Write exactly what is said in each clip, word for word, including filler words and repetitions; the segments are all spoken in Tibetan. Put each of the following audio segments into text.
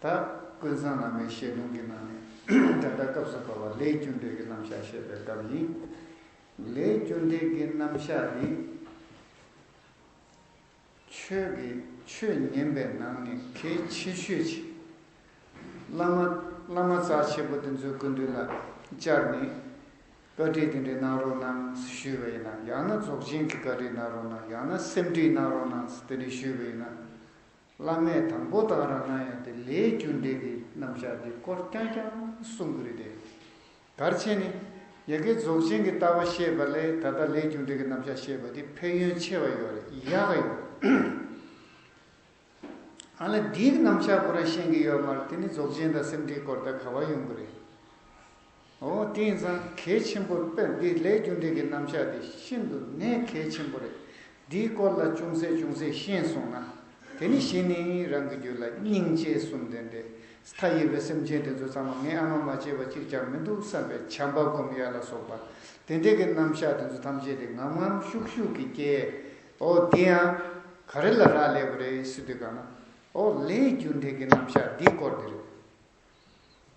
ད་ཀུན་བཟང་བླ་མའི་བཤད་ལུང་གི་ནང་ནས་ད་ལྟ་སྐབས་སུ་བབས་པ་ལས་རྒྱུ་འབྲས་ཀྱི་རྣམ་གཞག་བཤད་པའི་སྐབས་ཡིན། ལས་རྒྱུ་འབྲས་ཀྱི་རྣམ་གཞག་འདི། ཆོས་ཀྱི་ཆོས་ཉན་པའི་ནང་ནས་གལ་ཆེ་ཤོས་ཅིག་བླ་མ་བླ་མ་རྩ་ཆེན་པོ་དེ་ཚོའི་སྐུ་མདུན་ལ་བཅར་ནས་བཀའ་འདྲི་དེ་འདྲ་གནང་རོགས་གནང་ཞུས་པ་ཡིན་ན། ཡང་ན་རྫོགས་ཆེན་གྱི་བཀའ་འདྲི་གནང་རོགས་གནང་། ཡང་ན་སེམས་ཁྲིད་གནང་རོགས་གནང་དེ་འདྲ་ཞུས་པ་ཡིན་ན། བླ་མས་དང་པོ་དང་རང་གནང་ཡ་དེ་ལས་རྒྱུ་འབྲས་ཀྱི་རྣམ་གཞག་དེ་སྐོར་རྐྱང་རྐྱང་གསུང་གི་རེད་དེ། གལ་ཆེ་ནི། ཡ་གི་རྫོགས་ཆེན་གྱི་ལྟ་བ་བཤད་པ་ལས་ད་ལྟ་ལས་རྒྱུ་འབྲས་ཀྱི་རྣམ་གཞག་བཤད་པ་དེ་ཕན་ཡོན་ཆེ་བ་ཡོད་རེད། ཡག་ག་ཡོད། ཨ་ལས་འདིའི་རྣམ་གཞག་ཁོ་རང་ཤེས་ཀྱི་ཡོད་མ་རེད། དེ་ནི་རྫོགས་ཆེན་དང་སེམས་ཁྲིད་སྐོར་དང་ག་བ་ཡོང་གི་རེད། འོ་དེ་ཡིན་ཙང་གལ་ཆེན་པོ་དཔེ་འདི་ལས་རྒྱུ་འབྲས་ཀྱི་རྣམ་གཞག་དེ་ཤིན་ཏུ་ནས་གལ་ཆེན་པོ་རེད། འདིའི་སྐོར་ལ་ཅུང་ཟད་ཅུང་ཟད་ཤེས་སོང་ན། དེ་ནི་གཞི་ནས་རང་གི་རྒྱུད་ལ་སྙིང་རྗེ་གསུམ་ལྡན་ཏེ། མཐའ་ཡས་པའི་སེམས་ཅན་དེ་ཚོ་ཚང་མ་ངས་ཨ་མ་མ་བྱས་པ་གཅིག་ཀྱང་མི་འདུག་བསམ་པའི་བྱམས་པ་སྒོམ་ཡ་ལ་སོགས་པ། དེ་འདྲའི་གི་རྣམ་གཞག་དེ་ཚོ་ཐམས་ཅད་དེ་ངམ་ངམ་ཤུགས་ཤུགས་ཀྱིས་སྐྱེ། འོ་དེ་ཡང་ག་རེ་ལ་རག་ལས་པ་རེད་ཟེར་དུས་གང་ན། འོ་ལས་རྒྱུ་འབྲས་ཀྱི་རྣམ་གཞག་འདིའི་སྐོར་དེ་རེད།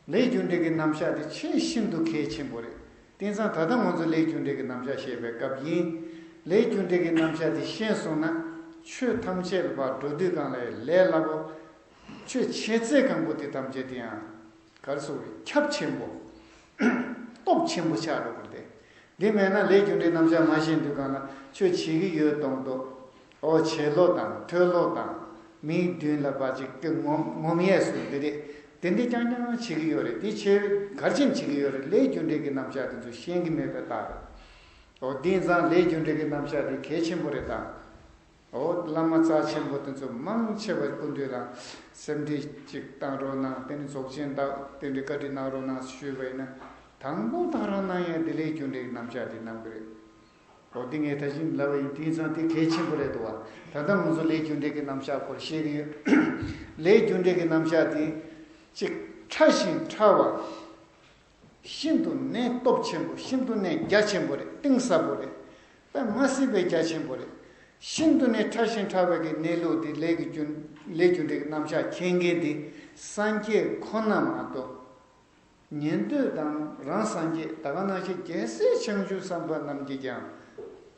ལས་རྒྱུ་འབྲས་ཀྱི་རྣམ་གཞག་དེ་ཆེས་ཤིན་ཏུ་གལ་ཆེན་པོ་རེད། དེང་སང་ད་ལྟ་ང་ཚོ་ལས་རྒྱུ་འབྲས་ཀྱི་རྣམ་གཞག་བཤད་པའི་སྐབས་ཡིན། ལས་རྒྱུ་འབྲས་ཀྱི་རྣམ་གཞག་དེ་ཤེས་སོང་ན་ཆོས་ཐམས་ཅད་ལ་ཕར་འགྲོ་དུས་གང་ལ་ལས་སླ་པོ། ཆོས་བྱེད་ཚད་གང་པོ་དེ་ཐམས་ཅད་དེ་ཡང་ག་རེ་ཟེར་དགོས་རེད། ཁྱབ་ཆེན་པོ། སྟོབས་ཆེན་པོ་ཆགས་འགྲོ་གི་རེད་དེ། འདི་མེད་ན་ལས་རྒྱུ་འབྲས་རྣམ་གཞག་མ་ཤེས་དུས་གང་ལ་ཆོས་བྱེད་ཀྱི་ཡོད་མདོག་མདོག་འོ་བྱེད་ལོག་དང་ཐོས་ལོག་དང་། མིའི་མདུན་ལ་ཕར་ཅིག་གི་ངོམ་ངོམ་ཡས་སུ་འདི་རེད། དེ་འདྲ་རྐྱང་རྐྱང་བྱེད་ཀྱི་ཡོད་རེད། དེ་བྱེད་གར་ཕྱིན་བྱེད་ཀྱི་ཡོད་རེད། ལས་རྒྱུ་འབྲས་ཀྱི་རྣམ་གཞག་དེ་ཚོ་ཤེས་ཀྱི་མེད་པའི་རྟགས་རེད། འོ་དེ་ཡིན་ཙང་ལས་རྒྱུ་འབྲས་ཀྱི་རྣམ་གཞག་དེ་གལ་ཆེན་པོ་རེད་དང་། འོ་བླ་མ་རྩ་ཆེན་པོ་དེ་ཚོ་མང་ཆེ་བ་སྐུ་མདུན་ལ་སེམས་ཁྲིད་ཅིག་བཏང་རོགས་གནང་། དེ་ནི་རྫོགས་ཆེན་དག་དེ་འདྲའི་བཀའ་འདྲི་གནང་རོགས་གནང་ཞུས་པ་ཡིན་ན། དང་པོ་དང་རང་གནང་ཡས་དེ་ལས་རྒྱུ་འབྲས་ཀྱི་རྣམ་གཞག་དེ་གནང་གི་རེད། འོ་དེ་ངས་ད་གིན་ལབ་པ་ཡིན། དེ་ཡིན་ཙང་དེ་གལ་ཆེན་པོ་རེད་འདུག་བ། ད་ལྟ་ང་ཚོ་ལས་རྒྱུ་འབྲས་ཀྱི་རྣམ་གཞག་སྐོར་བཤད་ཀྱི་ཡོད། ལས་རྒྱུ་འབྲས་ཀྱི་རྣམ་གཞག་དེ་ཅིག་ཕྲ་ཞིང་ཕྲ་བ། ཤིན་ཏུ་ནས་སྟོབས་ཆེན་པོ། ཤིན་ཏུ་ནས་རྒྱ་ཆེན་པོ་རེད། གཏིང་ཟབ་པོ་རེད། དཔེ་མ་སྲིད་པའི་རྒྱ་ཆེན་པོ་རེད། ཤིན་ཏུ་ནས་ཕྲ་ཞིང་ཕྲ་བའི་གི་གནས་ལུགས་དེ་ལས་ཀྱི་རྒྱུ་ལས་རྒྱུ་འབྲས་ཀྱི་རྣམ་གཞག་མཁྱེན་མཁན་དེ་སངས་རྒྱས་ཁོ་ན་མ་གཏོགས། ཉན་ཐོས་དང་རང་སངས་རྒྱས་ད་ག་ནང་བཞིན་རྒྱལ་སྲས་བྱང་ཆུབ་སེམས་དཔའ་རྣམས་ཀྱིས་ཀྱང་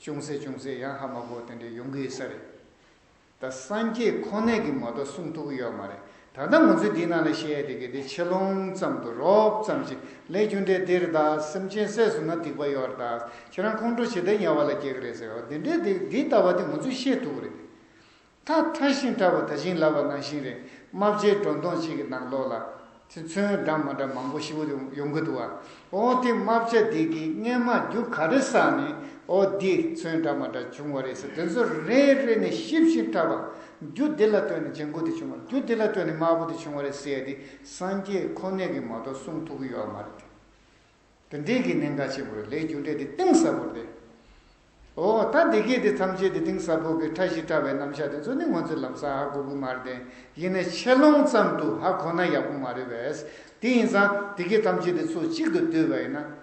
ཅུང་ཟད་ཅུང་ཟད་ཡང་ཧ་མ་གོ་དེ་འདྲ་ཡོང་གི་ཡོད་ས་རེད། ད་སངས་རྒྱས་ཁོ་ནས་ཀྱིས་མ་གཏོགས་གསུང་ཐུབ་ཀྱི་ཡོད་མ་རེད། ད་ལྟ་ང་ཚོས་འདི་ནང་ལ་བཤད་ཡ་དེ་གི་དེ་ཆེ་ལོང་ཙམ་དུ་རོབ་ཙམ་ཞིག་ལས་རྒྱུ་འབྲས་འདིར་ད་སེམས་ཅན་བསད་སོང་ན་སྡིག་པ་ཡོད་རེད། ད་ཁྱེད་རང་ཁོང་ཁྲོ་ཇི་ལྟར་ཉེ་བ་ལ་སྐྱེ་གི་རེད་ཟེར་བ་འདི་འདྲའི་དེ་འདི་ལྟ་བ་དེ་ང་ཚོས་ཤེས་ཐུབ་ཀྱི་རེད། ད་ཕྲ་ཞིང་ཕྲ་བ་ད་གིན་ལབ་པ་ནང་བཞིན་རེད། རྨ་བྱའི་སྒྲོ་མདོངས་གཅིག་གི་ནང་ལོགས་ལ། དེ་ཚོན་འདྲ་མ་འདྲ་མང་པོ་ཞིག་ཡོང་གི་འདུག་བ། འོ་དེ་རྨ་བྱ་འདི་གིས་སྔས་མ་རྒྱུ་ག་རེ་བསགས་ནས་འོ་འདི་ཚོན་འདྲ་མ་འདྲ་བྱུང་བ་རེད་ཟེར། དེ་ཚོ་རེ་རེ་ནས་ཞིབ་ཞིབ་བཀྲལ་བ། རྒྱུ་འདི་ལ་ལྟོས་ནས་ལྗང་གུ་དེ་བྱུང་བ་རེད། རྒྱུ་འདི་ལ་ལྟོས་ནས་དམར་པོ་དེ་བྱུང་བ་རེད་ཟེར་ཡ་དེ་སངས་རྒྱས་ཁོ་ནས་ཀྱིས་མ་གཏོགས་གསུང་ཐུབ་ཀྱི་ཡོད་མ་རེད། དེ་འདྲའི་གི་གནད་འགག་ཆེན་པོ་རེད། ལས་རྒྱུ་འབྲས་དེ་གཏིང་ཟབ་པོ་རེད། འོ་ད་འདི་གས་དེ་ཐམས་ཅད་དེ་གཏིང་ཟབ་པོ་གི་ཕྲ་ཞིང་ཕྲ་བའི་རྣམ་གཞག་དེ་ཚོ་ནི་ང་ཚོས་ལམ་སང་ཧ་གོ་གི་མ་རེད་དེ། ཡིན་ནའི་ཆེ་ལོང་ཙམ་དུ་ཧ་གོ་ན་ཡག་པོ་མ་རེད་པས། དེ་ཡིན་ཙང་འདི་གས་ཐམས་ཅད་དེ་ཚོ་གཅིག་ཏུ་བསྡུས་པ་ཡིན་ན།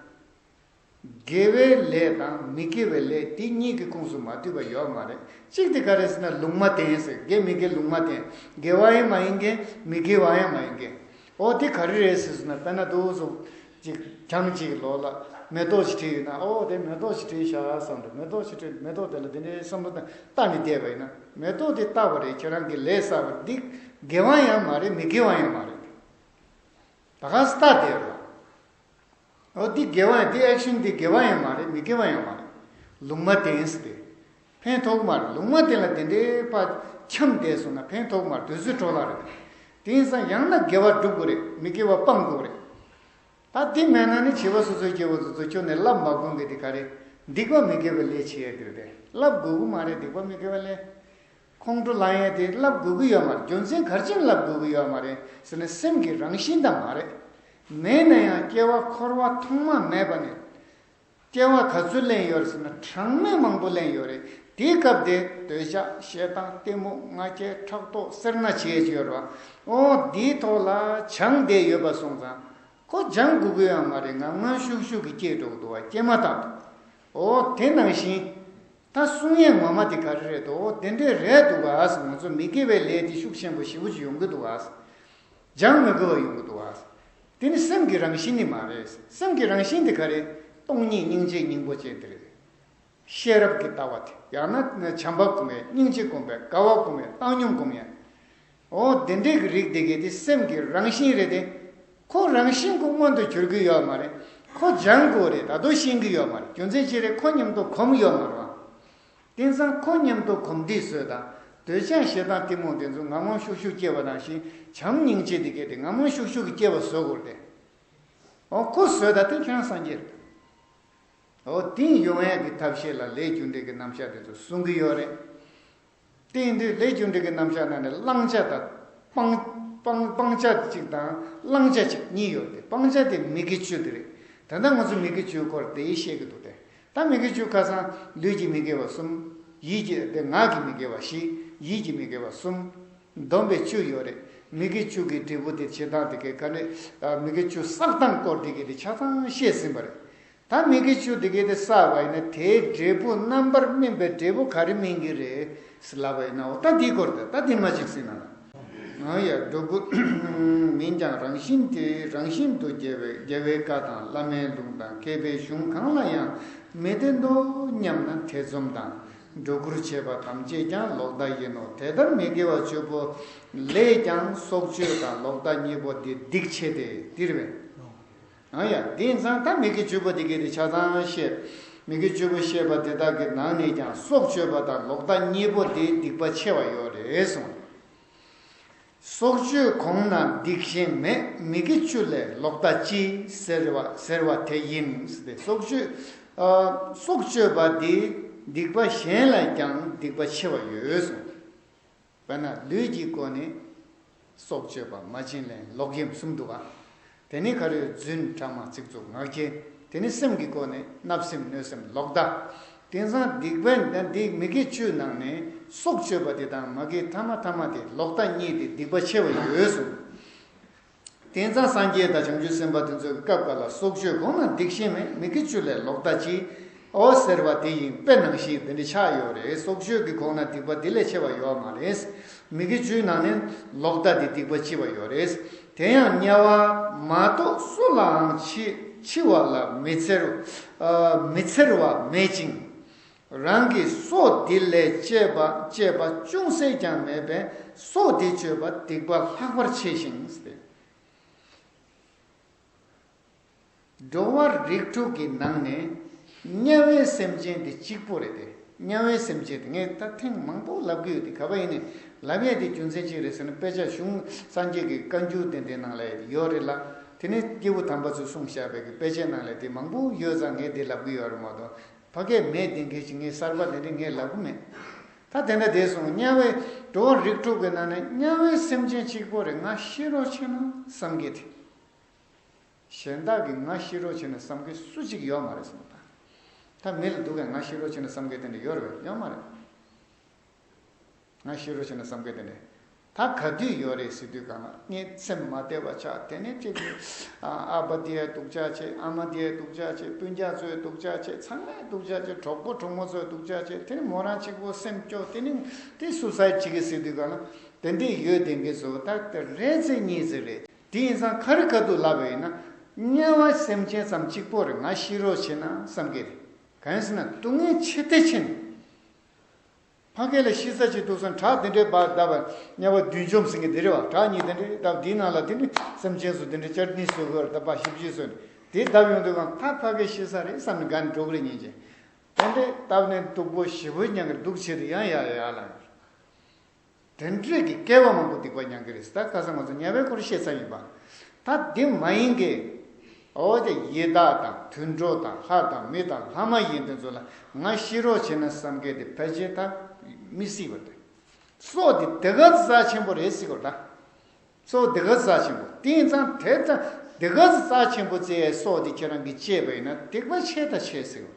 དགེ་བའི་ལས་དང་མི་དགེ་བའི་ལས་དེ་གཉིས་ཀྱི་ཁོངས་སུ་མ་འདུས་པ་ཡོད་མ་རེད། གཅིག་དེ་ག་རེ་ཟེར་ན་ལུང་མ་བསྟན་ཟེར། དགེ་མི་དགེ་ལུང་མ་བསྟན། དགེ་བ་ཡང་མ་ཡིན་མཁན། མི་དགེ་བ་ཡང་མ་ཡིན་མཁན། འོ་དེ་ག་རེ་རེད་ཟེར་ཟེར་ན། དཔེར་ན་འདུག་སེ་ཅིག་གྱང་ཅིག་ལོགས་ལ་མེ་ཏོག་ཅིག་བྲིས་ཡོད་ན། འོ་དེ་མེ་ཏོག་ཅིག་བྲིས་བཞག་བསམ་འདུག་མེ་ཏོག་ཅིག་བྲིས། མེ་ཏོག་དེ་ལ་དེ་འདྲའི་བསམ་བློ་བཏང་ནས་བསྡད་པ་ཡིན་ན། མེ་ཏོག་དེ་བཏགས་པ་རེད། ཁྱེད་རང་གིས་ལས་བསགས་པ་རེད། འདི་དགེ་བ་ཡང་མ་རེད། མི་དགེ་བ་ཡང་མ་རེད། ད་ག་སེ་བཏགས་བསྡད་པ། འོ་འདི་དགེ་བ་ཡང་། འདི་ཨེག་ཤན་འདི་དགེ་བ་ཡང་མ་རེད། མི་དགེ་བ་ཡང་མ་རེད། ལུང་མ་བསྟན་ཟེར་ཏེ། ཕན་ཐོགས་མ་རེད། ལུང་མ་བསྟན་ལ་དེ་འདྲའི་ཕར་འཁྱམས་བསྡད་སོང་ན་ཕན་ཐོགས་མ་རེད། དུས་ཚོད་འཕྲོ་བརླག་རེད། དེ་ཡིན་ཙང་ཡང་ན་དགེ་བ་སྒྲུབ་དགོས་རེད། མི་དགེ་བ་སྤང་དགོས་རེད། ད་དེ་མེད་ན་ནི་བྱིས་པ་སོ་སོའི་སྐྱེ་བོ་སོ་སོ་ཁྱོན་ནས་བསླབ་མ་དགོས་མཁན་དེ་ག་རེ། སྡིག་པ་མི་དགེ་བའི་ལས་བྱེད་ཡས་དེ་རེད་དེ། བསླབ་དགོས་ཀྱི་མ་རེད། སྡིག་པ་མི་དགེ་བའི་ལས། ཁོང་ཁྲོ་ལངས་ཡས་དེ་བསླབ་དགོས་ཀྱི་ཡོད་མ་རེད། རྒྱུ་མཚན་ག་རེ་བྱས་ནས་བསླབ་དགོས་ཀྱི་ཡོད་མ་རེད་ཟེར་ན་སེམས་ཀྱི་རང་བཞིན་དང་མ་རེད། མེད་ན་ཡང་སྐྱེ་བ་འཁོར་བ་ཐོག་མ་མེད་པ་ནས། སྐྱེ་བ་ག་ཚོད་ལེན་ཡོད་རེད་ཟེར་ན་གྲངས་མེད་མང་པོ་ལེན་ཡོད་རེད། དེའི་སྐབས་དེ་འདོད་ཆགས་ཞེ་སྡང་གཏི་མུག་ང་རྒྱལ་ཕྲག་དོག་སེར་སྣ་བྱེད་ཀྱི་ཡོད་རེད་བ། འོ་དེའི་ཐོག་ལ་སྦྱངས་བསྡད་ཡོད་པ་སོང་ཙང་། ཁོ་སྦྱང་དགོས་ཀྱི་ཡོད་མ་རེད། ངང་ངམ་ཤུགས་ཤུགས་ཀྱིས་སྐྱེས་འགྲོ་གི་འདུག་བ། སྐྱེས་མ་ཐག་ཏུ། འོ་དེ་ནང་བཞིན། ད་གསུང་ཡས་ངོ་མ་དེ་ག་རེ་རེད་དོ། དེ་འདྲས་རེད་འདུག་ག་ཟེར། ང་ཚོ་མི་དགེ་བའི་ལས་དེ་ཤུགས་ཆེན་པོ་ཞེ་པོ་ཅིག་ཡོང་གི་འདུག་ག་ཟེར། སྦྱང་མི་དགོས་པ་ཡོང་གི་འདུག་བ། དེ་ནི་སེམས་ཀྱི་རང་བཞིན་ནི་མ་རེད། སེམས་ཀྱི་རང་བཞིན་དེ་ག་རེ། སྟོང་ཉིད་སྙིང་རྗེ་སྙིང་པོ་ཅན་དེ་རེད། ཤེས་རབ་ཀྱི་ལྟ་བ་དེ་ཡང་ན་བྱམས་པ་སྒོམ་ཡ། སྙིང་རྗེ་སྒོམ་པ། དགའ་བ་སྒོམ་ཡ། བཏང་སྙོམས་སྒོམ་ཡ། འོ་དེ་འདྲའི་གི་རིགས་དེ་གའི་དེ་སེམས་ཀྱི་རང་བཞིན་རེད་དེ། ཁོ་རང་བཞིན་ཁོ་མངོན་དུ་གྱུར་གི་ཡོད་མ་རེད། ཁོ་སྦྱང་དགོས་རེད། ད་དུང་ཤེས་ཀྱི་ཡོད་མ་རེད། རྒྱུ་མཚན་ཅི་རེད། ཁོ་མཉམ་དུ་གོམས་ཡོད་མ་རེད་བ། དེང་སང་ཁོ་མཉམ་དུ་གོམས་འདྲིས་བཟོས་དང་། འདོད་ཆགས་ཞེ་སྡང་གཏི་མུག་དེ་ཚོ་ངམ་ངམ་ཤུགས་ཤུགས་སྐྱེ་བ་ནང་བཞིན་བྱམས་སྙིང་རྗེ་དེ་གའི་དེ་ངམ་ངམ་ཤུགས་ཤུགས་ཀྱིས་སྐྱེ་བ་བཟོ་དགོས་རེད་དེ། འོ་ཁོ་བཟོས་དང་དེ་ཁྱོད་རང་སངས་རྒྱས་རེད། འོ་དེ་ཡོང་ཡས་ཀྱི་ཐབས་ཤེས་ལ་ལས་རྒྱུ་འབྲས་ཀྱི་རྣམ་གཞག་དེ་ཚོ་གསུང་གི་ཡོད་རེད། དེ་ཡིན་དུས་ལས་རྒྱུ་འབྲས་ཀྱི་རྣམ་གཞག་ནང་ནས་བླང་བྱ་དང་སྤང་སྤང་སྤང་བྱ་གཅིག་དང་བླང་བྱ་གཅིག་གཉིས་ཡོད་དེ། སྤང་བྱ་དེ་མི་དགེ་བཅུ་དེ་རེད། ད་ལྟ་ང་ཚོ་མི་དགེ་བཅུའི་སྐོར་དེ་བཤད་ཀྱི་འདུག་སྟེ། ད་མི་དགེ་བཅུ་ཁ་སང་ལུས་ཀྱི་མི་དགེ་བ་གསུམ། ཡིད་ཀྱི་དེ་ངག་གི་མི་དགེ་བ་བཞི། ཡིད་ཀྱི་མི་དགེ་བ་གསུམ། བསྡོམས་པས་བཅུ་ཡོད་རེད། མི་དགེ་བཅུ་གི་འབྲས་བུ་དེ་བྱེད་སྟངས་དེ་གའི་ག་ནས་མི་དགེ་བཅུ་བསགས་སྟངས་སྐོར་དེ་གའི་དེ་ཆ་ཚང་བཤད་ཟིན་པ་རེད། ད་མི་དགེ་བཅུ་དེ་གའི་དེ་བསགས་པ་ཡིན་ན་དེའི་འབྲས་བུ་རྣམ་པར་སྨིན་པའི་འབྲས་བུ་ག་རེ་སྨིན་གྱི་རེད་ཟེར་ལབ་པ་ཡིན་ན། འོ་ད་འདིའི་སྐོར་དེ་ད་འདི་མ་ཅིག་ཟིན་ན་ལ། ཨ་ཡ་སྒྲོ་སྐུར་མིན་ཀྱང་རང་བཞིན་དེ། རང་བཞིན་དུ་རྒྱལ་བའི་རྒྱལ་བའི་བཀའ་དང་བླ་མའི་ལུང་དང་མཁས་པའི་གཞུང་གང་ལ་ཡང་མི་བདེན་དོ་སྙམ་ན་ཐེ་ཚོམ་དང་སྒྲོ་སྐུར་བྱེད་པ་ཐམས་ཅད་ཀྱང་ལོག་ལྟ་ཡིན་ནོ། དེ་ལྟར་མི་དགེ་བ་བཅུ་པོ་ལས་ཀྱང་སྲོག་གཅོད་དང་ལོག་ལྟ་གཉིས་པོ་འདི་སྡིག་ཆེ་སྟེ་འདིར་བས། ཨ་ཡ་དེ་ཡིན་ཙང་ད་མི་དགེ་བཅུ་པོ་འདི་གའི་དེ་ཆ་ཚང་བཤད། མི་དགེ་བཅུ་པོ་བཤད་པ་དེ་དག་གི་ནང་ནས་ཀྱང་སྲོག་གཅོད་པ་དང་ལོག་ལྟ་གཉིས་པོ་དེ་སྡིག་པ་ཆེ་བ་ཡོད་རེད་གསུངས། སྲོག་གཅོད་གོང་ན་སྡིག་གཞན་མེད། མི་དགེ་བཅུ་ལས་ལོག་ལྟ་ལྕི་ཟེར་བ་ཟེར་བ་དེ་ཡིན། སྲོག་གཅོད་ཨ་སྲོག་གཅོད་པ་འདི་སྡིག་པ་གཞན་ལས་ཀྱང་སྡིག་པ་ཆེ་བ་ཡོད་གསུངས། དཔེར་ན་ལུས་ཀྱི་སྒོ་ནས་སྲོག་གཅོད་པ་མ་བྱིན་ལེན་ལོག་གཡེམ་གསུམ་འདུག་ག། དེ་ནི་ག་རེ། རྫུན། ཕྲ་མ། ཚིག་རྩུབ། ངག་འཁྱལ། དེ་ནི་སེམས་ཀྱི་སྒོ་ནས་བརྣབ་སེམས། གནོད་སེམས། ལོག་ལྟ། དེང་སང་སྡིག་པ་འདི་མི་དགེ་བཅུའི་ནང་ནས་སྲོག་གཅོད་པ་དེ་དང་མ་དགེ་ཐ་མ་ཐ་མ་དེ་ལོག་ལྟ་གཉིས་དེ་སྡིག་པ་ཆེ་བ་ཡོད་གསུངས། དེང་སང་སངས་རྒྱས་དང་བྱང་ཆུབ་སེམས་དཔའ་དེ་ཚོ་གི་སྐབས་འགའ་ལ་སྲོག་གཅོད་གོང་ན་སྡིག་གཞན་མེད། མི་དགེ་བཅུ་ལས་ལོག་ལྟ་ལྕི། འོ་ཟེར་བ་དེ་ཡིན་པས་ནང་བཞིན་དེ་འདྲ་ཆགས་ཡོད་རེད། སྲོག་གཅོད་ཀྱི་གོང་ན་སྡིག་པ་དེ་ལས་ཆེ་བ་ཡོད་མ་རེད། མི་དགེ་བཅུའི་ནང་ནས་ལོག་ལྟ་དེ་སྡིག་པ་ལྕི་བ་ཡོད་རེད། དེ་ཡང་དམྱལ་བ་མ་གཏོགས་སུ་ལའང་འཆི་འཆི་བ་ལ་མི་འཚེར་ཨ་མི་འཚེར་བ་མེད་ཅིང་། རང་གི་སྲོག་དེ་ལས་གཅེས་པ་གཅེས་པ་ཅུང་ཟད་ཀྱང་མེད་པས་སྲོག་དེ་གཅོད་པ་སྡིག་པ་ལྷག་པར་ཆེ་ཞིང་། འགྲོ་བ་རིགས་དྲུག་གི་ནང་ནས་དམྱལ་བའི་སེམས་ཅན་དེ་གཅིག་པོ་རེད་དེ། དམྱལ་བའི་སེམས་ཅན་དེ་ངས་ད་ཐེངས་མང་པོ་ལབ་ཀྱི་ཡོད་དེ། ག་པར་ཡིན་ནའི་ལབ་ཡས་དེ་རྒྱུ་མཚན་ཅི་རེད་ཟེར་ན། དཔེ་ཆ་གཞུང་སངས་རྒྱས་ཀྱི་བཀའ་འགྱུར་དེ་འདྲའི་ནང་ལ་ཡོད་རེད་ལ། དེ་ནས་སྐྱེས་བུ་དམ་པ་ཚོས་གསུངས་བཞག་པའི་གི་དཔེ་ཆའི་ནང་ལ་དེ་མང་པོ་ཡོད་ཙང་ངས་དེ་ལབ་ཀྱི་ཡོད་རེད་མ་གཏོགས། ཕ་སྐད་མེད་བསྡད་མཁན་ཞིག་ངས་གསར་པ་དེ་འདྲ་ངས་ལབ་གི་མེད། ད་དེ་འདྲ་བསྡད་སོང་། དམྱལ་བའི་འགྲོ་བ་རིགས་དྲུག་གི་ནང་ནས་དམྱལ་བའི་སེམས་ཅན་གཅིག་པོ་རེད། ང་ཤི་རོགས་བྱེད་ན་བསམ་གི་དེ། གཞན་དག་གིས་ང་ཤི་རོགས་བྱེད་ན་བསམ་མཁན་སུ་གཅིག་ཡོད་མ་རེད་གསུངས་པ་དང་། ད་མི་ལ་སྡུག་གས་ང་ཤི་རོགས་བྱེད་ན་བསམ་མཁན་དེ་འདྲ་ཡོད་རེད་པས། ཡོད་མ་རེད། ང་ཤི་རོགས་བྱེད་ན་བསམ་མཁན་དེ་འདྲ། ད་ག་དུས་ཡོད་རེད་ཟེར་དུས་གང་ལ། ངས་སེམས་མ་བདེ་བ་ཆགས། དེ་ནས་ཅིག་ཨ་ཨ་ཕ་དེ་ཡ་སྡུག་ཅག་བྱེད། ཨ་མ་དེ་ཡ་སྡུག་ཅག་བྱེད། སྤུན་ཀྱག་ཚོ་ཡ་སྡུག་ཅག་བྱེད། ཚང་མ་ཡ་སྡུག་ཅག་བྱེད། གྲོགས་པོ་གྲོགས་མོ་ཚོ་ཡ་སྡུག་ཅག་བྱེད། དེ་ནས་མོ་རང་གཅིག་པོ་སེམས་སྐྱོ། དེ་ནས་དེ་སུ་སའི་བྱེད་ཀྱི་ཟེར་དུས་གང་ལ། དེ་འདྲས་ཡོད་བསྡད་མཁན་ཚོ་ད་ལྟ་རེ་ཚེ་གཉིས་ཚེ་རེད། དེ་ཡིན་ཙང་ག་རེ་ག་དུས་ལབ་པ་ཡིན་ན། དམྱལ་བ་སེམས་ཅན་ཙམ་གཅིག་པོ་རེད། ང་ཤི་རོགས་བྱེད་ན་བསམ་གི་རེད། གང་ཡིན་ཟེར་ན་སྡུག་བསྔལ་ཆེ་ཐལ་ཆེ་ནས། ཕ་སྐད་ལ་ཤི་ས་ཅིག་འདུག་ཟེར་ན་བྲག་དེ་འདྲའི་བར་བརྡབས་པ། དམྱལ་བ་བདུད་འཇོམས་ཟེར་མཁན་དེ་རེད་པ། བྲག་གཉིས་དེ་འདྲའི་བརྡབས། དེའི་ནང་ལ་དེ་ནི་སེམས་ཅན་ཚོ་དེ་འདྲའི་ཅར་ནི་སོ་གོར་བརྡབས་པ་ཞིབ་ཞིབ་སོ་ནས་དེ་བརྡབས་ཡོང་དུས་གང་ད་ཕ་སྐད་ཤི་ས་རེད་བསམ་ནས་དགའ་ནས་འགྲོ་གི་རེད། ཉིན་གཅིག་དེ་འདྲའི་བརྡབས་ནས་སྡུག་པོ་ཞེ་པོ་མྱངས་གི། སྡུག་ཆེ་དེ་ཡང་ཡར་ཡར་ལངས་ཡོད་རེད། དེ་འདྲས་ཀྱི་སྐྱེ་བ་མང་པོ་སྡིག་པ་མྱང་གི་རེད། ད་ཁ་སང་ང་ཚོ་དམྱལ་བའི་སྐོར་བཤད་ཚར་ཡིན་པ། ད་འདི་མ་ཡིན་གྱི། འོ་དེ་ཡི་དྭགས་དང་དུད་འགྲོ་དང་ལྷ་དང་མི་དང་ལྷ་མ་ཡིན་དེ་ཚོ་ལ་ང་ཤི་རོགས་བྱེད་ན་བསམ་གི་དེ་ཕལ་ཆེར་ད་མི་སྲིད་པ་རེད། སྲོག་དེ་དེ་ག་ཙམ་རྩ་ཆེན་པོ་རེད་ཟེར་གོ་ད། སྲོག་དེ་ག་ཙམ་རྩ་ཆེན་པོ། དེ་ཡིན་ཙང་དེ་ཙམ་དེ་ག་ཙམ་རྩ་ཆེན་པོ་བརྩི་ཡའི་སྲོག་དེ་ཁྱེད་རང་གིས་བཅད་པ་ཡིན་ན་སྡིག་པ་ཆེ་ད་ཆེ་ཟེར་གོ།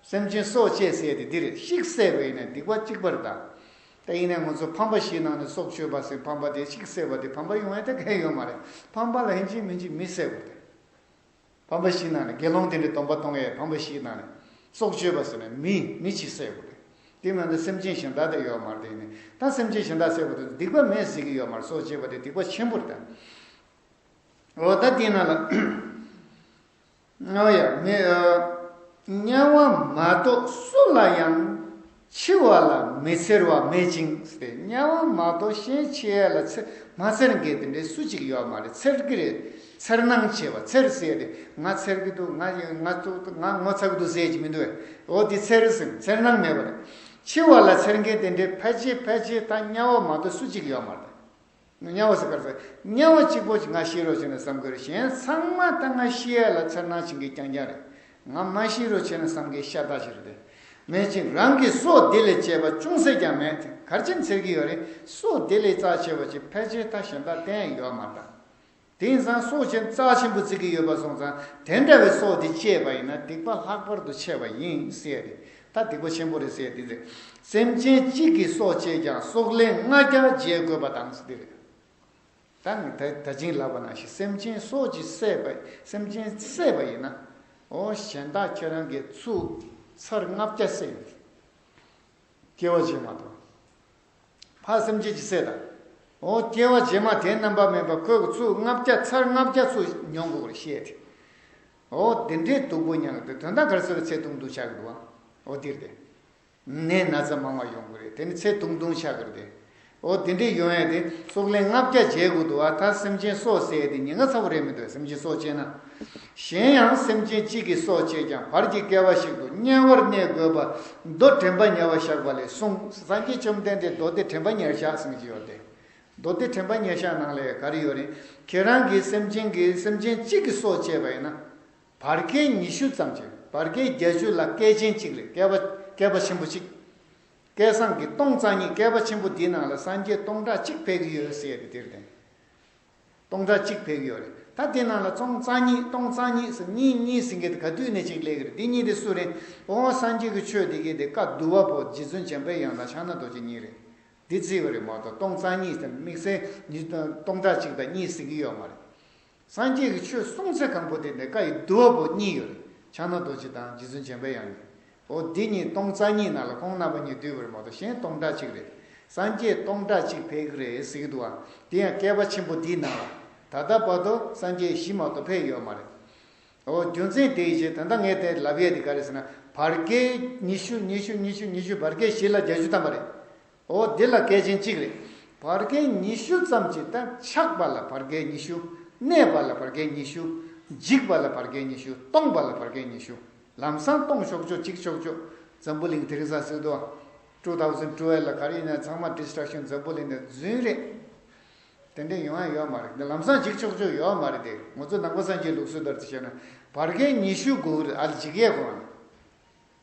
སེམས་ཅན་སྲོག་བཅད་ཟེར་དེ་འདི་རེད། ཤིག་བསད་པ་ཡིན་ན་སྡིག་པ་གཅིག་པ་རེད་ད། ད་ཡིན་ནའི་ང་ཚོ་ཕམ་པ་བཞིའི་ནང་ནས་སྲོག་གཅོད་པ་ཟེར། ཕམ་པ་དེ་ཤིག་བསད་པ་དེ་ཕམ་པ་ཡོང་ཡ་ད་གང་ཡོད་མ་རེད། ཕམ་པ་ལ་ཡིན་གཅིག་མིན་གཅིག་མི་བསད་དགོས་ཏེ། ཕམ་པ་བཞིའི་ནང་ནས་དགེ་སློང་དེ་འདྲའི་སྡོམ་པ་གཏོང་ཡས་ཕམ་པ་བཞིའི་ནང་ནས་སྲོག་གཅོད་པ་ཟེར་ན་མི་མི་གཅིག་བསད་དགོས་ཏེ། དེ་མ་གཏོགས་སེམས་ཅན་གཞན་དག་དེ་ཡོད་མ་རེད། དེ་ནི་ད་སེམས་ཅན་གཞན་དག་ཟེར་བ་དེ་སྡིག་པ་མེད་ཟེར་གྱི་ཡོད་མ་རེད། སྲོག་བཅད་པ་དེ་སྡིག་པ་ཆེན་པོ་རེད་ད། འོ་ད་དེ་ན་ལ། འོ་ཡ་མི་ཨ། དམྱལ་བ་མ་གཏོགས་སུ་ལ་ཡང་། འཆི་བ་ལ་མི་འཚེར་བ་མེད་ཅིང་ཟེར་ཏེ། དམྱལ་བ་མ་གཏོགས་གཞན་འཆི་ཡ་ལ་འཚེ་མ་འཚེར་མཁན་དེ་འདྲའི་སུ་གཅིག་ཡོད་མ་རེད། འཚེར་གི་རེད། འཚེར་སྣང་བྱེད་པ། འཚེར་ཟེར་ཏེ་ང་འཚེར་གི་འདུག་ང་ང་ཚོ་ང་ངོ་ཚ་གི་འདུག་ཟེར་གྱི་མི་འདུག་འོ་དེ་འཚེར་ཟེར། འཚེར་སྣང་མེད་པ་རེད། འཆི་བ་ལ་འཚེར་མཁན་དེ་འདྲའི་ཕལ་ཆེར་ཕལ་ཆེར་ད་དམྱལ་བ་མ་གཏོགས་སུ་གཅིག་ཡོད་མ་རེད། དམྱལ་བ་ཟེར་ག་རེ་ཟེར། དམྱལ་བ་གཅིག་པོ་ཅིག་ང་ཤི་རོགས་བྱས་ན་བསམ་གི་རེད། གཞན་ཚང་མ་ད་ང་ཤི་ཡ་ལ་འཚེར་སྣང་བྱེད་མཁན་རྐྱང་རྐྱང་རེད། ང་མ་ཤི་རོགས་བྱས་ན་བསམ་མཁན་ཤ་སྟག་ཞིག་རེད་དེ། མེད་ཅིང་རང་གི་སྲོག་དེ་ལས་གཅེས་པ་ཅུང་ཟད་ཀྱང་མེད་དེ། ག་རེ་བྱས་ནས་འཚེར་གྱི་ཡོད་རེད། སྲོག་དེ་ལས་རྩ་ཆེ་བ་ཅིག་ཕལ་ཆེར་ད་གཞན་དག་གཏན་ཡོད་མ་རེད་ད། དེང་སང་སྲོག་ཆེན་རྩ་ཆེན་པོ་བརྩི་གི་ཡོད་པ་སོང་ཙང་། དེ་འདྲ་བའི་སྲོག་དེ་བཅད་པ་ཡིན་ན་སྡིག་པ་ལྷག་པར་དུ་ཆེ་བ་ཡིན་ཟེར་ཏེ། ད་སྡིག་པ་ཆེན་པོ་རེད་ཟེར་ཏེ་ཟེར། སེམས་ཅན་གཅིག་གི་སྲོག་བཅད་ཀྱང་སྲོག་ལན་ལྔ་བརྒྱ་འཇལ་དགོས་པ་དང་ཟེར་ཏེ་རེད། ད་ངས་ད་ད་ཅིང་ལབ་པ་ནང་བཞིན་སེམས་ཅན་སྲོག་གཅིག་བསད་པ་སེམས་ཅན་བསད་པ་ཡིན་ན། འོ་གཞན་དག་ཁྱེད་རང་གིས་ཚུར་ཚར་ལྔ་བརྒྱ་བསད་ཡོད། སྐྱེ་བ་རྗེས་མ་དང་། ཕར་སེམས་ཅན་གཅིག་བསད་དང་། འོ་སྐྱེ་བ་རྗེས་མ་དེ་རྣམ་པ་མེད་པ་ཁོས་ཚུར་ལྔ་བརྒྱ་ཚར་ལྔ་བརྒྱ་ཚུར་མྱོང་དགོས་པར་བཤད་དེ། འོ་དེ་འདྲའི་སྡུག་པོ་མྱངས་ཏེ་དོན་དག་ག་རེ་ཟེར་ཚེ་ཐུང་ཐུང་ཆགས་ཀྱི་འདུག་ཨ། འོ་འདིར་དེ། ནད་ན་ཚ་མང་བ་ཡོང་གི་རེད། དེ་ནི་ཚེ་ཐུང་ཐུང་ཆགས་ཀྱི་རེད་དེ། འོ་དེ་འདྲའི་ཡོང་ཡ་དེ་སྲོག་ལན་ལྔ་བརྒྱ་འཇལ་དགོས་འདུག་ཨ། ད་སེམས་ཅན་སྲོག་བསད་དེ་ཉེན་ཁ་ཚ་པོ་རེད་མི་འདུག་སེམས་ཅན་སྲོག་བཅད་ན། གཞན་ཡང་སེམས་ཅན་གཅིག་གི་སྲོག་བཅད་ཀྱང་བར་གྱི་བསྐལ་པ་ཞིག་ཏུ་དམྱལ་བར་གནས་དགོས་པ་མདོ་དྲན་པ་ཉེ་བར་བཞག་པ་ལས་གསུངས། སངས་རྒྱས་བཅོམ་ལྡན་འདས་མདོ་སྡེ་དྲན་པ་ཉེར་བཞག་གསུངས་ཀྱི་ཡོད་དེ། མདོ་སྡེ་དྲན་པ་ཉེར་བཞག་ནང་ལ་ག་རེ་ཡོད་རེད། ཁྱེད་རང་གིས་སེམས་ཅན་གྱི་སེམས་ཅན་གཅིག་གི་སྲོག་བཅད་པ་ཡིན་ན། བར་བསྐལ་ཉི་ཤུ་ཙམ་ཅིག་བར་བསྐལ་བརྒྱད་ཅུ་ལ་བསྐལ་ཆེན་གཅིག་རེད། བསྐལ་པ་བསྐལ་པ་ཆེན་པོ་གཅིག་བསྐལ་བཟང་གི་སྟོང་རྩ་གཉིས། བསྐལ་པ་ཆེན་པོ་འདིའི་ནང་ལ་སངས་རྒྱས་སྟོང་ཕྲག་གཅིག་ཕེབས་ཀྱི་ཡོད་ཟེར་ཡ་དེ་དེར་བསྟན། སྟོང་ཕྲག་གཅིག་ཕེབས་ཀྱི་ཡོད་རེད། ད་དེ་ནང་ལ་སྟོང་རྩ་གཉིས་སྟོང་རྩ་གཉིས་སུ་གཉིས་གཉིས་ཟེར་མཁན་དེ་ག་དུས་ནས་ཅིག་སླེབས་ཀྱི་རེད། འདི་གཉིས་དེ་སུ་རེད། འོ་སངས་རྒྱས་ཀྱི་ཆོས་དེ་གའི་དེ་བཀའ་བསྡུ་བ་པོ་རྗེ་བཙུན་འཇམ་པའི་དབྱངས་དང་ཕྱག་ན་རྡོ་རྗེ་གཉིས་རེད། འདི་བརྩིས་པ་རེད་མ་གཏོགས་སྟོང་རྩ་གཉིས་དེ་དམིགས་བསལ་ཉིས་སྟོང་ཕྲག་གཅིག་དང་གཉིས་ཟེར་གྱི་ཡོད་མ་རེད། སངས་རྒྱས་ཀྱི་ཆོས་གསུང་ཚད་གང་པོ་དེ་ནས་བཀའ་ཡི་བསྡུ་བ་པོ་གཉིས་ཡོད་རེད། ཕྱག་ན་རྡོ་རྗེ་དང་རྗེ་བཙུན་འཇམ་པའི་དབྱངས་གཉིས། འོ་འདི་གཉིས་སྟོང་རྩ་གཉིས་ནང་ལ་ཁོང་རྣམ་པ་གཉིས་བསྡུས་པ་རེད་མ་གཏོགས་གཞན་སྟོང་ཕྲག་གཅིག་རེད། སངས་རྒྱས་སྟོང་ཕྲག་གཅིག་ཕེབས་ཀྱི་རེད་ཟེར་གྱི་འདུག་ཨ། དེ་ཡང་བསྐལ་པ་ཆེན་པོ་འདིའི་ནང་ལ་ད་ལྟ་བར་དུ་སངས་རྒྱས་བཞི་མ་གཏོགས་ཕེབས་ཡོད་མ་རེད། འོ་རྒྱུ་མཚན་དེའི་ཕྱིར་ད་ལྟ་ངས་དེ་ལབ་ཡས་དེ་ག་རེ་ཟེར་ན། བར་བསྐལ་ཉི་ཤུ་ཉི་ཤུ་ཉི་ཤུ་ཉི་ཤུ་བར་བསྐལ་བཞི་ལ་བརྒྱད་ཅུ་ཐམ་པ་རེད། འོ་འདི་ལ་བསྐལ་ཆེན་གཅིག་རེད། བར་བསྐལ་ཉི་ཤུ་ཙམ་གྱི་ད་ཆགས་པ་ལ་བར་བསྐལ་ཉི་ཤུ། གནས་པ་ལ་བར་བསྐལ་ཉི་ཤུ། འཇིག་པ་ལ་བར་བསྐལ་ཉི་ཤུ། སྟོང་པ་ལ་བར་བསྐལ་ཉི་ཤུ། ལམ་སང་སྟོང་ཆོག་ཆོག་འཇིག་ཆོག་ཆོག་འཛམ་བུ་གླིང་དེང་སང་ཟེར་དུས། two thousand twelve ལ་ག་རེ་ཡིན་ན་ཚང་མ་destruction འཛམ་བུ་གླིང་ནས་རྫུན་རེད། དེ་འདྲ་ཡོང་ཡ་ཡོད་མ་རེད། འདི་ལམ་སང་འཇིག་ཆོག་ཆོག་ཡོད་མ་རེད་དེ། ང་ཚོ་ནང་པ་སངས་རྒྱས་ལུགས་སྲོལ་ལྟར་དུ་བྱས་ན། བར་བསྐལ་ཉི་ཤུ་དགུ་རེད་ཨ་ལ་འཇིག་ཡས་གོ་ཨ།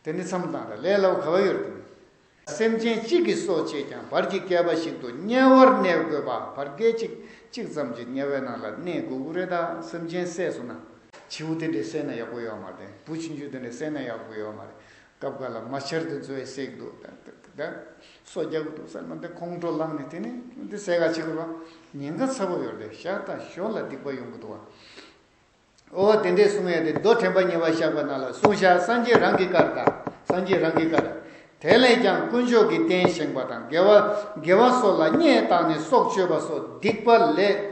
དེ་ནི་མཚམས་བཏང་ར་ལས་སླ་བོ་ག་བ་ཡོད་རེད་དེ། སེམས་ཅན་གཅིག་གི་སྲོག་བཅད་ཀྱང་བར་གྱི་བསྐལ་པ་ཞིག་ཏུ་དམྱལ་བར་གནས་དགོས་པ། བར་བསྐལ་གཅིག་གཅིག་ཙམ་གྱི་དམྱལ་བའི་ནང་ལ་གནས་དགོས་ཀྱི་རེད་ད། སེམས་ཅན་བསད་སོང་ན། བྱིའུ་དེ་འདྲས་བསད་ན་ཡག་པོ་ཡོད་མ་རེད། བུ་ཆུང་ཆུང་དེ་འདྲས་བསད་ན་ཡག་པོ་ཡོད་མ་རེད། སྐབས་འགའ་ལ་མ་ཆར་དེ་ཚོ་ཡང་བསད་ཀྱི་འདུག་ད་ད་སོ་རྒྱག་གི་འདུག་བསད་ན་དེ་ཁོང་ཁྲོ་ལངས་ནས་དེ་ནི་དེ་བསད་ག་བྱེད་དགོས་པ། ཉེན་ཁ་ཚ་པོ་ཡོད་རེད། ཤ་སྟག་ཞོར་ལ་སྡིག་པ་ཡོང་གི་འདུག་བ། འོ་དེ་འདྲས་གསུང་ཡ་དེ་མདོ་དྲན་པ་ཉེ་བར་བཞག་པ་ནང་ལ་གསུངས་བཞག་སངས་རྒྱས་རང་གི་བཀའ་རེད་ད། སངས་རྒྱས་རང་གི་བཀའ་རེད། དེ་ལས་ཀྱང་དཀོན་མཆོག་གི་རྟེན་བཞེངས་པ་དང་། དགེ་བ་དགེ་བ་སོགས་ལ་བསྙད་བཏང་ནས་སྲོག་གཅོད་པ་སོགས་སྡིག་པ་ལས་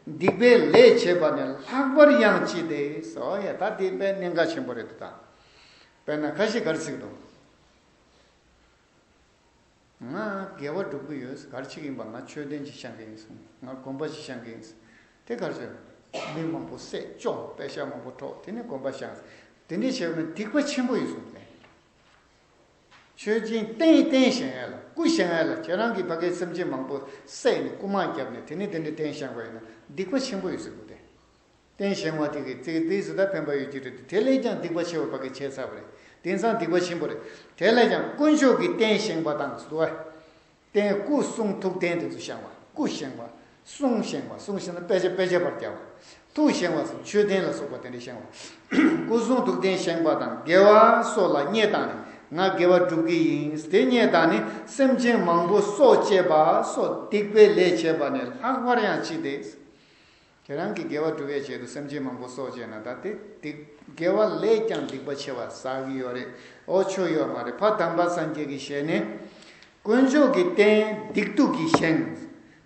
སྡིག་པའི་ལས་བྱེད་པ་ནི་ལྷག་པར་ཡང་ལྕི་སྟེ་ཟེར་བ་ཡ། ད་དེ་དཔེ་གནད་འགག་ཆེན་པོ་རེད་འདུག་ད། དཔེར་ན་ཁ་ཤས་ག་རེ་ཟེར་གི་འདུག་ང་དགེ་བ་སྒྲུབ་ཀྱི་ཡོད། ག་རེ་བྱེད་ཀྱི་ཡིན་པ། ང་མཆོད་རྟེན་ཅིག་བཞེངས་ཀྱི་ཡིན་གསུངས། ང་དགོན་པ་ཅིག་བཞེངས་ཀྱི་ཡིན། དེ་ག་རེ་བྱས། མི་མང་པོ་བསད་བཅོམ། པད་ཤག་མང་པོ་འཕྲོག་དེ་ནས་དགོན་པ་བཞེངས། དེ་འདྲས་བྱས་ན་སྡིག་པ་ཆེན་པོ་ཡིན་གསུངས་ཏེ། མཆོད་སྦྱིན་རྟེན་རྟེན་བཞེངས་ཡ་ལ་སྐུ་བཞེངས་ཡ་ལ་ཁྱེད་རང་གིས་ཕ་གིའི་སེམས་ཅན་མང་པོ་བསད་ནས་རྐུ་མ་བརྒྱབ་ནས་དེ་ནས་དེ་འདྲས་རྟེན་བཞེངས་པ་ཡིན་ན་སྡིག་པ་ཆེན་པོ་ཡོད་ཟེར་གི་འདུག་སྟེ། རྟེན་བཞེངས་པ་དེ་གིས་ཙིག་ཙིག་ཟིག་ད་ཕན་པ་ཡོད་ཀྱི་རེད་དེ། དེ་ལས་ཀྱང་སྡིག་པ་ཆེ་བ་ཕ་གི་བྱས་ཚར་བ་རེད། དེང་སང་སྡིག་པ་ཆེན་པོ་རེད། དེ་ལས་ཀྱང་དཀོན་མཆོག་གི་རྟེན་བཞེངས་པ་དང་ཟེར་བ། རྟེན་སྐུ་གསུང་ཐུགས་རྟེན་དེ་ཚོ་བཞེངས་པ། སྐུ་བཞེངས་པ། གསུང་བཞེངས་པ། གསུང་བཞེངས་ན་དཔེ་ཆ་དཔེ་ཆ་པར་རྒྱག་པ། ཐུགས་བཞེངས་པ་ཟེར་མཆོད་རྟེན་ལ་སོགས་པ་དེ་འདྲ་བཞེངས་པ། སྐུ་གསུང་ཐུགས་རྟེན་བཞེངས་པ་དང་དགེ་བ་སོགས་ལ་བསྙད་བཏང་ནས་ང་དགེ་བ་སྒྲུབ་ཀྱི་ཡིན། དེ་བསྙད་བཏང་ནས་སེམས་ཅན་མང་པོ་སྲོག་བཅད་པ་སོགས་སྡིག་པའི་ལས་བྱས་པ་ནི་ལྷག་པར་ཡང་ལྕི་སྟེ། ཁྱེད་རང་གིས་དགེ་བ་སྒྲུབ་པའི་ཆེད་དུ་སེམས་ཅན་མང་པོ་སྲོག་བཅད་ན་ད་དེ་སྡིག་ དགེ་བ་ལས་ཀྱང་སྡིག་པ་ཆེ་བ་ཟ་གི་ཡོད་རེད། འོ་ཆོ་ཡོད་མ་རེད། ཕ་དམ་པ་སངས་རྒྱས་ཀྱི་ཞལ་ནས། དཀོན་མཆོག་གི་རྟེན་སྡིག་སྡུག་གིས་བཞེངས།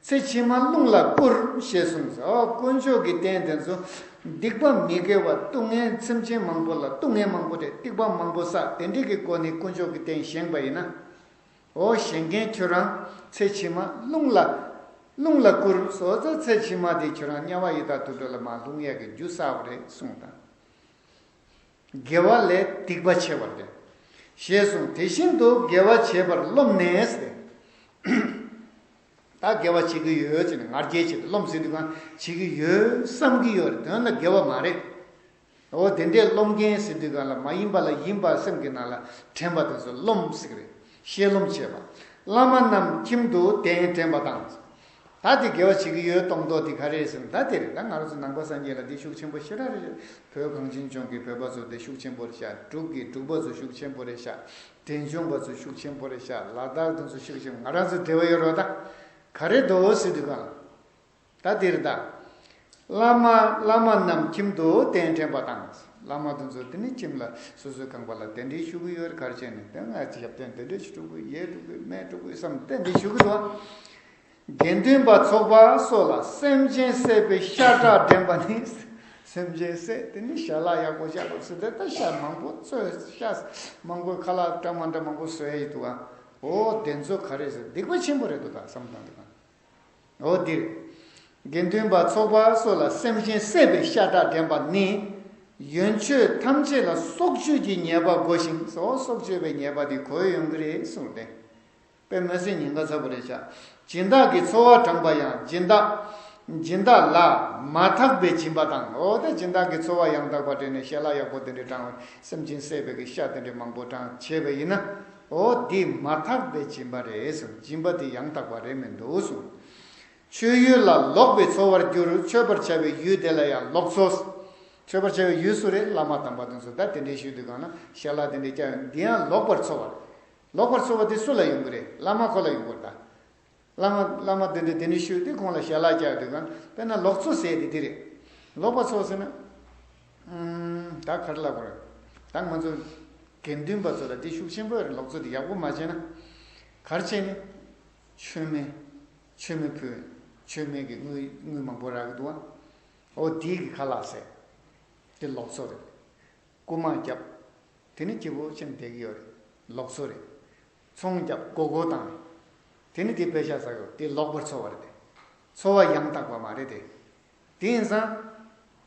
ཚེ་ཕྱི་མ་རླུང་ལ་བསྐུར་ཞེས་གསུངས་སོ། དཀོན་མཆོག་གི་རྟེན་དེ་ཚོ་སྡིག་པ་མི་དགེ་བ་སྡུག་བསྔལ་སེམས་ཅན་མང་པོ་ལ་སྡུག་བསྔལ་མང་པོ་རེད། སྡིག་པ་མང་པོ་བསགས་དེ་འདྲས་ཀྱི་སྒོ་ནས་དཀོན་མཆོག་གི་རྟེན་བཞེངས་པ་ཡིན་ན། འོ་བཞེངས་མཁན་ཁྱོད་རང་ཚེ་ཕྱི་མ་རླུང་ལ་རླུང་ལ་བསྐུར་སོ་ཙང་ཚེ་ཕྱི་མ་དེ་ཁྱོད་རང་དམྱལ་བ་ཡི་དྭགས་དུད་འགྲོ་ལ་མར་ལྷུང་ཡས་ཀྱི་རྒྱུ་བསགས་པ་རེད་གསུངས་དང་། དགེ་བ་ལས་སྡིག་པ་ཆེ་བ་སྟེ། ཞེས་གསུངས། དེ་བཞིན་དུ་དགེ་བ་བྱེད་པར་རློམ་ནས་ཟེར། ད་དགེ་བ་བྱེད་ཀྱི་ཡོད་ཟེར་ནས་ང་རྒྱལ་བྱེད་དེ་རློམ་ཟེར་དུས་གང་བྱེད་ཀྱི་ཡོད་བསམ་གྱི་ཡོད་རེད། དོན་ལ་དགེ་བ་མ་རེད། འོ་དེ་འདྲའི་རློམ་མཁན་ཟེར་དུས་གང་ལ་མ་ཡིན་པ་ལ་ཡིན་པ་སེམས་ཀྱི་ནང་ལ་དྲན་པ་དེ་ཚོ་རློམ་ཟེར་གྱི་རེད། ཤེས་རློམ་བྱེད་པ། བླ་མ་རྣམས་ཁྱིམ་དུ་གདན་འདྲེན་པ་དང་། ད་དེ་དགེ་བ་བྱེད་ཀྱི་ཡོད་སྟོང་ཐོག་དེ་ག་རེ་རེད་ཟེར་ན་ད་དེ་རེད། ད་ང་རང་ཚོ་ནང་པ་སངས་རྒྱས་ལ་དེ་ཤུགས་ཆེན་པོ་ཞེ་དྲག་རེད། བོད་གངས་ཅན་ལྗོངས་ཀྱི་བོད་པ་ཚོ་དེ་ཤུགས་ཆེན་པོ་རེད་ཤག་འབྲུག་གི་འབྲུག་པ་ཚོ་ཤུགས་ཆེན་པོ་རེད་ཤག་འབྲས་ལྗོངས་པ་ཚོ་ཤུགས་ཆེན་པོ་རེད་ཤག་ལ་དྭགས་དེ་ཚོ་ཤུགས་ཆེན་པོ། ང་རང་ཚོ་འབྲེལ་བ་ཡོད་རོགས་ད་ག་རེ་འདུག་ཟེར་དུས་གང་ལ། ད་དེ་རེད་ད། བླ་མ་བླ་མ་རྣམས་ཁྱིམ་དུ་གདན་འདྲེན་པ་དང་། བླ་མ་དེ་ཚོ་དེ་ནི་ཁྱིམ་ལ་སོ་སོའི་ཁང་པ་ལ་གདན་འདྲེན་ཞུ་གི་ཡོད་རེད། ག་རེ་བྱས་ནས་དེ་ང་ཞབས་བརྟན་དེ་འདྲས་ཞིག་སྒྲུབ་དགོས་ཡས་སྒྲུབ་དགོས་མས་སྒྲུབ་དགོས་བསམ་གདན་འདྲེན་ཞུ་གི་འདུག་དགེ་འདུན་པ་ཚོགས་པ་སོགས་ལ་སེམས་ཅན་བསད་པའི་ཤ་ཁྲག་འདྲེན་པ་ནི། སེམས་ཅན་བསད་དེ་ནི་ཞལ་ལག་ཡག་པོ་ཞག་པོ་ཟེར་ཏེ་ད་ཤ་མང་པོ་བཙོས་ཤ་མང་པོ་ཁ་ལག་འདྲ་མ་འདྲ་མང་པོ་བཟོས་ཡི་འདུག་ཨ། འོ་དེ་ཚོ་ག་རེ་ཟེར་སྡིག་པ་ཆེན་པོ་རེད་འདུག་ད་བསམ་བཏང་དུས་གང་། འོ་འདིར། དགེ་འདུན་པ་ཚོགས་པ་སོགས་ལ་སེམས་ཅན་བསད་པའི་ཤ་ཁྲག་འདྲེན་པ་ནི། ཡོན་མཆོད་ཐམས་ཅད་ལ་སྲོག་གཅོད་ཀྱི་ཉེས་པ་བགོ་ཞིང་སོ། སྲོག་གཅོད་པའི་ཉེས་པ་དེ་གོས་ཡོང་གི་རེད་གསུངས་ཏེ། དཔེ་མི་སྲིད་ཉེན་ཁ་ཚ་པོ་རེད་ཤག་སྦྱིན་བདག་གིས་འཚོ་བ་དྲངས་པ་ཡང་སྦྱིན་བདག་སྦྱིན་བདག་ལ་མ་ཐག་པའི་སྦྱིན་པ་དང་། འོ་ད་སྦྱིན་བདག་གིས་འཚོ་བ་ཡང་དག་པ་སྤྲད་ནས་ཞལ་ལག་ཡག་པོ་དེ་འདྲས་དྲངས་པ་སེམས་ཅན་བསད་པའི་གི་ཤ་དེ་འདྲས་མང་པོ་དྲངས་བྱས་པ་ཡིན་ན། འོ་འདི་མ་ཐག་པའི་སྦྱིན་པ་རེད་གསུངས། སྦྱིན་པ་དེ་ཡང་དག་པ་རེད་མི་འདུག་གསུངས། མཆོད་ཡུལ་ལ་ལོག་པའི་འཚོ་བར་འགྱུར། མཆོད་པར་བྱ་བའི་ཡུལ་དེ་ལ་ཡང་ལོག་འཚོ། མཆོད་པར་བྱ་བའི་ཡུལ་སུ་རེད། བླ་མ་དམ་པ་དེ་ཚོ་ད་དེ་འདྲའི་ཤུལ་དུ་གང་ན་ཞལ་ལག་དེ་འདྲའི་བཀྱག་ཡོང་འདི་ཡང་ལོག་པར་འཚོ་བ་རེད། ལོག་པར་འཚོ་བ་དེ་སུ་ལ་ཡོང་གི་རེད། བླ་མ་ཁོ་ལ་ཡོང་གི་རེད་ད། བླ་མ་བླ་མ་དེ་འདྲའི་དེ་འདྲའི་ཤུལ་དུ་ཁོང་ལ་ཞལ་ལག་བཀྱག་དུས་གང་དཔེར་ན་ལོག་འཚོ་ཟེར་དེ་དེ་རེད། ལོག་པར་འཚོ་ཟེར་ན། ཨུམ། ད་ག་རེ་ལབ་དགོས་རེད། ད་ང་ཚོ་དགེ་འདུན་པ་ཚོ་ལ་དེ་ཤུགས་ཆེན་པོ་རེད། ལོག་འཚོ་དེ་ཡག་པོ་མ་བྱས་ན། ག་རེ་བྱས་ནས། མཆོད་མེ། མཆོད་མེ་ཕུལ། མཆོད་མེ་གི་དངུལ་དངུལ་མང་པོ་རག་གི་འདུག་ཨ། འོ་དེའི་གི་ཁ་ལག་ཟས། དེ་ལོག་འཚོ་རེད། རྐུ་མ་རྒྱབ། དེ་ནི་སྐྱིད་པོ་ཕྱིན་བསྡད་ཀྱི་ཡོད་རེད། ལོག་འཚོ་རེད། ཚོང་རྒྱབ་མགོ་སྐོར་བཏང་རེད། དེ་ནི་དེ་པེ་ཤ་ཟ་གི་ཡོད་དེ་ལོག་པར་འཚོ་བ་རེད་དེ། འཚོ་བ་ཡང་དག་པ་མ་རེད་དེ། དེ་ཡིན་ཙང་།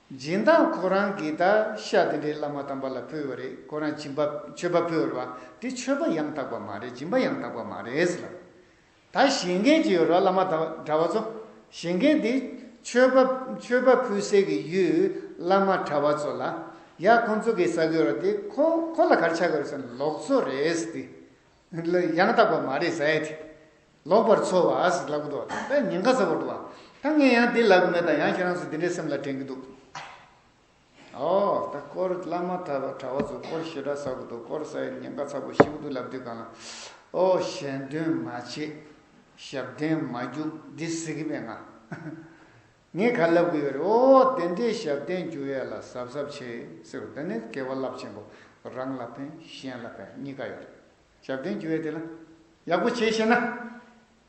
སྦྱིན་བདག་ཁོ་རང་གིས་ད་ཤ་དེ་འདྲའི་བླ་མ་དམ་པ་ལ་ཕུལ་བ་རེད། ཁོ་རང་སྦྱིན་པ་མཆོད་པ་ཕུལ་བ་རེད་བ། དེ་མཆོད་པ་ཡང་དག་པ་མ་རེད། སྦྱིན་པ་ཡང་དག་པ་མ་རེད་ཟེར་ལ། ད་བཞེངས་མཁན་ཅིག་ཡོད་རེད་བ། བླ་མ་དམ་གྲྭ་པ་ཚོ། བཞེངས་མཁན་དེ་མཆོད་པ་མཆོད་པ་ཕུལ་སའི་གི་ཡུལ་བླ་མ་གྲྭ་པ་ཚོ་ལ། ཡ་ཁོང་ཚོ་གིས་ཟ་གི་ཡོད་རེད་དེ་ཁོ་ཁོ་ལ་ག་རེ་ཆགས་ཀྱི་རེད་ཟེར་ན་ལོག་འཚོ་རེད་ཟེར་ཏེ། ཡང་དག་པ་མ་རེད་ཟེར་ཡ་དེ། ལོག་པར་འཚོ་བ་ཟེར་ལབ་གི་འདུག་ད་ཉེན་ཁ་ཚ་པོ་འདུག་ད་ངས་ཡང་འདི་ལབ་གི་མེད་ད་ཡང་ཁྱེད་རང་ཚོ་འདི་འདྲའི་སེམས་ལ་དྲན་གི་འདུག་ཨོ་ད་སྐོར་བླ་མ་གྲྭ་པ་གྲྭ་པ་ཚོ་སྐོར་ཞེ་དྲག་ཟ་གི་འདུག་སྐོར་ཟ་ཡ་ཉེན་ཁ་ཚ་པོ་ཞེ་པོ་འདུག་ལབ་དུས་གང་ལ་ཨོ་ཞལ་འདོན་མ་བྱེད། ཞབས་བརྟན་མ་རྒྱུག་འདི་ཟེར་གི་མེད་ང་། ངས་ག་ལབ་གི་ཡོད་རེད། ཨོ་དེ་འདྲའི་ཞབས་བརྟན་རྒྱུག་ཡ་ལ་གཟབ་གཟབ་བྱེད་ཟེར་བ་དེ་ནི་དགེ་བ་རླབས་ཆེན་པོ་རང་ལ་ཕན་གཞན་ལ་ཕན་གཉིས་ཀ་ཡོད་རེད། ཞབས་བརྟན་རྒྱུག་ཡ་དེ་ལ་ཡག་པོ་བྱེད་ཤེས་ན་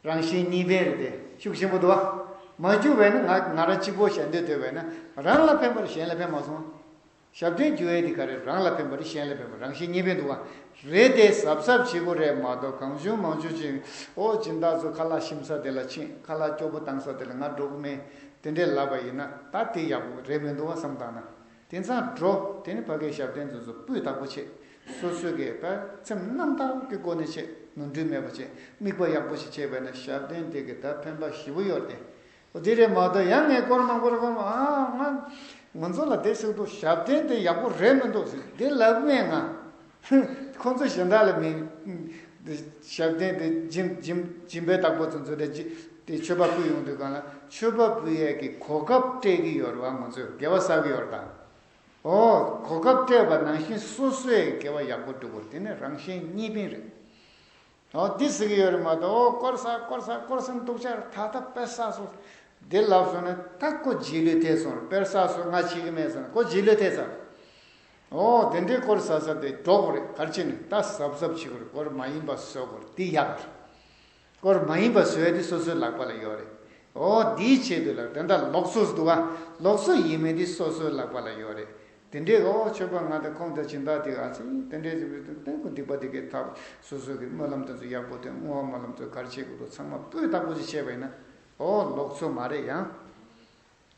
རང་གཞན་གཉིས་ཕན་རེད་དེ་ཤུགས་ཆེན་པོ་འདུག་བ། མ་རྒྱུག་བས་ན་ང་ང་རང་གཅིག་པོ་ཞལ་འདོན་སྡོད་བས་ན་རང་ལ་ཕན་པར་གཞན་ལ་ཕན་མ་སོང་། ཞབས་བརྟན་རྒྱུག་ཡས་དེ་ག་རེ་རང་ལ་ཕན་པ་རེད་གཞན་ལ་ཕན་པ་རང་གཞན་གཉིས་ཕན་འདུག་བ། རེད་དེ་གཟབ་གཟབ་བྱེད་དགོས་རེད་མ་གཏོགས་གང་བྱུང་མང་བྱུང་ཅིག་ཨོ་སྦྱིན་བདག་ཚོ་ཁ་ལག་ཞིམ་ས་དེ་ལ་ཕྱིན་ཁ་ལག་སྐྱོ་པོ་བཏང་ས་དེ་ལ་ང་འགྲོ་གི་མེད་དེ་འདྲས་ལབ་པ་ཡིན་ན་ད་དེ་ཡག་པོ་རེད་མི་འདུག་བ་བསམ་བཏང་ན། དེང་སང་འགྲོ་དེ་ནི་ཕ་གིའི་ཞབས་བརྟན་ཚོ་ཚོ་སྤུས་དག་པོ་བྱེད། སོ་སོའི་གི་ད་སེམས་རྣམ་དག་གི་སྒོ་ནས་བྱེད། ནོར་འཁྲུལ་མེད་པ་བྱེད། དམིགས་པ་ཡག་པོ་ཞིག་བྱས་པས་ན་ཞབས་བརྟན་དེ་གི་ད་ཕན་པ་ཞེ་པོ་ཡོད་དེ། འོ་དེ་རེད་མ་གཏོགས་ཡང་ངས་སྐོར་མང་པོ་རེ་སྐོར་མ་ཨ་ང་ང་ཚོ་ལ་དེ་ཟེར་འདུག་ཞབས་བརྟན་དེ་ཡག་པོ་རེད་མི་འདུག་ཟེར་དེ་ལབ་མེད་ང་། ཁོང་ཚོ་གཞན་དག་ལ་མིན། ཞབས་བརྟན་དེ་སྦྱིན་སྦྱིན་སྦྱིན་པའི་བདག་པོ་ཚོ་ཚོ་དེ་དེ་མཆོད་པ་ཕུལ་ཡོང་དུས་གང་ལ་མཆོད་པ་ཕུལ་ཡས་ཀྱི་གོ་སྐབས་སྤྲད་ཀྱི་ཡོད་རེད་བ། ང་ཚོས་དགེ་བ་བསགས་ཀྱི་ཡོད་རེད་ད། ཨོ་གོ་སྐབས་སྤྲད་པ་ནང་བཞིན་སོ་སོའི་དགེ་བ་ཡག་པོ་སྒྲུབ་དགོས་དེ་ནི་རང་གཞན་གཉིས་ཕན་རེད། ཨོ་འདི་ཟེར་གྱི་ཡོད་རེད་མ་གཏོགས་ཨོ་སྐོར་ས་སྐོར་ས་སྐོར་ས་འདུག་ཅར་ད་ལྟ་དཔེ་ས་སོ། འདི་ལབ་སོང་ན་ད་ཁོ་རྗེས་ལུས་ཐེབས་སོང་རེད། དཔེ་ས་སོ་ང་བྱེད་ཀྱི་མེད་སོང་ན་ཁོ་རྗེས་ལུས་ཐེབས་ཚར། ཨོ་དེ་འདྲའི་སྐོར་ཟ་ཟ་དེ་འགྲོ་དགོས་རེད། ག་རེ་བྱས་ནས་ད་གཟབ་གཟབ་བྱེད་དགོས་རེད། སྐོར་མ་ཡིན་པ་བཟོ་དགོས་རེད། དེ་ཡག་རེད། སྐོར་མ་ཡིན་པ་བཟོ་ཡ་དེ་སོ་སོའི་ལག་པ་ལ་ཡོད་རེད། ཨོ་དེའི་ཆེད་དུ་ལ་དེ་འདྲ་ལུགས་སྲོལ་འདུག་ག་ལུགས་སྲོལ་ཡིན་མིན་དེ་སོ་སོའི་ལག་པ་ལ་ཡོད་རེད། དེ་འདྲའི་ཨོ་ཆོས་པ་ང་དང་ཁོང་དང་སྦྱིན་བདག་དེ་ཨ་ཙི་དེ་འདྲའི་ཅིག་དེ་ཁོ་སྡིག་པ་དེ་གའི་ཐབས་སོ་སོ་གི་སྨོན་ལམ་དེ་ཚོ་ཡག་པོ་དེ་བསྔོ་བ་སྨོན་ལམ་ཚོ་ག་རེ་བྱེད་དགོས་འདུག་ཚང་མ་སྤུས་དག་པོ་ཅིག་བྱས་པ་ཡིན་ན་ཨོ་ལུགས་སྲོལ་མ་རེད་ཡང་།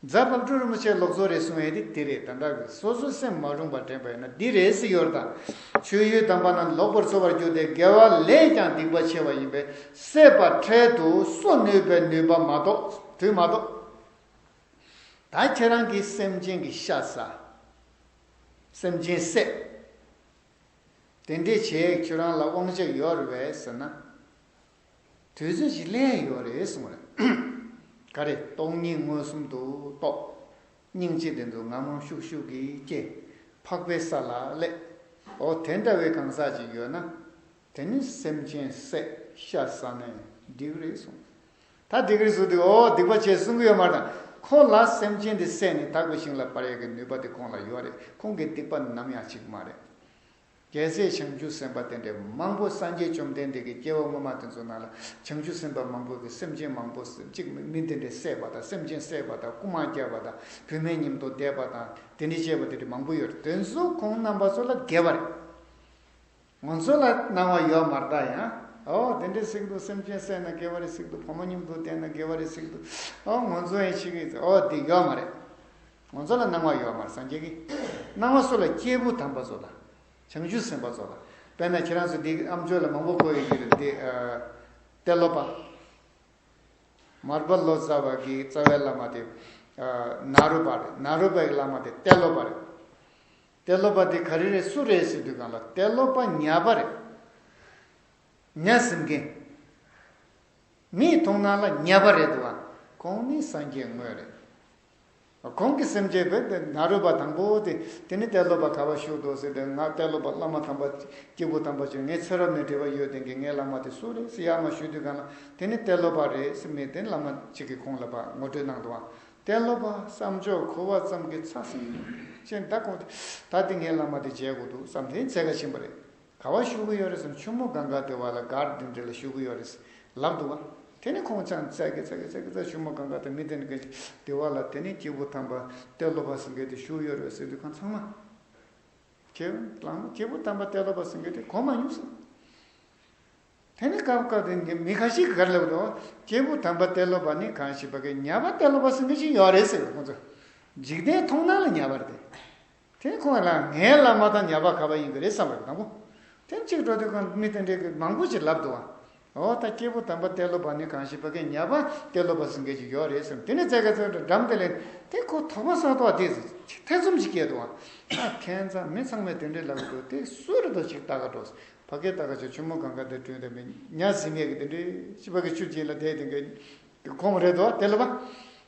རྫ་བབས་སྤྲུལ་རིན་པོ་ཆེ་ལུགས་སྲོལ་རེད་གསུང་ཡས་དེ་དེ་རེད། ད་ལྟ་གི་སོ་སོའི་སེམས་མ་རུངས་པ་དྲན་པ་ཡིན་ན་འདི་རེད་ཟེར་ཡོད་རེད་ད། ཆོས་ཡུལ་དམ་པ་རྣམས་ལོག་པར་འཚོ་བར་གྱུར་ཏེ་དགེ་བ་ལས་ཀྱང་སྡིག་པ་ཆེ་བ་ཡིན་པས་སྲེད་པ་འཕྲལ་དུ་གསོ་ནུས་པའི་ནུས་པ་མ་གཏོགས་དུས་མ་གཏོགས། ད་ཁྱེད་རང་གིས་སེམས་ཅན་གྱི་ཤ་ཟ། སེམས་ཅན་བསད། དེ་འདྲས་བྱས་ཁྱོད་རང་ལ་དབང་ཆ་ཡོད་རེད་པས་ཟེར་ན། དུས་ཚོད་ཅིག་སླེབས་ཡོད་རེད་གསུངས་རེད། ག་རེ་སྟོང་ཉིད་མངོན་སུམ་དུ་རྟོགས། སྙིང་རྗེ་དེ་ཚོ་ངང་ངམ་ཤུགས་ཤུགས་ཀྱིས་སྐྱེ། འཕགས་པའི་ས་ལ་སླེབས། འོ་དེ་འདྲ་བའི་གང་ཟག་ཅིག་ཡོད་ན། དེ་ནི་སེམས་ཅན་བསད་ཤ་ཟ་ནས་འགྲིག་རེད་གསུངས། ད་འགྲིག་རེད་ཟེར་དུས་འོ་སྡིག་པ་ཆེ་གསུང་གི་ཡོད་མ་རེད། ཁོ་ལ་སེམས་ཅན་དེ་བསད་ནས་དག་པའི་ཞིང་ལ་སྤར་ཡས་ཀྱི་ནུས་པ་དེ་ཁོང་ལ་ཡོད་རེད། ཁོང་གི་སྡིག་པ་ནམ་ཡང་བྱེད་ཀྱི་མ་རེད། རྒྱལ་སྲས་བྱང་ཆུབ་སེམས་དཔའ་དེ་འདྲའི་མང་པོ་སངས་རྒྱས་བཅོམ་ལྡན་འདས་ཀྱི་སྐྱེ་བ་སྔོན་མ་དེ་ཚོ་ནང་ལ་བྱང་ཆུབ་སེམས་དཔའ་མང་པོ་གིས་སེམས་ཅན་མང་པོ་གཅིག་མི་དེ་འདྲའི་བསད་པ་དང་སེམས་ཅན་བསད་པ་དང་རྐུ་མ་བརྒྱབ་པ་དང་བུད་མེད་མཉམ་དུ་བསྡད་པ་དང་དེ་འདྲའི་བྱས་པ་དེ་འདྲའི་མང་པོ་ཡོད་རེད། དེ་ཚོ་ཁོང་རྣམ་པ་ཚོ་ལ་དགེ་བ་རེད། ང་ཚོ་ལ་སྣང་བ་ཡོད་མ་རེད་ད་ཡང་། ཨོ་དེ་འདྲའི་སྲིད་དུ་སེམས་ཅན་བསད་ན་དགེ་བ་རེད། སྲིད་དུ་ཕོ་མོ་མཉམ་དུ་བསྡད་ན་དགེ་བ་རེད། སྲིད་དུ་ཨོ་ང་ཚོ་ཡང་ཤི་གི་ཨོ་དེ་ཡོད་མ་རེད། ང་ཚོ་ལ་སྣང་བ་ཡོད་མ་རེད། སངས་རྒྱས་ཀྱི་སྣང་བ་སུ་ལ། སྐྱེས་བུ་དམ་པ་ཚོ་ལ། བྱང་ཆུབ་སེམས་དཔའ་ཚོ་ལ། དཔེར་ན་ཁྱེད་རང་ཚོ་འདི་ཨམ་ཅོག་ལ་མང་པོ་གོ་ཡོད་ཀྱི་རེད་འདི། ཨ་ཏེ་ལོ་པ། མར་པ་ལོ་ཙཱ་བ་གི་རྩ་བའི་བླ་མ་དེ་ཨ་ནཱ་རོ་པ་རེད། ནཱ་རོ་པའི་བླ་མ་དེ་ཏེ་ལོ་པ་རེད། ཏེ་ལོ་པ་དེ་ག་རེ་རེད་སུ་རེད་ཟེར་དུས་སྒང་ལ་ཏེ་ལོ་པ་ཉ་པ་རེད། ཉ་ཟིན་མཁན། མིའི་མཐོང་སྣང་ལ་ཉ་པ་རེད་འདུག་བ། ཁོང་ནི་སངས་རྒྱས་དངོས་རེད། ཁོང་གི་སེམས་ཅན་བོད་དེ་ནཱ་རོ་པ་དང་པོ་དེ་དེ་ནི་ཏེ་ལོ་པ་ག་པར་བཞུགས་འདུག་ཟེར་ཏེ། ང་ཏེ་ལོ་པ་བླ་མ་དམ་པ་སྐྱེས་བུ་དམ་པ་ཅིག་ངའི་ཚེ་རབས་ནས་འབྲེལ་བ་ཡོད་དེ་གི་ངའི་བླ་མ་དེ་སུ་རེད་ཟེར་ཡར་མར་ཞུ་དུས་སྒང་ལ་དེ་ནི་ཏེ་ལོ་པ་རེད་ཟེར་མི་དེ་བླ་མ་ཅིག་གིས་ཁོང་ལ་ཕར་ངོ་སྤྲོད་གནང་འདུག་བ། ཏེ་ལོ་པ་བསམ་ཅོག་གོ་བ་ཙམ་གྱིས་ཚ་སེམས་ཅན་ད་ཁོང་ད་དེ་ངའི་བླ་མ་དེ་མཇལ་དགོས་འདུག་བསམ་དེ་འཚལ་ག་ཕྱིན་པ་རེད། ག་པར་བཞུགས་ཀྱི་ཡོད་རེད་ཟེར་ན་ཆུ་མོ་གངྒཱ་ལྟེ་བ་ལ་སྒར་འདི་འདྲ་ལ་བཞུགས་ཀྱི་ཡོད་རེད་ལབ་འདུག་བ། དེ་ནི་ཁོང་ཚང་ཙག་གི་ཙག་གི་ཙག་གི་ཙག་ཆུ་མོ་གངྒཱ་དང་མི་དེ་ནི་གི་ལྟེ་བ་ལ་དེ་ནི་སྐྱེས་བུ་དམ་པ་ཏེ་ལོ་པ་ཟེར་མཁན་དེ་བཞུགས་ཡོད་རེད་ཟེར་དུས་ཁོང་ཚང་མ། ཁྱེད་ལང་སྐྱེས་བུ་དམ་པ་ཏེ་ལོ་པ་ཟེར་མཁན་དེ་གོ་མ་མྱོང་ཟེར། དེ་ནི་སྐབས་སྐབས་དེ་མི་ཁ་ཤས་ཀྱིས་ག་རེ་ལབ་འདུག་སྐྱེས་བུ་དམ་པ་ཏེ་ལོ་པ་ནི་གང་ཞིག་ཕ་གི་ཉ་པ་ཏེ་ལོ་པ་ཟེར་མཁན་ཞིག་ཡོད་རེད་ཟེར་ཁོང་ཚོ། འཇིག་རྟེན་མཐོང་སྣང་ལ་ཉ་པ་རེད་དེ། དེ་ཁོང་ལ་ངའི་བླ་མ་དང་ཉ་པ་ག་པར་ཡིན་གི་རེད་བསམ་པ་དང་པོ། དེ་གཅིག་འགྲོ་དུས་ཁོང་མི་དེ་འདྲའི་གི་མང་པོ་ཞིག་ལབ་འདུག་བ། འོ་ད་སྐྱེས་བུ་དམ་པ་ཏེ་ལོ་པ་ནི་གང་ཞིག་ཕ་གི་ཉ་པ་ཏེ་ལོ་པ་ཟེར་མཁན་ཞིག་ཡོད་རེད་ཟེར། དེ་ནི་ཙག་གི་ཙག་འགྲམ་དེ་ལས་དེ་ཁོ་དོགས་པ་ཟ་ཐོག་དེ་ཐེ་ཚོམ་ཞིག་སྐྱེས་འདུག་བ། ཨ་ཁྱད་མཚར་མི་ཚང་མས་དེ་འདྲའི་ལབ་འདུག་དེ་སུ་རེད་དོ་ཅིག་ལྟ་ག་འགྲོ། ཕ་གི་ལྟ་ག་ཅིག་ཆུ་མོ་གངྒཱ་དེ་བྲོས་ཏེ་མི་ཉ་ཟིན་མེད་གི་དེ་འདྲའི་ཅི་ཕ་གི་ཆུ་རྗེས་ལ་བསྡད་དེ་གི་ཁོང་རེད་དོ་ཏེ་ལོ་པ།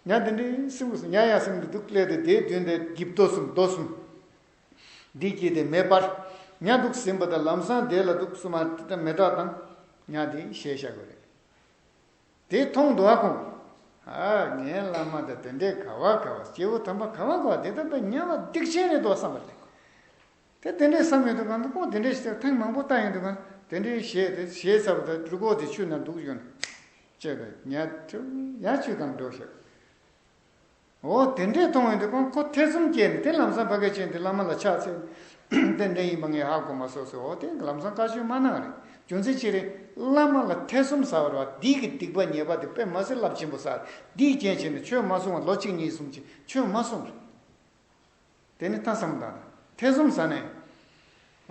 ཉ་དེ་འདྲའི་སེམས་ཀྱི་ཉ་ཡང་སེམས་ཀྱི་སྡུག་སླེབས་ཏེ་དེའི་མདུན་དེ་འགྱིབ་རྡོ་གསུམ་རྡོ་གསུམ། འདི་སྐྱེས་ཏེ་མེ་སྤར། ཉ་འདུག་ཟིན་པ་དང་ལམ་སང་དེ་ལ་འདུག་སུ་མ་མེ་སྲེག་དང་། ཉ་དེ་བཞེས་བཞག་དགོས་རེད། དེ་མཐོང་འདུག་ཨ་ཁོང་། ཨ་ངའི་བླ་མ་དང་དེ་འདྲའི་ག་བ་ག་བ་སྐྱེས་བུ་དམ་པ་ག་བ་ག་བ་དེ་ལྟ་བུའི་ཉ་པ་སྡིག་ཅན་རེད་འདུག་བསམ་པ་རེད། དེ་དེ་འདྲའི་བསམ་ཡོད་དུས་གང་དུ་ཁོང་དེ་འདྲའི་ཞིག་ཐེངས་མང་པོ་བལྟ་ཡོད་དུས་གང་དེ་འདྲའི་བཞེས་དེ་བཞེས་ཚར་བ་དང་རུ་ཁོག་དེ་ཆུ་ནང་འདུག་ཡོང་ནས་བཅད་པས་ཉ་ཐུ་ཡང་ཆུ་གང་འགྲོ་ཤག་འོ་དེ་འདྲས་མཐོང་ཡོང་དུས་ཁོང་ཁོ་ཐེ་ཚོམ་སྐྱེས་ནས་དེ་ལམ་སང་ཕ་གི་ཕྱིན་ཏེ་བླ་མ་ལ་ཕྱག་འཚལ། དེ་འདྲ་ཡིན་པ་ངས་ཧ་གོ་མ་སོང་ཟེར། འོ་དེ་ལམ་སང་བཀའ་ཆོས་མ་གནང་རེད། རྒྱུ་མཚན་ཅི་རེད། བླ་མ་ལ་ཐེ་ཚོམ་ཟ་བ་རེད་བ། འདི་གི་སྡིག་པ་ཉེས་པ་དེ་དཔེ་མ་སྲིད་རླབས་ཆེན་པོ་ཟ་རེད། འདིའི་རྐྱེན་བྱས་ནས་ཆོས་མ་གསུང་བ་ལོ་གཅིག་གཉིས་གསུམ་ཅིག་ཆོས་མ་གསུང་རེད། དེ་ནི་ད་བསམ་བློ་བཏང་ན་ཐེ་ཚོམ་ཟ་ནས།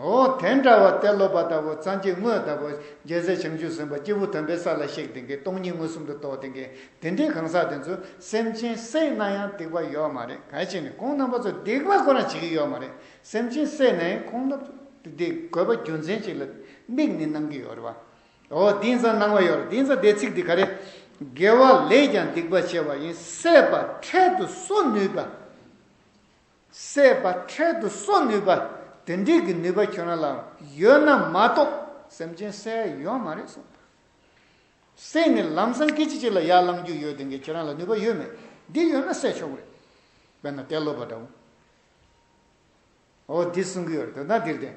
འོ་དེ་འདྲ་བ་ཏེ་ལོ་པ་ལྟ་བུ་སངས་རྒྱས་དངོས་ལྟ་བུ་རྒྱལ་སྲས་བྱང་ཆུབ་སེམས་དཔའ་སྐྱེས་བུ་དམ་པའི་ས་ལ་གཤེགས་ཏེ་གི་སྟོང་ཉིད་མངོན་སུམ་དུ་རྟོགས་ཏེ་གི་དེ་འདྲའི་གང་ཟག་དེ་ཚོ་སེམས་ཅན་བསད་ན་ཡང་སྡིག་པ་ཡོད་མ་རེད། གང་ཡིན་ཟེར་ན་ཁོང་རྣམ་པ་ཚོ་སྡིག་པ་ཁོ་རང་བྱེད་ཀྱི་ཡོད་མ་རེད། སེམས་ཅན་བསད་ན་ཡང་ཁོང་རྣམ་ཚོ་དེ་དགོས་པ་རྒྱུ་མཚན་ཅིག་ལ་དམིགས་ནས་གནང་གི་ཡོད་རེད་བ། འོ་དེང་སང་སྣང་བ་ཡོད་རེད། དེང་སང་དེ་ཚིག་འདི་ག་རེ། དགེ་བ་ལས་ཀྱང་སྡིག་པ་ཆེ་བ་ཡིན། བསད་པ་འཕྲལ་དུ་གསོ་ནུས་པ། བསད་པ་འཕྲལ་དུ་གསོ་ནུས་པ། དེ་འདྲའི་གི་ནུས་པ་ཁྱོད་རང་ལ་ཡོད་ན་མ་གཏོགས་སེམས་ཅན་བསད་ཡོད་མ་རེད་གསུངས། བསད་ནས་ལམ་སང་སྐད་ཅིག་ཅིག་ལ་ཡར་ལངས་རྒྱུ་ཡོད་དེ་གི་ཁྱེད་རང་ལ་ནུས་པ་ཡོད་མེད། འདི་ཡོད་ན་བསད་ཆོག་གི་རེད། དཔེར་ན་ཏེ་ལོ་པ་འདྲ་བོ། འོ་འདི་གསུང་གི་ཡོད་རེད། དོན་དག་འདིར་བརྟེན།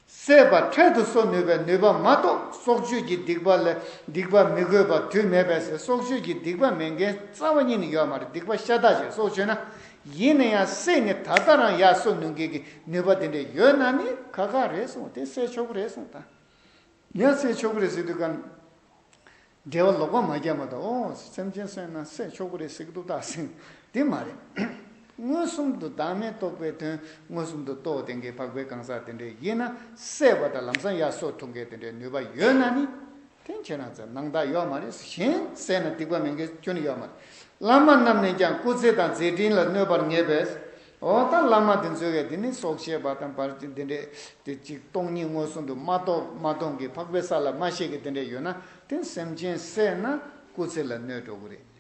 བསད་པ་འཕྲལ་དུ་གསོ་ནུས་པའི་ནུས་པ་མ་གཏོགས་སྲོག་གཅོད་ཀྱི་སྡིག་པ་ལ་སྡིག་པ་མི་དགོས་པ་དུས་མེད་པས་ཟེར། སྲོག་གཅོད་ཀྱི་སྡིག་པ་མེད་མཁན་རྩ་བ་ཉིད་ནས་ཡོད་མ་རེད། སྡིག་པ་ཤ་སྟག་ཅིག་སྲོག་གཅོད་ན། ཡིན་ན་ཡང་བསད་ནས་ད་ལྟ་རང་ཡར་གསོ་ནུས་མཁན་གྱི་ནུས་པ་དེ་འདྲ་ཡོད་ན་ནི་ཁག་ཁག་རེད་གསུངས། དེ་བསད་ཆོག་གི་རེད་གསུངས། ད་ཡང་བསད་ཆོག་གི་རེད་ཟེར་དུས་ག་འགྲེལ་བ་ལོག་པ་མ་རྒྱག་མ་གཏོགས། ཨོ་སེམས་ཅན་གསོས་ན་བསད་ཆོག་གི་རེད་ཟེར་གི་འདུག་ད་ཟེར། དེ་མ་རེད། མངོན་སུམ་དུ་བདག་མེད་རྟོགས་པའི་དོན་མངོན་སུམ་དུ་རྟོགས་བསྡད་མཁན་འཕགས་པའི་གང་ཟག་དེ་འདྲས་ཡིན་ན། བསད་པ་དང་ལམ་སང་ཡར་གསོ་ཐུབ་མཁན་དེ་འདྲའི་ནུས་པ་ཡོད་ན་ནི། དེ་ཁྱེད་རང་ཚོ་སྣང་དག་ཡོད་མ་རེད། གཞན་བསད་ན་སྡིག་པ་མེད་མཁན་ཁྱོན་ནས་ཡོད་མ་རེད། བླ་མ་རྣམས་ནས་ཀྱང་སྐུ་ཚེ་དང་མཛད་འཕྲིན་ལ་གནོད་པར་ངེས་པས། འོ་ད་བླ་མ་དེ་ཚོས་ག་དེ་ནི་སྲོག་བཅད་པ་དང་བར་ཆད་འདི་འདྲས་དེ་གཅིག་སྟོང་ཉིད་མངོན་སུམ་དུ་མ་རྟོགས་མ་མཐོང་གི་འཕགས་པའི་ས་ལ་མ་གཤེགས་ཀྱི་དེ་འདྲས་ཡོད་ན། དེ་སེམས་ཅན་བསད་ན་སྐུ་ཚེ་ལ་གནོད་འགྲོ་གི་རེད།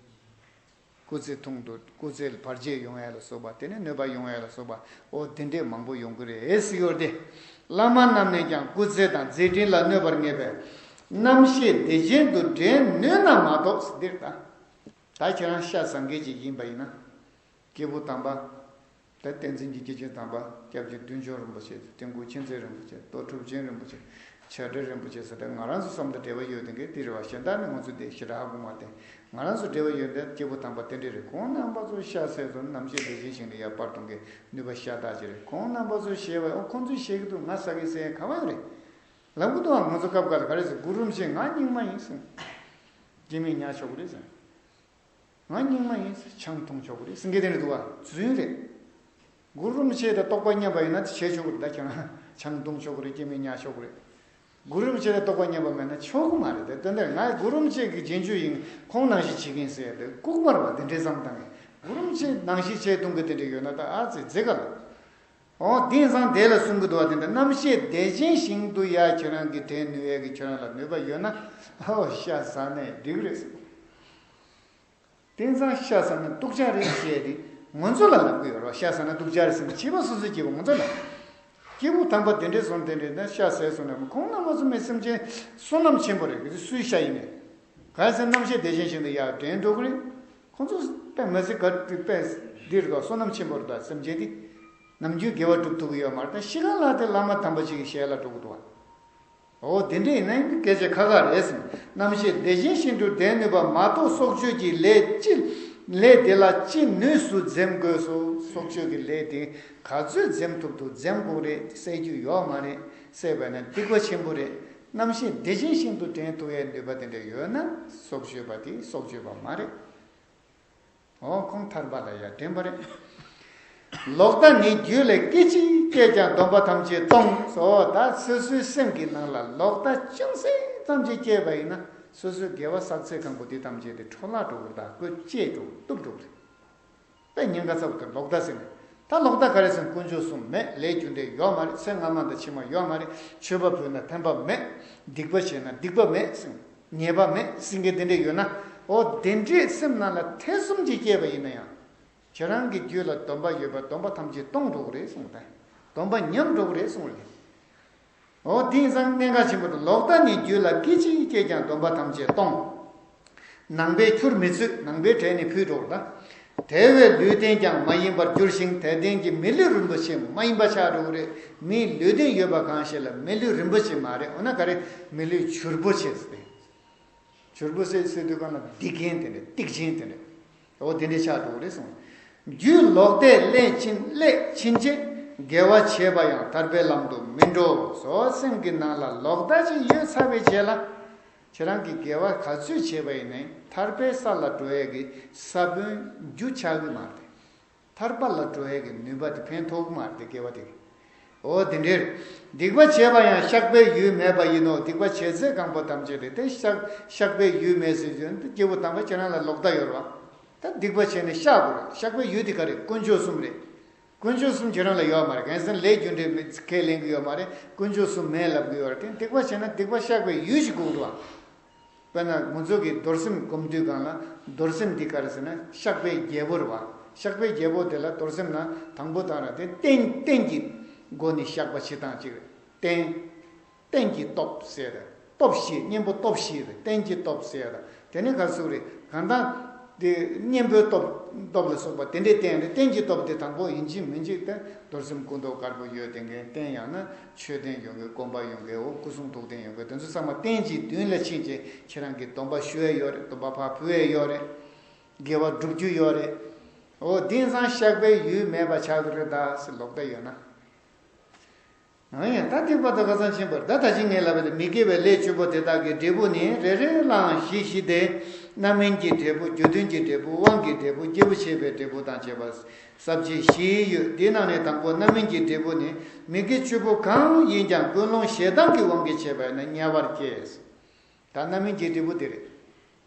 སྐུ་ཚེ་ཐུང་དུ་སྐུ་ཚེ་བར་ཆད་ཡོང་ཡ་ལ་སོགས་པ། དེ་ནས་གནོད་པ་ཡོང་ཡ་ལ་སོགས་པ། འོ་དེ་འདྲས་མང་པོ་ཡོང་གི་རེད་ཟེར་ཡོད་དེ། བླ་མ་རྣམས་ནས་ཀྱང་སྐུ་ཚེ་དང་མཛད་འཕྲིན་ལ་གནོད་པར་ངེས་པས། རྣམ་ཤེས་བདེ་ཆེན་དུ་འདྲེན་ནུས་ན་མ་གཏོགས་ཟེར་འདིར་ད། ད་ཁྱེད་རང་ཤ་ཟ་མཁན་ཅིག་ཡིན་པ་ཡིན་ན། སྐྱེས་བུ་དམ་པ། ད་བསྟན་འཛིན་གྱི་སྐྱེས་ཆེན་དམ་པ་སྐྱབས་རྗེ་བདུད་འཇོམས་རིན་པོ་ཆེ། དེ་སྐུ་མཁྱེན་བརྩེ་རིན་པོ་ཆེ། རྡོ་གྲུབ་ཆེན་རིན་པོ་ཆེ། བྱ་བྲལ་རིན་པོ་ཆེ་ཟེར་ཏེ། ང་རང་ཚོ་བསམ་དང་འབྲེལ་བ་ཡོད་དེ་འགའི་དེ་རེད་བ། གཞན་དག་ནི་ང་ཚོ་དེ་ཞེ་དྲག་ཧ་གོ་མ་དེ། ང་རང་ཚོ་འབྲེལ་བ་ཡོད་དེ་སྐྱེས་བུ་དམ་པ་དེ་འདྲས་རེད། ཁོང་རྣམ་པ་ཚོ་ཤ་ཟས་ཚོ་རྣམ་ཤེས་བདེ་ཆེན་ཞིག་ལ་ཡར་སྤར་གཏོང་གི་ནུས་པ་ཤ་སྟག་ཅིག་རེད། ཁོང་རྣམ་པ་ཚོ་ཞེས་པ། ཨོ་ཁོང་ཚོས་བཤད་གི་འདུག་ང་ཟ་གི་ཟས་ག་བ་ཡོད་རེད། ལབ་གི་འདུག་ཨ་ང་ཚོ་སྐབས་འགའ་ལ་ག་རེ་ཟེར། གུ་རུ་རིན་པོ་ཆེ་ང་རྙིང་མ་ཡིན་ཟེར། སྐྱེ་མེད་ཉ་ཆོག་གི་རེད་ཟེར། ང་རྙིང་མ་ཡིན། ཆང་འཐུང་ཆོག་གི་རེད་ཟེར་མཁན་དེ་འདྲ་འདུག་བ། རྫུན་རེད། གུ་རུ་རིན་པོ་ཆེ་དང་རྟོགས་པ་མཉམ་པ་ཡིན་ན་བྱེད་ཆོག་གི་རེད། ད་ཁྱེད་རང་ཆང་འཐུང་ཆོག་གི་རེད། སྐྱེ་མེད་ཉ་ཆོག་གི་རེད། གུ་རུ་རིན་པོ་ཆེ་དང་རྟོགས་པ་མཉམ་པ་མེད་ན་ཆོག་གི་མ་རེད། དེ་དོན་དེར་ང་གུ་རུ་རིན་པོ་ཆེ་གི་རྗེས་འཇུག་ཡིན། ཁོང་ནང་བཞིན་བྱེད་ཀྱིན་ཟེར་ཡ་དེ་ལྐུགས་པ་རེད་བ། དེ་འདྲའི་བསམ་བཏང་གི། གུ་རུ་རིན་པོ་ཆེ་ནང་བཞིན་བྱེད་ཐུབ་མཁན་དེ་འདྲ་ཡོད་ན་ད་ཨ་ཙི་མཛེས་ག་ལ། འོ་དེང་སང་དེ་ལ་གསུང་གི་འདུག་བ། དེ་འདྲ་རྣམ་ཤེས་བདེ་ཆེན་ཞིང་དུ་ཡ་ཁྱེད་རང་གི་དྲན་ནུས་ཡས་ཀྱི་ཁྱེད་རང་ལ་ནུས་པ་ཡོད་ན། ཨོ་ཤ་ཟ་ནས་འགྲིག་རེད་ཟེར། དེང་སང་ཤ་ཟ་ན་སྡུག་ཅག་རེད་ཅེས་དེ་ང་ཚོ་ལ་ལབ་གི་ཡོད་རེད། ཤ་ཟ་ན་སྡུག་ཅག་རེད་ཟེར་ནས་བྱིས་པ་སོ་སོའི་སྐྱེས་བུ་ང་ཚོ་ལ། སྐྱེས་བུ་དམ་པ་དེ་འདྲས་སོང་དེ་འདྲས་ན་ཤ་ཟས་སོང་ན་ཁོང་རྣམ་པ་ཚོ་མི་སེམས་ཅན་བསོད་ནམས་ཆེན་པོ་རེད། གལ་སྲིད་སུའི་ཤ་ཡིན་ནས། གལ་སྲིད་རྣམ་ཤེས་བདེ་ཆེན་ཞིག་ཏུ་ཡར་དྲན་འགྲོ་གི་རེད། ཁོང་ཚོ་དཔེ་མི་སྲིད་ག་དཔེ་འདིར་ག་བསོད་ནམས་ཆེན་པོ་རེད། ད་སེམས་ཅན་དེ་ནམ་རྒྱུན་དགེ་བ་སྒྲུབ་ཐུབ་ཀྱི་ཡོད་མ་རེད། ད་ཤི་ཁ་ལ་དེ་བླ་མ་དམ་པ་ཅིག་གི་ཞལ་ལ་འགྲོ་གི་འདུག་བ། འོ་དེ་འདྲ་ཡིན་ན་སྐད་ཆ་ཁ་ཁ་རེད་ཟེར། རྣམ་ཤེས་བདེ་ཆེན་ཞིང་དུ་འདྲེན་ནུས་པ་མ་གཏོགས་སྲོག་གཅོད་ཀྱི་ལས་ཅི། ལས་དེ་ལ་ཅི་ནུས་སུ་འཛེམ་དགོས་སོ། སྲོག་གཅོད་ཀྱི་ལས་དེ་ག་ཚོད་འཛེམ་ཐུབ་ཐུབ་འཛེམ་དགོས་རེད། བསད་རྒྱུ་ཡོད་མ་རེད། བསད་པ་ན་སྡིག་པ་ཆེན་པོ་རེད། རྣམ་ཤེས་བདེ་ཆེན་ཞིང་དུ་འདྲེན་ཐུབ་ཡའི་ནུས་པ་དེ་འདྲ་ཡོད་ན་སྲོག་གཅོད་པ་དེ་སྲོག་གཅོད་པ་མ་རེད། འོ་ཁོང་ཐར་པ་ལ་ཡང་འདྲེན་པ་རེད། ལོག་ལྟ་ནི་རྒྱུད་ལ་སྐད་ཅིག་སྐྱེས་ཀྱང་སྡོམ་པ་ཐམས་ཅད་སྟོང་། སོ་ད་སོ་སོའི་སེམས་ཀྱི་ནང་ལ་ལོག་ལྟ་ཅུང་ཟད་ཙམ་ཅིག་སྐྱེས་པ་ཡིན་ན་སོ་སོའི་དགེ་བ་བསགས་ཚད་གང་པོ་དེ་ཐམས་ཅད་དེ་འཕྲོ་བརླག་འགྲོ་གི་རེད། ད་བཀོལ་བཅད་འགྲོ་གཏུབ་འགྲོ་གི་རེད། དཔེ་ཉེན་ཁ་ཚ་པོ་དེ་ལོག་ལྟ་ཟེར་ནས། ད་ལོག་ལྟ་ག་རེ་ཟེར་ན་དཀོན་མཆོག་གསུམ་མེད། ལས་རྒྱུ་འབྲས་ཡོད་མ་རེད། ཚེ་སྔ་མ་དང་ཕྱི་མ་ཡོད་མ་རེད། མཆོད་པ་ཕུལ་ན་ཕན་པ་མེད། སྡིག་པ་བྱས་ན་སྡིག་པ་མེད་ཟེར། ཉེས་པ་མེད་ཟེར་མཁན་དེ་འདྲས་ཡོད་ན། འོ་དེ་འདྲས་སེམས་ནང་ལ་ཐེ་ཚོམ་ཅིག་སྐྱེས་པ་ཡིན་ན་ཡང་། ཁྱེད་རང་གི་རྒྱུད་ལ་སྡོམ་པ་ཡོད་པ་སྡོམ་པ་ཐམས་ཅད་སྟོང་འགྲོ་གི་རེད་གསུངས་ཏེ། སྡོམ་པ་ཉམས་འགྲོ་གི་རེད་གསུངས་རེད། འོ་དེང་སང་གནད་འགག་ཆེན་པོ་དེ། ལོག་ལྟ་ནི་རྒྱུད་ལ་སྐད་ཅིག་སྐྱེས་ཀྱང་སྡོམ་པ་ཐམས་ཅད་སྟོང་། ནང་པའི་ཆུར་མི་ཚུད། ནང་པའི་གྲལ་ནས་ཕུད་འགྲོ་གི་རེད་ད། དེ་བས་ལུས་རྟེན་ཀྱང་མ་ཡིན་པར་འགྱུར་ཞིང་དད་ལྡན་གྱི་མི་ལུས་རིན་པོ་ཆེ་མ་ཡིན་པ་ཆགས་འགྲོ་གི་རེད། མིའི་ལུས་རྟེན་ཡོད་པ་གང་ཞིག་ལ་མི་ལུས་རིན་པོ་ཆེ་མ་རེད། འོ་ན་ག་རེ། མི་ལུས་བྱུར་པོ་ཆེ་ཟེར་ཏེ། བྱུར་པོ་ཟེར་ཟེར་དུས་གང་ལ་སྡིག་རྐྱེན་དེ་འདྲ་སྡིག་ཅན་དེ་འདྲ། འོ་དེ་འདྲ་ཆགས་འགྲོ་གི་རེད་གསུངས། རྒྱུད་ལོག་ལྟས་སླད་ཕྱིན་སླད་ཕྱིན་ཆད་དགེ་བ་བྱས་པ་ཡང་ཐར་པའི་ལམ་དུ་མི་འགྲོ། སོ་སེམས་ཀྱི་ནང་ལ་ལོག་ལྟ་ཅིག་ཡོད་ཚར་བའི་རྗེས་ལ། ཁྱེད་རང་གིས་དགེ་བ་ག་ཚོད་བྱས་པ་ཡིན་ནའི་ཐར་པའི་ས་ལ་འགྲོ་ཡས་ཀྱི་ས་བོན་རྒྱུ་ཆགས་ཀྱི་མ་རེད། ཐར་པ་ལ་འགྲོ་ཡས་ཀྱི་ནུས་པ་དེ་ཕན་ཐོགས་ཀྱི་མ་རེད་དེ་དགེ་བ་དེ། འོ་དེ་འདྲའི་སྡིག་པ་བྱས་པ་ཡང་བཤགས་པའི་ཡུལ་མེད་པ་ཡིན་ནོ། སྡིག་པ་བྱས་ཚད་གང་པོ་ཐམས་ཅད་རེད་དེ་བཤགས་བཤགས་པའི་ཡུལ་མེད་ཟེར་རྒྱུ་ནི་སྐྱེས་བུ་དམ་པ་ཁྱེད་རང་ལ་ལོག་ལྟ་ཡོད་རེད་བ། ད་སྡིག་པ་བྱས་ནས་བཤགས་དགོས་རེད། བཤགས་པའི་ཡུལ་དེ་ག་རེད། དཀོན་མཆོག་གསུམ་རེད། དཀོན་མཆོག་གསུམ་ཁྱེད་རང་ལ་ཡོད་མ་རེད། གང་ཟེར་ན་ལས་རྒྱུ་འབྲས་མི་ཁས་ལེན་གྱི་ཡོད་མ་རེད། དཀོན་མཆོག་གསུམ་མེད་ལབ་ཀྱི་ཡོད་རེད་དེ། སྡིག་པ་བྱས་ན་སྡིག་པ་བཤགས་པའི་ཡུལ་ཞིག་དགོས་ཀྱི་འདུག་བ། དཔེར་ན་ང་ཚོ་གིས་རྡོར་སེམས་སྒོམ་དུས་སྒང་ལ་རྡོར་སེམས་འདི་ག་རེ་ཟེར་ན་བཤགས་པའི་རྒྱལ་པོ་རེད་བ། བཤགས་པའི་རྒྱལ་པོ་དེ་ལ་རྡོར་སེམས་ན་དང་པོ་དང་ར་དེ་རྟེན་རྟེན་གྱི་སྒོ་ནས་བཤགས་པ་བྱེད་སྟངས་གཅིག་རེད། རྟེན། རྟེན་གྱི་སྟོབས་ཟེར་ཏེ། སྟོབས་བཞི། གཉེན་པོ་སྟོབས་བཞི་རེད། རྟེན་གྱི་སྟོབས་ཟེར་ཏེ། དེ་ནས་ག་ཟུག་རེད། གང་ལྟར། དེ་གཉེན་པོའི་སྟོབས། སྟོབས་ལ་སོགས་པ་དེ་འདྲའི་རྟེན་རེད། རྟེན་གྱི་སྟོབས་དེ་དང་པོ་ཡིན་གཅིག་མིན་གཅིག་དེ་རྡོར་སེམས་སྐུ་མདོག་དཀར་པོ་ཡོད་དེ་འགན་རྟེན། ཡང་ན་མཆོད་རྟེན་ཡོད་འགན། སྒོམ་པ་ཡོད་འགན། འོ་སྐུ་གསུང་ཐུགས་རྟེན་ཡོད་འགན། དེ་ཚོ་ཚང་མ་རྟེན་གྱི་མདུན་ལ་ཕྱིན་ཅིང་ཁྱེད་རང་གི་སྡོམ་པ་ཞུ་ཡས་ཡོད་རེད། སྡོམ་པ་ཕར་ཕུལ་ཡས་ཡོད་རེད། དགེ་བ་བསྒྲུབ་རྒྱུ་ཡོད་རེད། འོ་དེང་སང་བཤགས་པའི་ཡུལ་མེད་པ་ཆགས་ཀྱི་རེད་ད་ཟེར་ལོག་ལྟ་ཡོད་ན། ཨང་ཡང་ད་ཐེག་པ་དང་ཁ་སང་ཕྱིན་པར་ད་ད་ཅི་ངས་ལབ་པ་དེ་མི་དགེ་བའི་ལས་བཅུ་པོ་དེ་དག་གི་འབྲས་བུ་ནི་རེ་རེ་ལའང་བཞི་བཞི་སྟེ། རྣམ་སྨིན་གྱི་འབྲས་བུ། རྒྱུ་མཐུན་གྱི་འབྲས་བུ། དབང་གི་འབྲས་བུ། སྐྱེས་བུ་བྱེད་པའི་འབྲས་བུ་དང་བཅས་པ་ས་བཅད་བཞི་ཡོད། འདི་ནང་ནས་དང་པོ་རྣམ་སྨིན་གྱི་འབྲས་བུ་ནི་མི་དགེ་བཅུ་པོ་གང་ཡིན་ཀྱང་ཀུན་སློང་ཞེ་སྡང་གི་དབང་གིས་བྱས་པ་ཡིན་ན་དམྱལ་བར་སྐྱེ། ད་རྣམ་སྨིན་གྱི་འབྲས་བུ་དེ་རེད།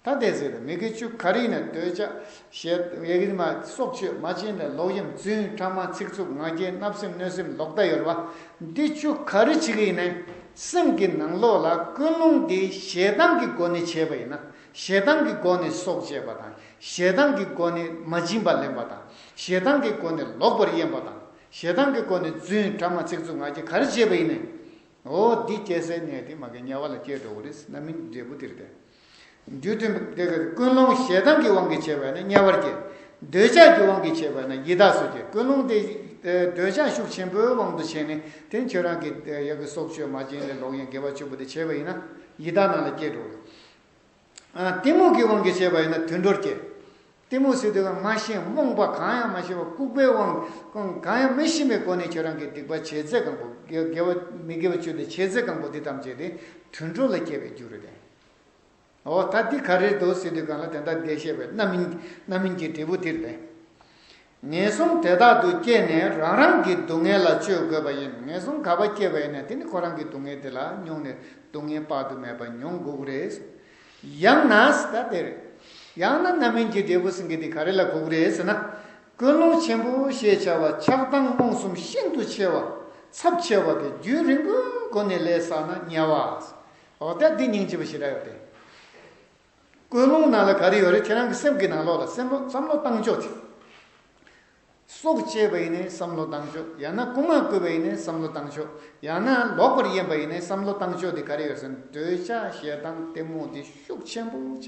ད་དེ་ཟེར་ན་མི་དགེ་བཅུ་ག་རེ་ཡིན་ན། འདོད་ཆགས་ཞེ་ཡ་གི་མ་སྲོག་གཅོད། མ་བྱིན་ལེན། ལོག་གཡེམ། རྫུན། ཕྲ་མ། ཚིག་རྩུབ། ང་རྒྱལ། བརྣབ་སེམས། གནོད་སེམས། ལོག་ལྟ་ཡོད་རེད་བ། འདི་བཅུ་ག་རེ་བྱེད་ཀྱི་ཡིན་ན། སེམས་ཀྱི་ནང་ལོགས་ལ་ཀུན་སློང་འདི་ཞེ་སྡང་གི་སྒོ་ནས་བྱས་པ་ཡིན་ན། ཞེ་སྡང་གི་སྒོ་ནས་སྲོག་བཅད་པ་དང་། ཞེ་སྡང་གི་སྒོ་ནས་མ་བྱིན་པ་ལེན་པ་དང་། ཞེ་སྡང་གི་སྒོ་ནས་ལོག་པར་གཡེམ་པ་དང་། ཞེ་སྡང་གི་སྒོ་ནས་རྫུན། ཕྲ་མ། ཚིག་རྩུབ། ང་རྒྱལ་ག་རེ་བྱས་པ་ཡིན་ན། འོ་འདི་སྐྱེ་སའི་གནས་དེ་མ་གི་དམྱལ་བ་ལ་སྐྱེ་འགྲོ་གི་རེད། རྣམ་སྨིན་འབྲས་བུ་དེ་རེད་དེ། རྒྱུ་མཐུན་དེ་ག་ཀུན་སློང་ཞེ་སྡང་གི་དབང་གིས་བྱས་པ་ཡིན་ན་དམྱལ་བར་སྐྱེ། འདོད་ཆགས་ཀྱི་དབང་གིས་བྱས་པ་ཡིན་ན་ཡི་དྭགས་སུ་སྐྱེ། ཀུན་སློང་དེ་འདོད་ཆགས་ཤུགས་ཆེན་པོའི་དབང་དུ་བྱས་ནས་དེ་ཁྱོད་རང་གི་ཡ་གི་སྲོག་གཅོད། མ་བྱིན་ལེན། ལོག་གཡེམ། དགེ་བ་བཅུ་པོ་དེ་བྱས་པ་ཡིན་ན་ཡི་དྭགས་ནང་ལ་སྐྱེ་འགྲོ་གི། ཨ་གཏི་མུག་གི་དབང་གིས་བྱས་པ་ཡིན་ན་དུད་འགྲོར་སྐྱེ། གཏི་མུག་ཟེར་དུས་མ་ཤེས། རྨོངས་པ། གང་ཡང་མ་ཤེས་པ། ལྐུགས་པའི་དབང་གང་ཡང་མི་ཤེས་པའི་སྒོ་ནས་ཁྱོད་རང་གི་སྡིག་པ་བྱས་ཚད་གང་པོ། དགེ་དགེ་བ་མི་དགེ་བ་བཅུ་དེ་བྱས་ཚད་གང་པོ་དེ་ཐམས་ཅད་དེ་དུད་འགྲོ་ལ་སྐྱེ་བའི་རྒྱུ་རེད་དེ། འོ་ད་འདི་ག་རེ་འདུག་ཟེར་དུས་གང་ལ་དེ་འདྲ་བདེ་བཤད་པའི་རྣམ་སྨིན་རྣམ་སྨིན་གྱི་འབྲས་བུ་དེ་རེད་དེ། ངན་སོང་དེ་དག་ཏུ་སྐྱེས་ནས་རང་རང་གི་སྡུག་བསྔལ་ལ་སྤྱོད་དགོས་པ་ཡིན། ངན་སོང་ག་པར་སྐྱེས་པ་ཡིན་ན་དེ་ནི་ཁོ་རང་གི་སྡུག་བསྔལ་དེ་ལ་མྱོང་ནས་སྡུག་བསྔལ་དཔག་ཏུ་མེད་པ་མྱོང་དགོས་ཀྱི་རེད། ཡང་ན་ད་དེ་རེད། ཡང་ན་རྣམ་སྨིན་གྱི་འབྲས་བུ་ཟེར་མཁན་དེ་ག་རེ་ལ་གོ་གི་རེད་ཟེར་ན། ཀུན་སློང་ཆེན་པོ་ཞེས་བྱ་བ་ཆགས་སྡང་རྨོངས་གསུམ་ཤིན་ཏུ་ཆེ་བ་ཚབས་ཆེ་བ་དེ་རྒྱུན་རིང་པོའི་སྒོ་ནས་ལས་བསགས་ན་དམྱལ་བ། འོ་ད་འདི་སྙིང་རྗེ་པོ་ཞེ་དྲག་ཡོད་དེ། ཀུན་སློང་ནང་ལ་ག་རེ་ཡོད་རེད། ཁྱེད་རང་གི་སེམས་ཀྱི་ནང་ལོགས་ལ་སེམས་བློ་བསམ་བློ་བཏང་ཕྱོགས་དེ། སྲོག་བཅད་པ་ཡིན་ནའི་བསམ་བློ་བཏང་ཕྱོགས། ཡང་ན་རྐུ་མ་རྐུས་པ་ཡིན་ནའི་བསམ་བློ་བཏང་ཕྱོགས། ཡང་ན་ལོག་པར་གཡེམ་པ་ཡིན་ནའི་བསམ་བློ་བཏང་ཕྱོགས་དེ་ག་རེ་ཡོད་ཟེར་ན། འདོད་ཆགས་ཞེ་སྡང་གཏི་མུག་དེ་ཤུགས་ཆེན་པོ་བྱས།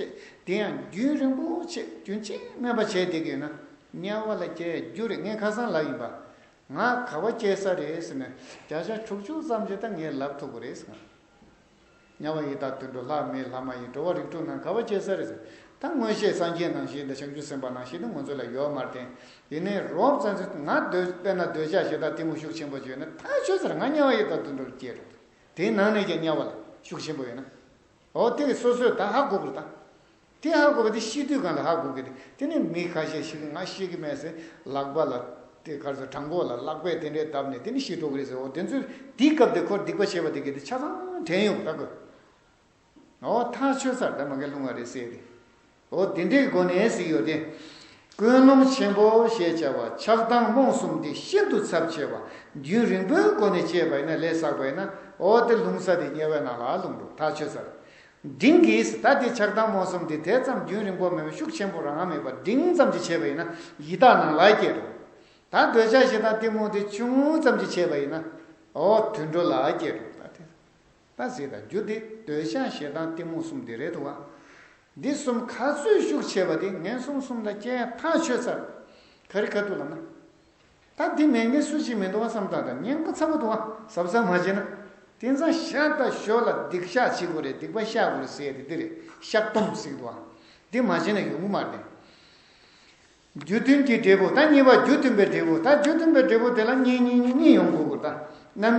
དེ་ཡང་རྒྱུན་རིང་པོ་བྱས། རྒྱུན་ཆད་མེད་པ་བྱས་བསྡད་ཀྱི་ཡོད་ན་དམྱལ་བ་ལ་སྐྱེ་རྒྱུ་རེད། ངས་ཁ་སང་ལབ་ཡིན་པ། ང་ག་པར་སྐྱེ་ས་རེད་ཟེར་ནས་བརྒྱ་ཆ་དྲུག་ཅུ་ཙམ་ཞིག་ད་ངས་ལབ་ཐུབ་ཀྱི་རེད་ཟེར། དམྱལ་བ་ཡི་དྭགས་དུད་འགྲོ་ལྷ་མི་ལྷ་མ་ཡིན་འགྲོ་བ་རིགས་དྲུག་ནང་ག་པར་སྐྱེ་ས་རེད་ཟེར། ད་མངོན་ཤེས་སངས་རྒྱས་ནང་བཞིན་དང་བྱང་ཆུབ་སེམས་དཔའ་ནང་བཞིན་དུ་ང་ཚོ་ལ་ཡོད་མ་རེད་དེ། ཡིན་ནའི་རོབ་ཙམ་ཞིག་ང་འདོད་དཔེར་ན་འདོད་ཆགས་ཞེ་སྡང་གཏི་མུག་ཤུགས་ཆེན་པོ་ཅིག་ཡོད་ན་ཐག་ཆོད་ས་རེད། ང་དམྱལ་བ་ཡི་དྭགས་དུད་འགྲོར་སྐྱེ་འགྲོ། དེའི་ནང་ནས་ཀྱང་དམྱལ་བ་ལ་ཤུགས་ཆེན་པོ་ཡོད་ན། འོ་དེ་སོ་སོས་ད་ཧ་གོ་དགོས་རེད་ད། དེ་ཧ་གོ་བ་དེ་ཤི་དུས་གང་ལ་ཧ་གོ་གི་རེད། དེ་ནི་མི་ཁ་ཤས་ཤིག་ང་ཤི་གི་མེད་ཟེར་ལག་པ་ལ་དེ་གར་ཚོ་བྲང་ཁོག་ལ་ལག་པས་དེ་འདྲས་བརྡབས་ནས་དེ་ནི་ཤི་འགྲོ་གི་རེད་ཟེར། འོ་དེ་ཚོས་དེའི་སྐབས་དེ་ཁོར་སྡིག་པ་བྱས་པ་དེ་གི་དེ་ཆ་ཚང་དྲན་ཡོང་ད་གོ། འོ་ཐག་ཆོད་ཚར་ད་མ་གི་རླུང་བ་རེད་ཟེར་ཏེ། འོ་དེ་འདྲའི་སྒོ་ནས་ཟེར་ཡོད་དེ། ཀུན་སློང་ཆེན་པོ་ཞེས་བྱ་བ་ཆགས་སྡང་རྨོངས་གསུམ་དེ་ཤིན་ཏུ་ཚབས་ཆེ་བ་རྒྱུན་རིང་པོའི་སྒོ་ནས་སྐྱེས་པ་ཡིན་ན་ལས་བསགས་པ་ཡིན་ན་འོ་དེ་ལྷུང་ས་དེ་དམྱལ་བའི་ནང་ལ་ལྷུང་འགྲོ་ཐག་ཆོད་ཚར། འབྲིང་གིས་ད་དེ་ཆགས་སྡང་རྨོངས་གསུམ་དེ་དེ་ཙམ་རྒྱུན་རིང་པོ་མེད་པ་ཤུགས་ཆེན་པོ་རང་མེད་པ་འབྲིང་ཙམ་ཅིག་བྱས་པ་ཡིན་ན་ཡི་དྭགས་ནང་ལ་སྐྱེས་འགྲོ། ད་འདོད་ཆགས་ཞེ་སྡང་གཏི་མུག་དེ་ཆུང་ཙམ་ཅིག་བྱས་པ་ཡིན་ན་འོ་དུད་འགྲོ་ལ་སྐྱེས་འགྲོ། ད་དེ་ད་ཟེར་ད་རྒྱུ་དེ་འདོད་ཆགས་ཞེ་སྡང་གཏི་མུག་གསུམ་དེ་རེད་འདུག་བ། འདི་གསུམ་ག་ཚོད་ཤུགས་ཆེ་བ་དེ་ངན་སོང་གསུམ་ལ་སྐྱེ་ཡ་ཐག་ཆོད་ཚར། ག་རེ་ག་འདུག་ལབ་ན། ད་འདི་མེད་མཁན་སུ་ཞིག་མི་འདུག་བ་བསམ་སྟངས་དང་ཉེན་ཁ་ཚ་པོ་འདུག་བ། གཟབ་གཟབ་མ་བྱས་ན། དེང་སང་ཤ་དང་ཞོ་ལ་སྡིག་བཤགས་བྱེད་དགོས་རེད། སྡིག་པ་བཤགས་དགོས་རེད་ཟེར་ཡ་དེ་འདི་རེད། བཤགས་སྡོམ་ཟེར་གི་འདུག་བ། འདི་མ་བྱས་ན་ཡོང་གི་མ་རེད། རྒྱུ་མཐུན་གྱི་འབྲས་བུ། ད་གཉིས་པ་རྒྱུ་མཐུན་པའི་འབྲས་བུ། ད་རྒྱུ་མཐུན་པའི་འབྲས་བུ་དེ་ལ་གཉིས་གཉིས་གཉིས་ཡོང་དགོས་ཀྱི་ད་རྣམ།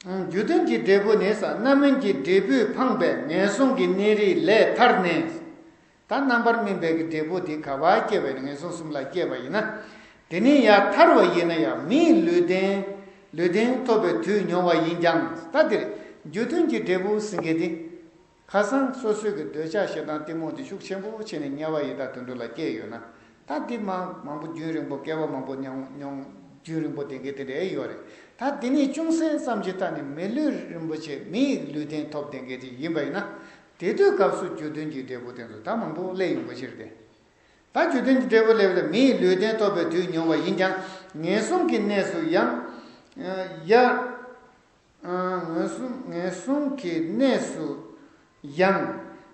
རྒྱུ་མཐུན་གྱི་འབྲས་བུ་ནི་ས་རྣམ་སྨིན་གྱི་འབྲས་བུས་འཕངས་པའི་ངན་སོང་གི་གནས་རིས་ལས་ཐར་ནས། ད་རྣམ་པར་སྨིན་པའི་གི་འབྲས་བུ་དེ་ག་པར་སྐྱེས་པ་ཡིན་ན་ངན་སོང་གསུམ་ལ་སྐྱེས་པ་ཡིན་ན། དེ་ནས་ཡང་ཐར་བ་ཡིན་ན་ཡང་མིའི་ལུས་རྟེན། ལུས་རྟེན་ཐོབ་པའི་དུས་མྱོང་བ་ཡིན་ཀྱང་ད་དེར་རྒྱུ་མཐུན་གྱི་འབྲས་བུ་ཟེར་མཁན་དེ། ཁ་སང་སོ་སོའི་གི་འདོད་ཆགས་ཞེ་སྡང་གཏི་མུག་དེ་ཤུགས་ཆེན་པོ་བྱས་ནས་དམྱལ་བ་ཡི་དྭགས་དུད་འགྲོ་ལ་སྐྱེས་ཡོད་ན། ད་འདི་མང་མང་པོ་རྒྱུན་རིང་པོ་སྐྱེ་བ་མང་པོ་མྱོང་མྱོང་རྒྱུན་རིང་པོ་དེ་འགའི་དེ་འདྲའི་ཡོད་རེད། ད་འདི་ནས་ཅུང་ཟད་ཙམ་ཅིག་ལྟ་ནས་མི་ལུས་རིན་པོ་ཆེ་མིའི་ལུས་རྟེན་ཐོབ་དེ་འགའི་དེ་ཡིན་པ་ཡིན་ན། དེ་དུས་སྐབས་སུ་རྒྱུ་མཐུན་གྱི་འབྲས་བུ་དེ་ཚོ་ད་མང་པོ་སླེབས་ཡོང་གི་ཕྱིར་ཏེ། ད་རྒྱུ་མཐུན་གྱི་འབྲས་བུ་སླེབས་ཏེ་མིའི་ལུས་རྟེན་ཐོབ་པའི་དུས་མྱོང་བ་ཡིན་ཀྱང་ངན་སོང་གི་གནས་སུ་ཡང་ཡར། ངན་སོང་ངན་སོང་གི་གནས་སུ་ཡང་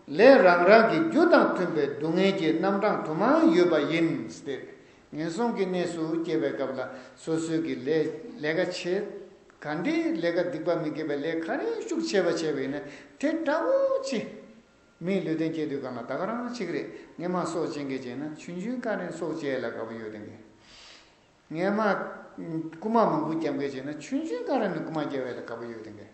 ལས་རང་རང་གི་རྒྱུ་དང་མཐུན་པའི་སྡུག་བསྔལ་གྱི་རྣམ་གྲངས་དུ་མ་ཡོད་པ་ཡིན་ཏེ། ངན་སོང་གི་གནས་སུ་སྐྱེ་བའི་སྐབས་ལ་སོ་སོའི་གི་ལས་ལས་ཀ་བྱེད། ག་འདྲའི་ལས་ཀ་སྡིག་པ་མི་དགེ་བའི་ལས་ག་རེ་ཤུགས་ཆེ་བ་བྱས་པ་ཡིན་ན་དེ་འདྲ་བོ་ཅི། མིའི་ལུས་རྟེན་སྐྱེ་དུས་སྒང་ལ་ད་ག་རང་གཅིག་རེད། སྔན་མ་སྲོག་བཅད་མཁན་བྱས་ན་ཆུང་ཆུང་སྒང་ནས་སྲོག་བཅད་ལ་དགའ་པོ་ཡོད་དེ་འདྲ། སྔན་མ་རྐུན་མ་མང་པོ་བརྒྱབ་མཁན་བྱས་ན་ཆུང་ཆུང་སྒང་ནས་རྐུན་མ་བརྒྱབ་ཡ་ལ་དགའ་པོ་ཡོད་དེ་འདྲ།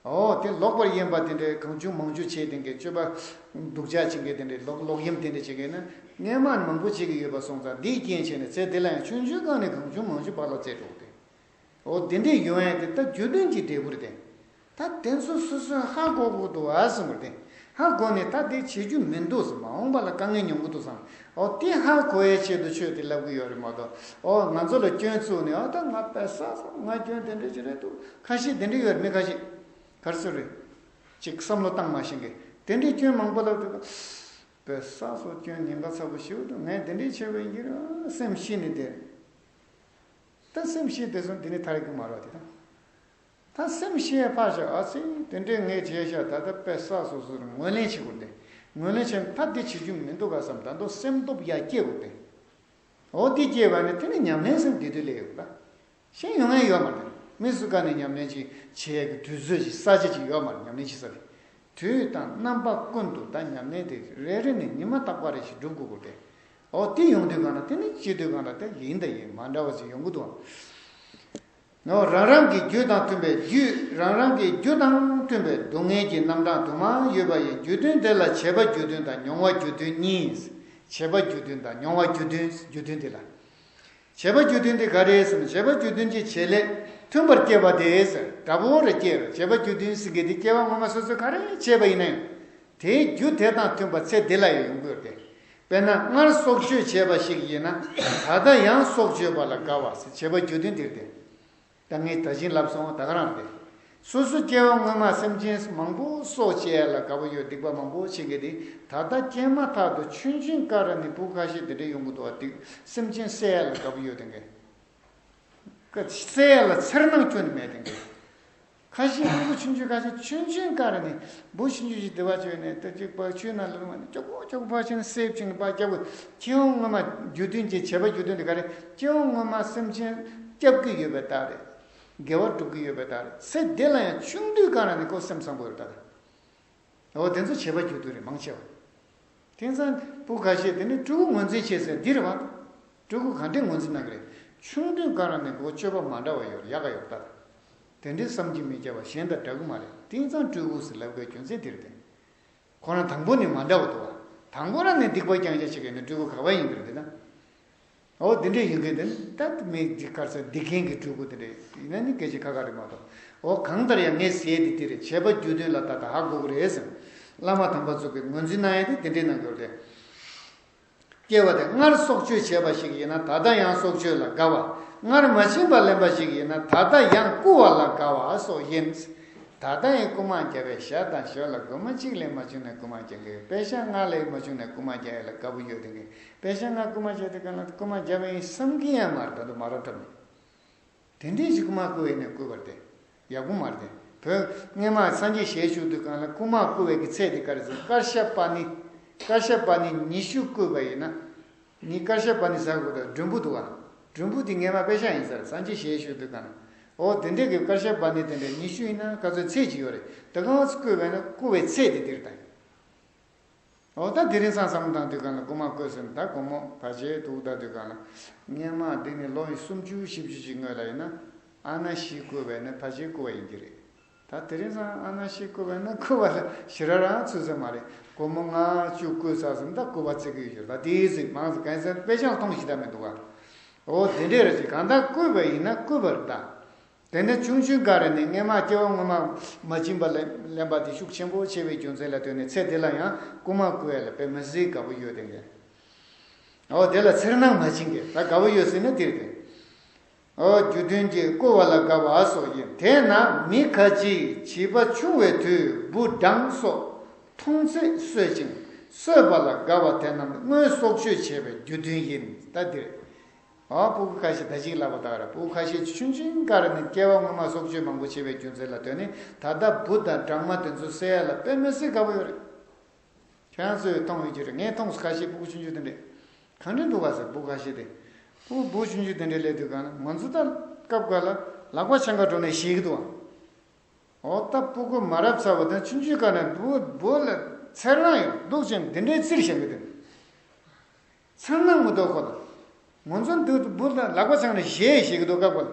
འོ་དེ་ལོག་པར་གཡེམ་པ་དེ་འདྲའི་གང་བྱུང་མང་བྱུང་བྱས་དེ་འདྲའི་སྤྱོད་པ་སྡུག་ཅག་བྱེད་མཁན་དེ་འདྲའི་ལོག་ལོག་གཡེམ་དེ་འདྲ་བྱེད་མཁན་ན་སྔན་མ་མང་པོ་བྱེད་ཀྱི་ཡོད་པ་སོང་ཙང་འདིའི་རྐྱེན་བྱས་ནས་ཚེ་འདི་ལ་ཡང་ཆུང་ཆུང་སྒང་ནས་གང་བྱུང་མང་བྱུང་བག་ལ་བཙལ་འགྲོ་གི་རེད། འོ་དེ་འདྲའི་ཡོང་ཡ་དེ་ད་རྒྱུ་མཐུན་གྱི་འབྲས་བུ་རེད་དེ། ད་དེ་ཚོ་སོ་སོས་ཧ་གོ་དགོས་འདུག་ཨ་བསམ་པ་དེ། ཧ་གོ་ནས་ད་དེ་བྱེད་རྒྱུ་མི་འདུག་བསམ། མ་འོངས་པ་ལ་དཀའ་ངལ་མྱོང་གི་འདུག་བསམ། འོ་དེ་ཧ་གོ་ཡའི་ཆེད་དུ་ཆོས་དེ་ལབ་གི་ཡོད་རེད་མ་གཏོགས། འོ་ང་ཚོ་ལ་སྐྱོན་བཙུགས་ནས་འོ་ད་ང་དཔེ་བསགས་སོང་། ང་སྐྱོན་དེ་འདྲ་ཅིག་རེད་འདུག་ཁ་ཤས་དེ་འདྲ་ཡོད་རེད། མི་ཁ་ཤས་ག་རེ་ཟེར་རེད། ཅིག་བསམ་བློ་བཏང་མ་ཤེས་མཁན་དེ་འདྲའི་སྐྱོན་མང་པོ་ལབ་འདུག་དཔེ་བསགས་སོང་། སྐྱོན་ཉེན་ཁ་ཚ་པོ་ཞེ་པོ་འདུག་ངས་དེ་འདྲའི་བྱས་པ་ཡིན་གྱི་རེད་སེམས་ཤི་ནས་བསྡད། ད་སེམས་ཤི་བསྡད་སོང་། འདི་ནས་ཐར་གི་མ་རེད་དེ་དང་། ད་སེམས་ཤི་ཡ་ཕར་བཞག་ཨ་ཙི། དེ་འདྲའི་ངས་བྱས་ཤག་ད་ལྟ་དཔེ་བསགས་སོང་ཟེར་ངོས་ལེན་བྱེད་དགོས་ཏེ། ངོས་ལེན་བྱས་ན་ད་འདི་བྱེད་རྒྱུ་མི་འདུག་ག་བསམ། ད་དུང་སེམས་སྟོབས་ཡར་སྐྱེད་དགོས་ཏེ། འོ་འདི་སྐྱེས་པ་ནི་དེ་ནི་ཉམས་ལེན་ཟེར་འདི་དུས་ལས་ཡོད་པ། གཞན་ཡོང་ཡ་ཡོད་མ་རེད། མི་སུ་ག་ནས་ཉམས་ལེན་ཅིག་བྱེད་ཡ་གི་དུས་ཚོད་ཅིག་ས་ཆ་ཅིག་ཡོད་མ་རེད། ཉམས་ལེན་བྱེད་ས་དེ། དུས་དང་རྣམ་པ་ཀུན་ཏུ་ད་ཉམས་ལེན་དེ་རེ་རེ་ནས་ཉི་མ་རྟག་པ་རེ་ཞིག་སྒྲུབ་དགོས་དགོས་ཏེ། འོ་དེ་ཡོང་དུས་གང་ལ་དེ་ནི་སྐྱེ་དུས་གང་ལ་དེ་ཡིན་དང་ཡིན་མ་འདྲ་བ་ཞིག་ཡོང་གི་འདུག་འོ་རང་རང་གི་རྒྱུ་དང་མཐུན་པའི་རྒྱུ། རང་རང་གི་རྒྱུ་དང་མཐུན་པའི་སྡུག་བསྔལ་གྱི་རྣམ་གྲངས་དུ་མ་ཡོད་པ་ཡི་རྒྱུ་མཐུན་དེ་ལ་བྱས་པ་རྒྱུ་མཐུན་དང་མྱོང་བ་རྒྱུ་མཐུན་གཉིས། བྱས་པ་རྒྱུ་མཐུན་དང་མྱོང་བ་རྒྱུ་མཐུན། རྒྱུ་མཐུན་དེ་ལ། བྱས་པ་རྒྱུ་མཐུན་དེ་ག་རེ་ཟེར་ན། བྱས་པ་རྒྱུ་མཐུན་གྱི་བྱེད་ལས་མཐུན་པར་སྐྱེས་པ་དེ་ཟེར། འདྲ་པོ་རེ་སྐྱེས་རེད། བྱས་པ་རྒྱུ་མཐུན་ཟེར་མཁན་དེ་སྐྱེ་བ་སྔོན་མ་སོ་སོས་ག་རེ་བྱས་པ་ཡིན་ན་ཡང་། དེའི་རྒྱུ་དེ་དང་མཐུན་པ་ཚེ་འདི་ལ་ཡང་ཡོང་གི་ཡོད་དེ། དཔེར་ན་སྔར་སྲོག་གཅོད་བྱས་པ་ཞིག་ཡིན་ན་ད་ལྟ་ཡང་སྲོག་གཅོད་པ་ལ་དགའ་བ་ཟེར། བྱས་པ་རྒྱུ་མཐུན་དེ་རེད་དེ། ད་ངས་ད་ཅིང་ལབ་སོང་བ་ད་ག་རང་རེད། སོ་སོ་སྐྱེ་བ་སྔོན་མ་སེམས་ཅན་མང་པོ་སྲོག་བཅད་ཡ་ལ་དགའ་པོ་ཡོད། སྡིག་པ་མང་པོ་བྱེད་མཁན་དེ་ད་ལྟ་སྐྱེས་མ་ཐག་ཏུ་ཆུང་ཆུང་སྐབས་ར་ནས་བུ་ཁ་ཤས་དེ་འདྲ་ཡོང་གི་འདུག་བ། སྡིག་སེམས་ཅན་བསད་ཡ་ལ་དགའ་པོ་ཡོད་དེ་འགའ། ཀ་བསད་ཡ་ལ་འཚེར་སྣང་ཁྱོན་ནས་མེད་དེ་འགའ། ཁ་ཤས་སྐྱེས་བུ་ཆུང་ཆུང་ཁ་ཤས་ཆུང་ཆུང་སྐབས་ར་ནས་བུ་ཆུང་ཆུང་ཞིག་སྡིག་པ་བྱས་ནས་ད་ཅིག་པ་ཆུའི་ནང་ལ་ལྷུང་བ་ནས་ཅོག་པོ་ཅོག་པོ་ཕར་ཕྱིན་གསེབ་ཕྱིན་པ་སྐྱབས་དགོས། སྐྱེ་བ་སྔོན་མ་རྒྱུ་མཐུན་གྱི་བྱས་པ་རྒྱུ་མཐུན་དེ་ག་རེ། སྐྱེ་བ་སྔོན་མ་སེམས་ཅན་སྐྱབས་ཀྱི་ཡོད་པའི་རྟགས་རེད། དགེ་བ་སྒྲུབ་ཀྱི་ཡོད་པའི་རྟགས་རེད། ཚེ་འདི་ལ་ཡང་ཆུང་དུས་སྒང་ར་ནས་ཁོ་སེམས་བཟང་པོ་ཡོད་རེད་ད། འོ་དེ་ཚོ་བྱས་པ་རྒྱུ་མཐུན་རེད་མང་ཆེ་བ། དེང་སང་བུ་ཁ་ཤས་དེ་ནི་ཕྲུ་གུ་ངོས་འཛིན་བྱེད་ཟེར་འདི་རེད་བ། ཕྲུ་གུ་ག་འདྲས་ངོས་འཛིན་གནང་གི་རེད། ཆུང་དུས་སྒང་ར་ནས་ཁོ་སྤྱོད་པ་མ་འདྲ་བ་ཡོད་རེད། ཡག་ག་ཡོད་རེད་ད། དེ་འདྲས་བསམ་གྱིས་མི་ཁྱབ་པ་གཞན་དང་འདྲ་གི་མ་རེད། དེང་སང་ཕྲུ་གུ་ཟེར་ལབ་དགོས་རྒྱུ་མཚན་དེ་རེད་དེ། ཁོ་རང་དང་པོ་ནས་མ་འདྲ་བ་འདུག་བ། དང་པོ་རང་ནས་སྡིག་པ་རྐྱང་རྐྱང་བྱེད་མཁན་ནི་ཕྲུ་གུ་ག་པར་ཡོང་གི་རེད་དེ་ན། འོ་དེ་འདྲས་ཡོང་མཁན་དེ་ནི་ད་མི་འདི་གར་ས་སྡིག་མཁན་གྱི་ཕྲུ་གུ་དེ་འདྲས་ཡིན་ན་ནི་སྐད་ཆ་ཁ་ཁ་རེད་མ་གཏོགས། འོ་གང་ལྟར་ཡང་ངས་ཟེར་ཡས་དེ་འདི་རེད། བྱས་པ་རྒྱུ་མཐུན་ལ་ད་ལྟ་ཧ་གོ་གི་རེད་ཟེར། བླ་མ་དམ་པ་ཚོ་གིས་ངོས་འཛིན་གནང་ཡས་དེ་དེ་འདྲས་གནང་གི་ཡོད་རེད། སྐྱེ་བ་དེ་སྔར་སྲོག་གཅོད་བྱས་པ་ཞིག་ཡིན་ན་ད་ལྟ་ཡང་སྲོག་གཅོད་ལ་དགའ་བ། སྔར་མ་བྱིན་པ་ལེན་པ་ཞིག་ཡིན་ན་ད་ལྟ་ཡང་རྐུ་བ་ལ་དགའ་བ་སོགས་ཡིན། ད་ལྟ་ཡང་རྐུ་མ་བརྒྱབ་པས་ཞག་དང་ཞོ་ལ་སྒོར་མོ་གཅིག་ལས་མ་བྱུང་ནས་རྐུ་མ་རྒྱག་གི། པེ་ཤག་ལྔ་ལས་མ་བྱུང་ནས་རྐུ་མ་རྒྱག་ཡ་ལ་དགའ་པོ་ཡོད་དེ་གི། པེ་ཤག་ལྔ་རྐུ་མ་བྱས་དེ་གང་ལ་རྐུ་མ་བརྒྱབ་པ་ཡིན་བསམ་གི་ཡང་མ་རེད། ད་དུང་མ་རབས་འགྲོ་མེད། དེ་འདྲའི་ཞིག་རྐུ་མ་རྐུ་བས་ནས་རྐུ་བར་དེ་ཡག་པོ་མ་རེད་དེ། བོད་སྔོན་མ་སངས་རྒྱས་ཞལ་བཞུགས་དུས་སྒང་ལ་རྐུ་མ་རྐུ་བའི་གི་ཚད་དེ་ག་རེ་ཟེར། དཀར་ཞྭ་པ་ཎི། དཀར་ཞྭ་པ་ཎི་ཉི་ཤུ་བརྐུས་པ་ཡིན་ན། ཉི་དཀར་ཞྭ་པ་ཎི་ཟེར་དགོས་ད། མགྲོན་བུ་འདུག་ག་མགྲོན་བུ་དེ་སྔོན་མ་པེ་ཤག་ཡིན་ཟེར། སངས་རྒྱས་ཞལ་བཞུགས་དུས་སྒང་ལ། འོ་དེ་འདྲའི་གི་དཀར་ཞྭ་པ་ཎི་དེ་འདྲའི་ཉི་ཤུ་ཡིན་ན་ག་ཚོད་ཚད་ཅིག་ཡོད་རེད། དེ་གང་རྐུས་པས་ན་རྐུ་བའི་ཚད་དེ་དེ་རེད་ད། འོ་ད་དེ་རིང་སང་བསམ་བློ་བཏང་དུས་སྒང་ལ་རྐུ་མ་རྐུས་ཟེར་ན་ད་སྒོར་མོ་ཕལ་ཆེར་འདུག་ད། དུས་སྒང་ལ་སྔོན་མ་འདི་ནས་ལོ་ཡི་སུམ་ཅུ་བཞི་བཅུ་ཅིག་སྔོན་ལ་ཡིན་ན་ཨ་ན་བཞི་རྐུས་པས་ན་ཕལ་ཆེར་རྐུ་བ་ཡིན་གྱི་རེད། ད་དེ་རིང་སང་ཨ་ན་བཞི་རྐུས་པས་ན་རྐུ་བ་ལ་ཞེ་དྲག་རང་ཚུད་ས་མ་རེད། སྒོར་མོ་ལྔ་བཅུ་རྐུས་ཚར་ཟེར་ན་ད་རྐུ་བ་བརྩི་གི་ཡོད་ཀྱི་རེད། ད་དེའི་ཚིག་མང་ཙམ་གང་ཟེར་དཔེ་ཆ་ལ་མཐོང་ཤེས་ད་མི་འདུག་ག་འོ་དེ་འདྲས་རེད་ཅེ། གང་ལྟར་རྐུས་པ་ཡིན་ན་རྐུས་པ་རེད་ད། དེ་ནས་ཆུང་ཆུང་སྒང་རེ་ནས་སྔོན་མ་སྐྱེ་བ་སྔོན་མ་མ་བྱིན་པ་ལེན་པ་དེ་ཤུགས་ཆེན་པོ་ཆེ་བའི་རྒྱུ་མཚན་ལ་ལྟོས་ནས་ཚེ་འདི་ལ་ཡང་རྐུ་མ་རྐུ་ཡ་ལ་དཔེ་མི་སྲིད་དགའ་པོ་ཡོད་དེ་འདྲ། འོ་དེ་ལ་འཚེར་སྣང་མ་བྱིན་གྱི་ད་དགའ་པོ་ཡོད་ཟེར་ན་དེ་རེད་དེ། འོ་རྒྱུ་མཐུན་གྱིས་རྐུ་བ་ལ་དགའ་བ་སོགས་ཡིན། དེས་ན་མི་ཁ་ཅིག་བྱིས་པ་ཆུང་བའི་དུས་འབུ་སྦྲང་སོགས་མཐོང་ཚད་གསོད་ཅིང་གསོད་པ་ལ་དགའ་བ་དེ་རྣམས་སྔོན་སྲོག་གཅོད་བྱས་པའི་རྒྱུ་མཐུན་ཡིན། ད་འདིར། ཨ་ཕྲུ་གུ་ཁ་ཤས་ད་ཅིག་ལབ་པ་ད་ག་རེད། ཕྲུ་གུ་ཁ་ཤས་ཆུང་ཆུང་སྒང་རེ་ནས་སྐྱེ་བ་སྔོན་མ་སྲོག་གཅོད་མང་པོ་བྱས་པའི་རྒྱུ་མཚན་ལ་ལྟོས་ནས་ད་ལྟ་འབུ་དང་སྦྲང་མ་དེ་ཚོ་བསད་ཡ་ལ་དཔེ་མི་སྲིད་དགའ་པོ་ཡོད་རེད། ཁྱེད་རང་ཚོས་མཐོང་ཡོད་ཀྱི་རེད། ངས་མཐོང་སོང་། ཁ་ཤས་སྤུ་གུ་ཆུང་ཆུང་དེ་འདྲས། གང་འདྲས་འདུག་ག་ཟེར། སྤུ་གུ་ཁ་ཤས་དེ། སྤུ་སྤུ་གུ་ཆུང་ཆུང་དེ་འདྲས་སླེབས་དུས་གང་ན་ང་ཚོ་ད་སྐབས་འགའ་ལ་ལག་པ་འཆང་ག་འགྲོ་ནས་ཤེས་ཀྱི་འདུག་ཨ། འོ་ད་སྤུ་གུ་མ་རབས་ཚ་བོ་དང་ཆུང་ཆུང་ག་ནས་འབུ་འབུ་ལ་ཚེར་ལངས་ཡོད་འདུག་ཅིང་དེ་འདྲའི་རྩིར་བཞེངས་གི་འདུག་ཚེར་ལངས་མི་འདུག་ཁོ་ད། ང་ཚོ་འདུག་འབུ་ལ་ལག་པ་འཆང་ནས་བཞེས་བཞེས་ཀྱི་འདུག་སྐབས་འགའ་ལ།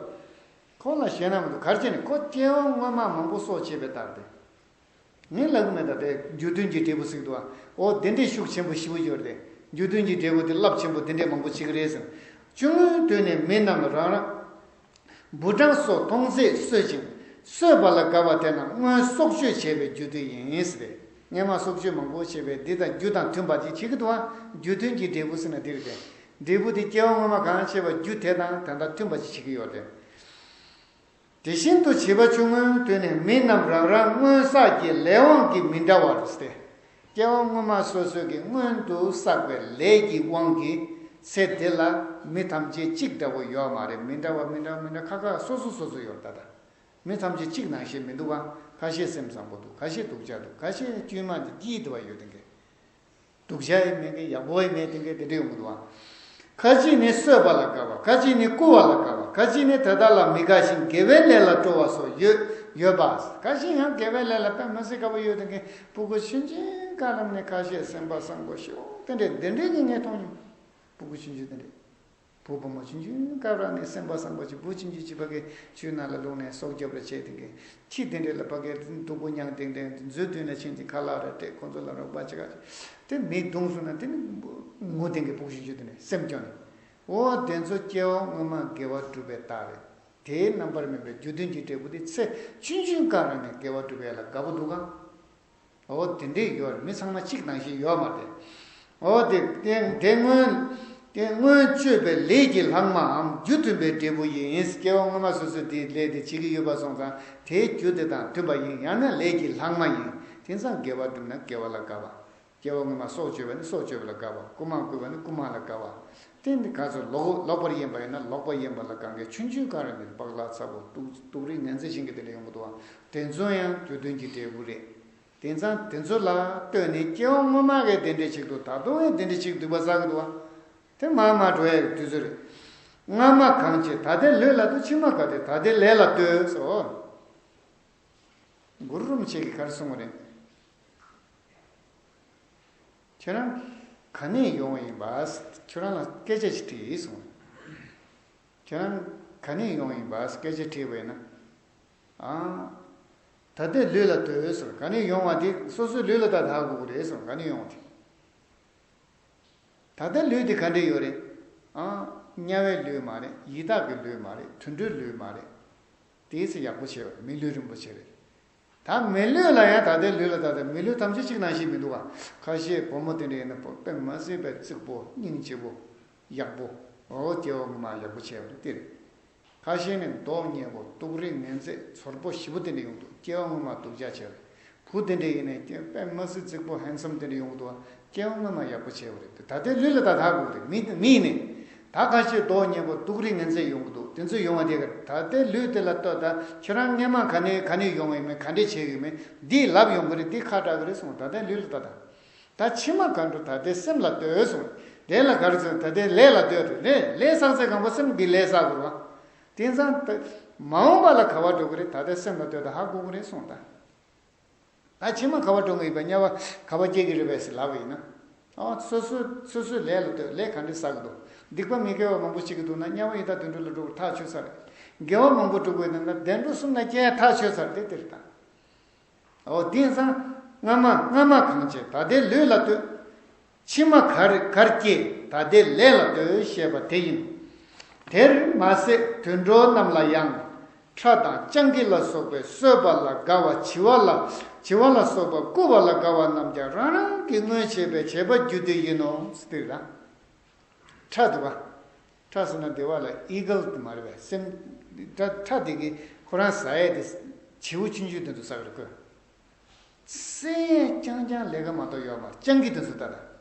ཁོ་ལ་ཞེད་སྣང་མི་འདུག་ག་རེ་བྱས་ནས་ཁོ་སྐྱེ་བ་སྔོན་མ་མང་པོ་སྲོག་བཅད་པའི་རྟགས་དེ། ངས་ལབ་གི་མེད་ད། དེ་རྒྱུ་མཐུན་གྱི་འབྲས་བུ་ཟེར་གྱི་འདུག་ཨ། འོ་དེ་འདྲའི་ཤུགས་ཆེན་པོ་ཞེ་པོ་ཡོད་རེད། རྒྱུ་མཐུན་གྱི་འབྲས་བུ་དེ་རླབས་ཆེན་པོ་དེ་འདྲའི་མང་པོ་བྱེད་ཀྱི་རེད་ཟེར། བཅོ་ལྔའི་དུས་ནས་མི་རྣམས་རང་རང་འབུ་སྦྲང་སོགས་མཐོང་ཚད་གསོད་ཅིང་གསོད་པ་ལ་དགའ་བ་དེ་རྣམས་སྔོན་སྲོག་གཅོད་བྱས་པའི་རྒྱུ་དེ་ཡིན་ཟེར། སྔོན་མ་སྲོག་གཅོད་མང་པོ་བྱས་པས་འདི་དང་རྒྱུ་དང་མཐུན་པ་ཅིག་བྱེད་ཀྱི་འདུག་ཨ། རྒྱུ་མཐུན་གྱི་འབྲས་བུ་ཟེར་ན་འདི་རེད་དེ། འབྲས་བུ་དེ་སྐྱེ་བ་སྔོན་མ་གང་བྱས་པ་རྒྱུ་དེ་དང་དེ་དང་མཐུན་པ་ཅིག་བྱེད་ཀྱི་ཡོད་རེད། དེ་བཞིན་དུ་བྱིས་པ་ཆུང་ངུའི་དུས་ནས་མི་རྣམས་རང་རང་སྔོན་བསགས་ཀྱི་ལས་དབང་གིས་མི་འདྲ་བར་སྟེ། སྐྱེ་བ་སྔོན་མ་སོ་སོ་གི་སྔོན་དུ་བསགས་པའི་ལས་ཀྱི་དབང་གིས་ཚེ་འདི་ལ་མི་ཐམས་ཅད་གཅིག་འདྲ་བོ་ཡོད་མ་རེད། མི་འདྲ་བ་མི་འདྲ་བ་མི་འདྲ་ཁ་ཁ་སོ་སོ་སོ་སོ་ཡོད་ད་ལྟ། མི་ཐམས་ཅད་གཅིག་ནང་བཞིན་མི་འདུག་བ། ཁ་ཤས་སེམས་བཟང་པོ་འདུག་ཁ་ཤས་སྡུག་ཅག་འདུག་ཁ་ཤས་དཀྱུས་མ་འདི་སྐྱིད་འདུག་བ་ཡོད་དེ་འགས། སྡུག་ཅག་ཡང་མེད་མཁན་ཡག་པོ་ཡང་མེད་མཁན་དེ་འདྲ་ཡོང་གི་འདུག་ཨ། ཁ་ཅིག་ནི་གསོད་པ་ལ་དགའ་བ། ཁ་ཅིག་ནི་རྐུ་བ་ལ་དགའ་བ། ཁ་ཅིག་ནི་དེ་དག་ལ་མི་དགའ་ཞིང་དགེ་བའི་ལས་ལ་སྤྲོ་བ་སོགས་ཡོད་ཡོད་པ། ཁ་ཅིག་ཡང་དགེ་བའི་ལས་ལ་དཔེ་མི་སྲིད་དགའ་པོ་ཡོད་མཁན་སྤུ་གུ་ཆུང་ཆུང་སྐབས་ལ་ནས་ཁ་ཤས་སེམས་པ་བཟང་པོ་ཞིག་དེ་འདྲ་དེ་འདྲ་གི་ངས་མཐོང་མྱོང་། སྤུ་གུ་ཆུང་ཆུང་དེ་འདྲ། བུ་བུ་མོ་ཆུང་ཆུང་སྐབས་རང་ནས་སེམས་པ་བཟང་པོ་ཅིག་བུ་ཆུང་ཆུང་ཅིག་ཕ་གིའི་ཆུའི་ནང་ལ་ལྷུང་ནས་སྲོག་བསྐྱབས་ར་བྱས་དེ་གའི་ཁྱི་དེ་འདྲས་ལ་ཕ་གིའི་སྡུག་པོ་མྱངས་དེ་འདྲས་མཛོད་མདུན་ལ་ཕྱིན་ཏེ་ཁ་ལག་ར་སྤྲད། ཁོ་ཚོ་ལ་རོགས་པ་བྱེད་ག་དེ་མིས་བརྡུངས་སོང་ན་དེ་ནི་ངུ་དེ་གའི་སྤུ་གུ་ཆུང་ཆུང་དེ་ནས་སེམས་སྐྱོ་ནས། འོ་དེ་ཚོ་སྐྱེ་བ་སྔོན་མ་དགེ་བ་སྒྲུབ་པའི་རྟགས་རེད། དེའི་རྣམ་པར་སྨིན་པའི་རྒྱུ་མཐུན་གྱི་འབྲས་བུ་དེ་ཚེ་ཆུང་ཆུང་སྐབས་རང་ནས་དགེ་བ་སྒྲུབ་ཡ་ལ་དགའ་པོ་འདུག་ག་འོ་དེ་འདྲས་ཡོད་རེད། མི་ཚང་མ་གཅིག་ནང་བཞིན་ཡོད་མ་རེད། འོ་དེ་དེ་དེ་སྔོན་དེ་སྔོན་བཅོས་པའི་ལས་ཀྱི་ལྷག་མའམ་རྒྱུ་མཐུན་པའི་འབྲས་བུ་ཡིན། སྐྱེ་བ་སྔོན་མ་སོ་སོས་དེའི་ལས་དེ་བྱེད་ཀྱི་ཡོད་པ་སོང་ཙང་དེའི་རྒྱུ་དེ་དང་མཐུན་པ་ཡིན། ཡང་ན་ལས་ཀྱི་ལྷག་མ་ཡིན། དེང་སང་དགེ་བ་བསྒྲུབས་ན་དགེ་བ་ལ་དགའ་བ། སྐྱེ་བ་སྔོན་མ་སྲོག་གཅོད་པ་ནི་སྲོག་གཅོད་པ་ལ་དགའ་བ། རྐུ་མ་རྐུས་པ་ནི་རྐུ་མ་ལ་དགའ་བ། དེ་ནི་ག་ཚོད་ལོག་ལོག་པར་གཡེམ་པ་ཡིན་ན་ལོག་པར་གཡེམ་པ་ལ་དགའ་མཁན་ཆུང་ཆུང་སྐབས་རང་ནས་སྤག་ལག་ཚ་པོ་སྡུག་སྡུག་རིགས་ངན་ཚད་ཅན་གྱི་དེ་ལ་ཡོང་གི་འདུག་བ། དེ་ཚོ་ཡང་རྒྱུ་མཐུན་གྱི་འབྲས་བུ་རེད། དེང་སང་དེ་ཚོ་ལ་ལྟོས་ནས་སྐྱེ་བ་སྔོན་མ་གས་དེ་འདྲས་ཅིག་འདུག་ད་དུང་ཡང་དེ་འདྲས་ཅིག་འདུག་པ་བསགས་ཀྱི་འདུག་བ། དེ་མར་མར་འགྲོ་ཡ་གི་དུས་ཚོད་རེད། སྔ་མ་གང་བྱས་ད་ལྟའི་ལུས་ལ་ལྟོས། ཕྱི་མ་ག་དེ་ད་ལྟའི་ལས་ལ་ལྟོས་སོ། གུ་རུ་རིན་པོ་ཆེ་གིས་ག་རེ་གསུངས་པ་རེད། ཁྱོད་རང་ག་ནས་ཡོང་བ་ཡིན་པ། ཁྱོད་རང་ལ་སྐད་ཆ་ཞིག་དྲིས་གསུངས། ཁྱོད་རང་ག་ནས་ཡོང་ཡིན་པ་སྐད་ཆ་དྲིས་པ་ཡིན་ན། ཨང་། ད་ལྟའི་ལུས་ལ་ལྟོས་སོ། ག་ནས་ཡོང་བ་དེ་སོ་སོའི་ལུས་ལ་ལྟ་ད་ཧ་གོ་གི་རེད་སོ། ག་ནས་ཡོང་བ་དེ། ད་ལྟའི་ལུས་དེ་ག་འདྲས་ཡོད་རེད། ཨང་། དམྱལ་བའི་ལུས་མ་རེད། ཡི་དྭགས་ཀྱི་ལུས་མ་རེད། དུད་འགྲོའི་ལུས་མ་རེད། དེའི་ཚེ་ཡག་པོ་བྱས་པ་རེད། མི་ལུས་རིན་པོ་ཆེ་རེད། ད་མི་ལུས་ལ་ཡང་ད་ལྟའི་ལུས་ལ་ད་ལྟ་མི་ལུས་ཐམས་ཅད་གཅིག་ནང་བཞིན་མི་འདུག་ག་ཁ་ཤས་བུ་མོ་དེ་འདྲ་ཡིན་ན་བུ་དཔེ་མ་སྲིད་པའི་རྩིག་པོ་སྙིང་རྗེ་པོ་ཡག་པོ་འོ་སྐྱེ་བ་སྔོན་མ་ཡག་པོ་བྱས་པ་རེད་དེ་རེད། ཁ་ཤས་ནི་མདོག་ཉེས་པོ་སྡུག་རིགས་ངན་ཚད་ཚོར་པོ་ཞེ་པོ་དེ་འདྲ་ཡོང་འདུག་སྐྱེ་བ་སྔོན་མ་སྡུག་ཅག་བྱས་པ་རེད། བུ་དེ་འདྲ་ཡིན་ནའི་སྐྱེ་དཔེ་མ་སྲིད་རྩིག་པོ་ཧན་སམ་དེ་འདྲ་ཡོང་གི་འདུག་བ། སྐྱེ་བ་སྔོན་མ་ཡག་པོ་བྱས་པ་རེད། ད་ལྟའི་ལུས་ལ་ད་ད་དགོས་རེད། མི་མི་ཡིན་ནའི། ད་ཁ་ཤས་མདོག་ཉེས་པོ་སྡུག་རིགས་ངན་ཚད་ཡོང་གི་འདུག་དེ་ཚོ་ཡོང་བ་དེ་ག་ད་ལྟའི་ལུས་དེ་ལ་ལྟོས་ད། ཁྱེད་རང་སྔོན་མ་ག་ནས་ག་ནས་ཡོང་ཡོད་མེད་ག་འདྲས་བྱས་ཡོད་མེད་འདིས་ལབ་ཡོང་གི་རེད། འདི་ཁ་གྲག་གི་རེད་གསུངས། ད་ལྟའི་ལུས་ལ་ལྟོས་ད། ད་ཕྱི་མ་ག་འགྲོ་ད་ལྟའི་སེམས་ལ་ལྟོས་གསུངས། དེ་ལ་ག་རེ་ཟེར། ད་ལྟའི་ལས་ལ་ལྟོས་རེད། ལས་ལས་བསགས་ཚེ་གང་པོ་སེམས་ཀྱིས་ལས་བསགས་དགོས་རེད་བ། དེང་སང་ད་མ་འོངས་པ་ལ་ག་བ་འགྲོ་གི་རེད། ད་ལྟའི་སེམས་ལ་ལྟོས་ད་ཧ་གོ་གི་རེད་གསུངས་ད། ད་ཕྱི་མ་ག་བ་འགྲོ་གི་ཡོད་པ་དམྱལ་བ་ག་བ་སྐྱེ་གི་རེད་པས་ཟེར་ལབ་པ་ཡིན་ན། ཨ་སོ་སོའི་སོ་སོའི་ལས་ལ་ལྟོས། ལས་ག་འདྲས་བསགས་ཀྱི་འདུག་སྡིག་པ་མི་དགེ་བ་མང་པོ་བྱེད་ཀྱི་འདུག་ན་དམྱལ་བ་ཡི་དྭགས་དུད་འགྲོ་ལ་འགྲོ་གི་ཐག་ཆོད་ཚར་རེད། དགེ་བ་མང་པོ་སྒྲུབ་དགོས་ན་ན་བདེ་འགྲོ་གསུམ་ན་སྐྱེ་ཡ་ཐག་ཆོད་ཚར་དེ་དེ་རེད་ད། འོ་དེང་སང་སྔ་མ་སྔ་མ་གང་བྱས་ད་ལྟའི་ལུས་ལ་ལྟོས། ཕྱི་མ་གར་གར་སྐྱེ་ད་ལྟའི་ལས་ལ་ལྟོས་ཞེས་པ་དེ་ཡིན། དེར་མ་ཟད་དུད་འགྲོ་རྣམས་ལ་ཡང་། ཁྲ་དང་སྤྱང་ཀི་ལ་སོགས་པའི་གསོད་པ་ལ་དགའ་བ། འཆི་བ་ལ་འཆི་བ་ལ་སོགས་པ་རྐུ་བ་ལ་དགའ་བ་རྣམས་ཀྱང་རང་རང་གིས་སྔོན་བྱས་པའི་བྱས་པ་རྒྱུ་དེ་ཡིན་ནོ་ཟེར་ལ། ཁྲ་འདུག་ག་ཁྲ་ཟེར་ན་བདེ་བ་ལ་ཨི་གལ་དེ་མ་རེད་པས། སེམས་ཁྲ་ཁྲ་དེ་གིས་ཁོ་རང་ཟ་ཡས་དེ་བྱིའུ་ཆུང་ཆུང་དེ་ཚོ་ཟ་གི་རེད་ཁོས། སེ་རྐྱང་རྐྱང་ལས་ཀ་མ་གཏོགས་ཡོད་མ་རེད། སྤྱང་ཀི་དེ་ཚོ་ད་ལྟ་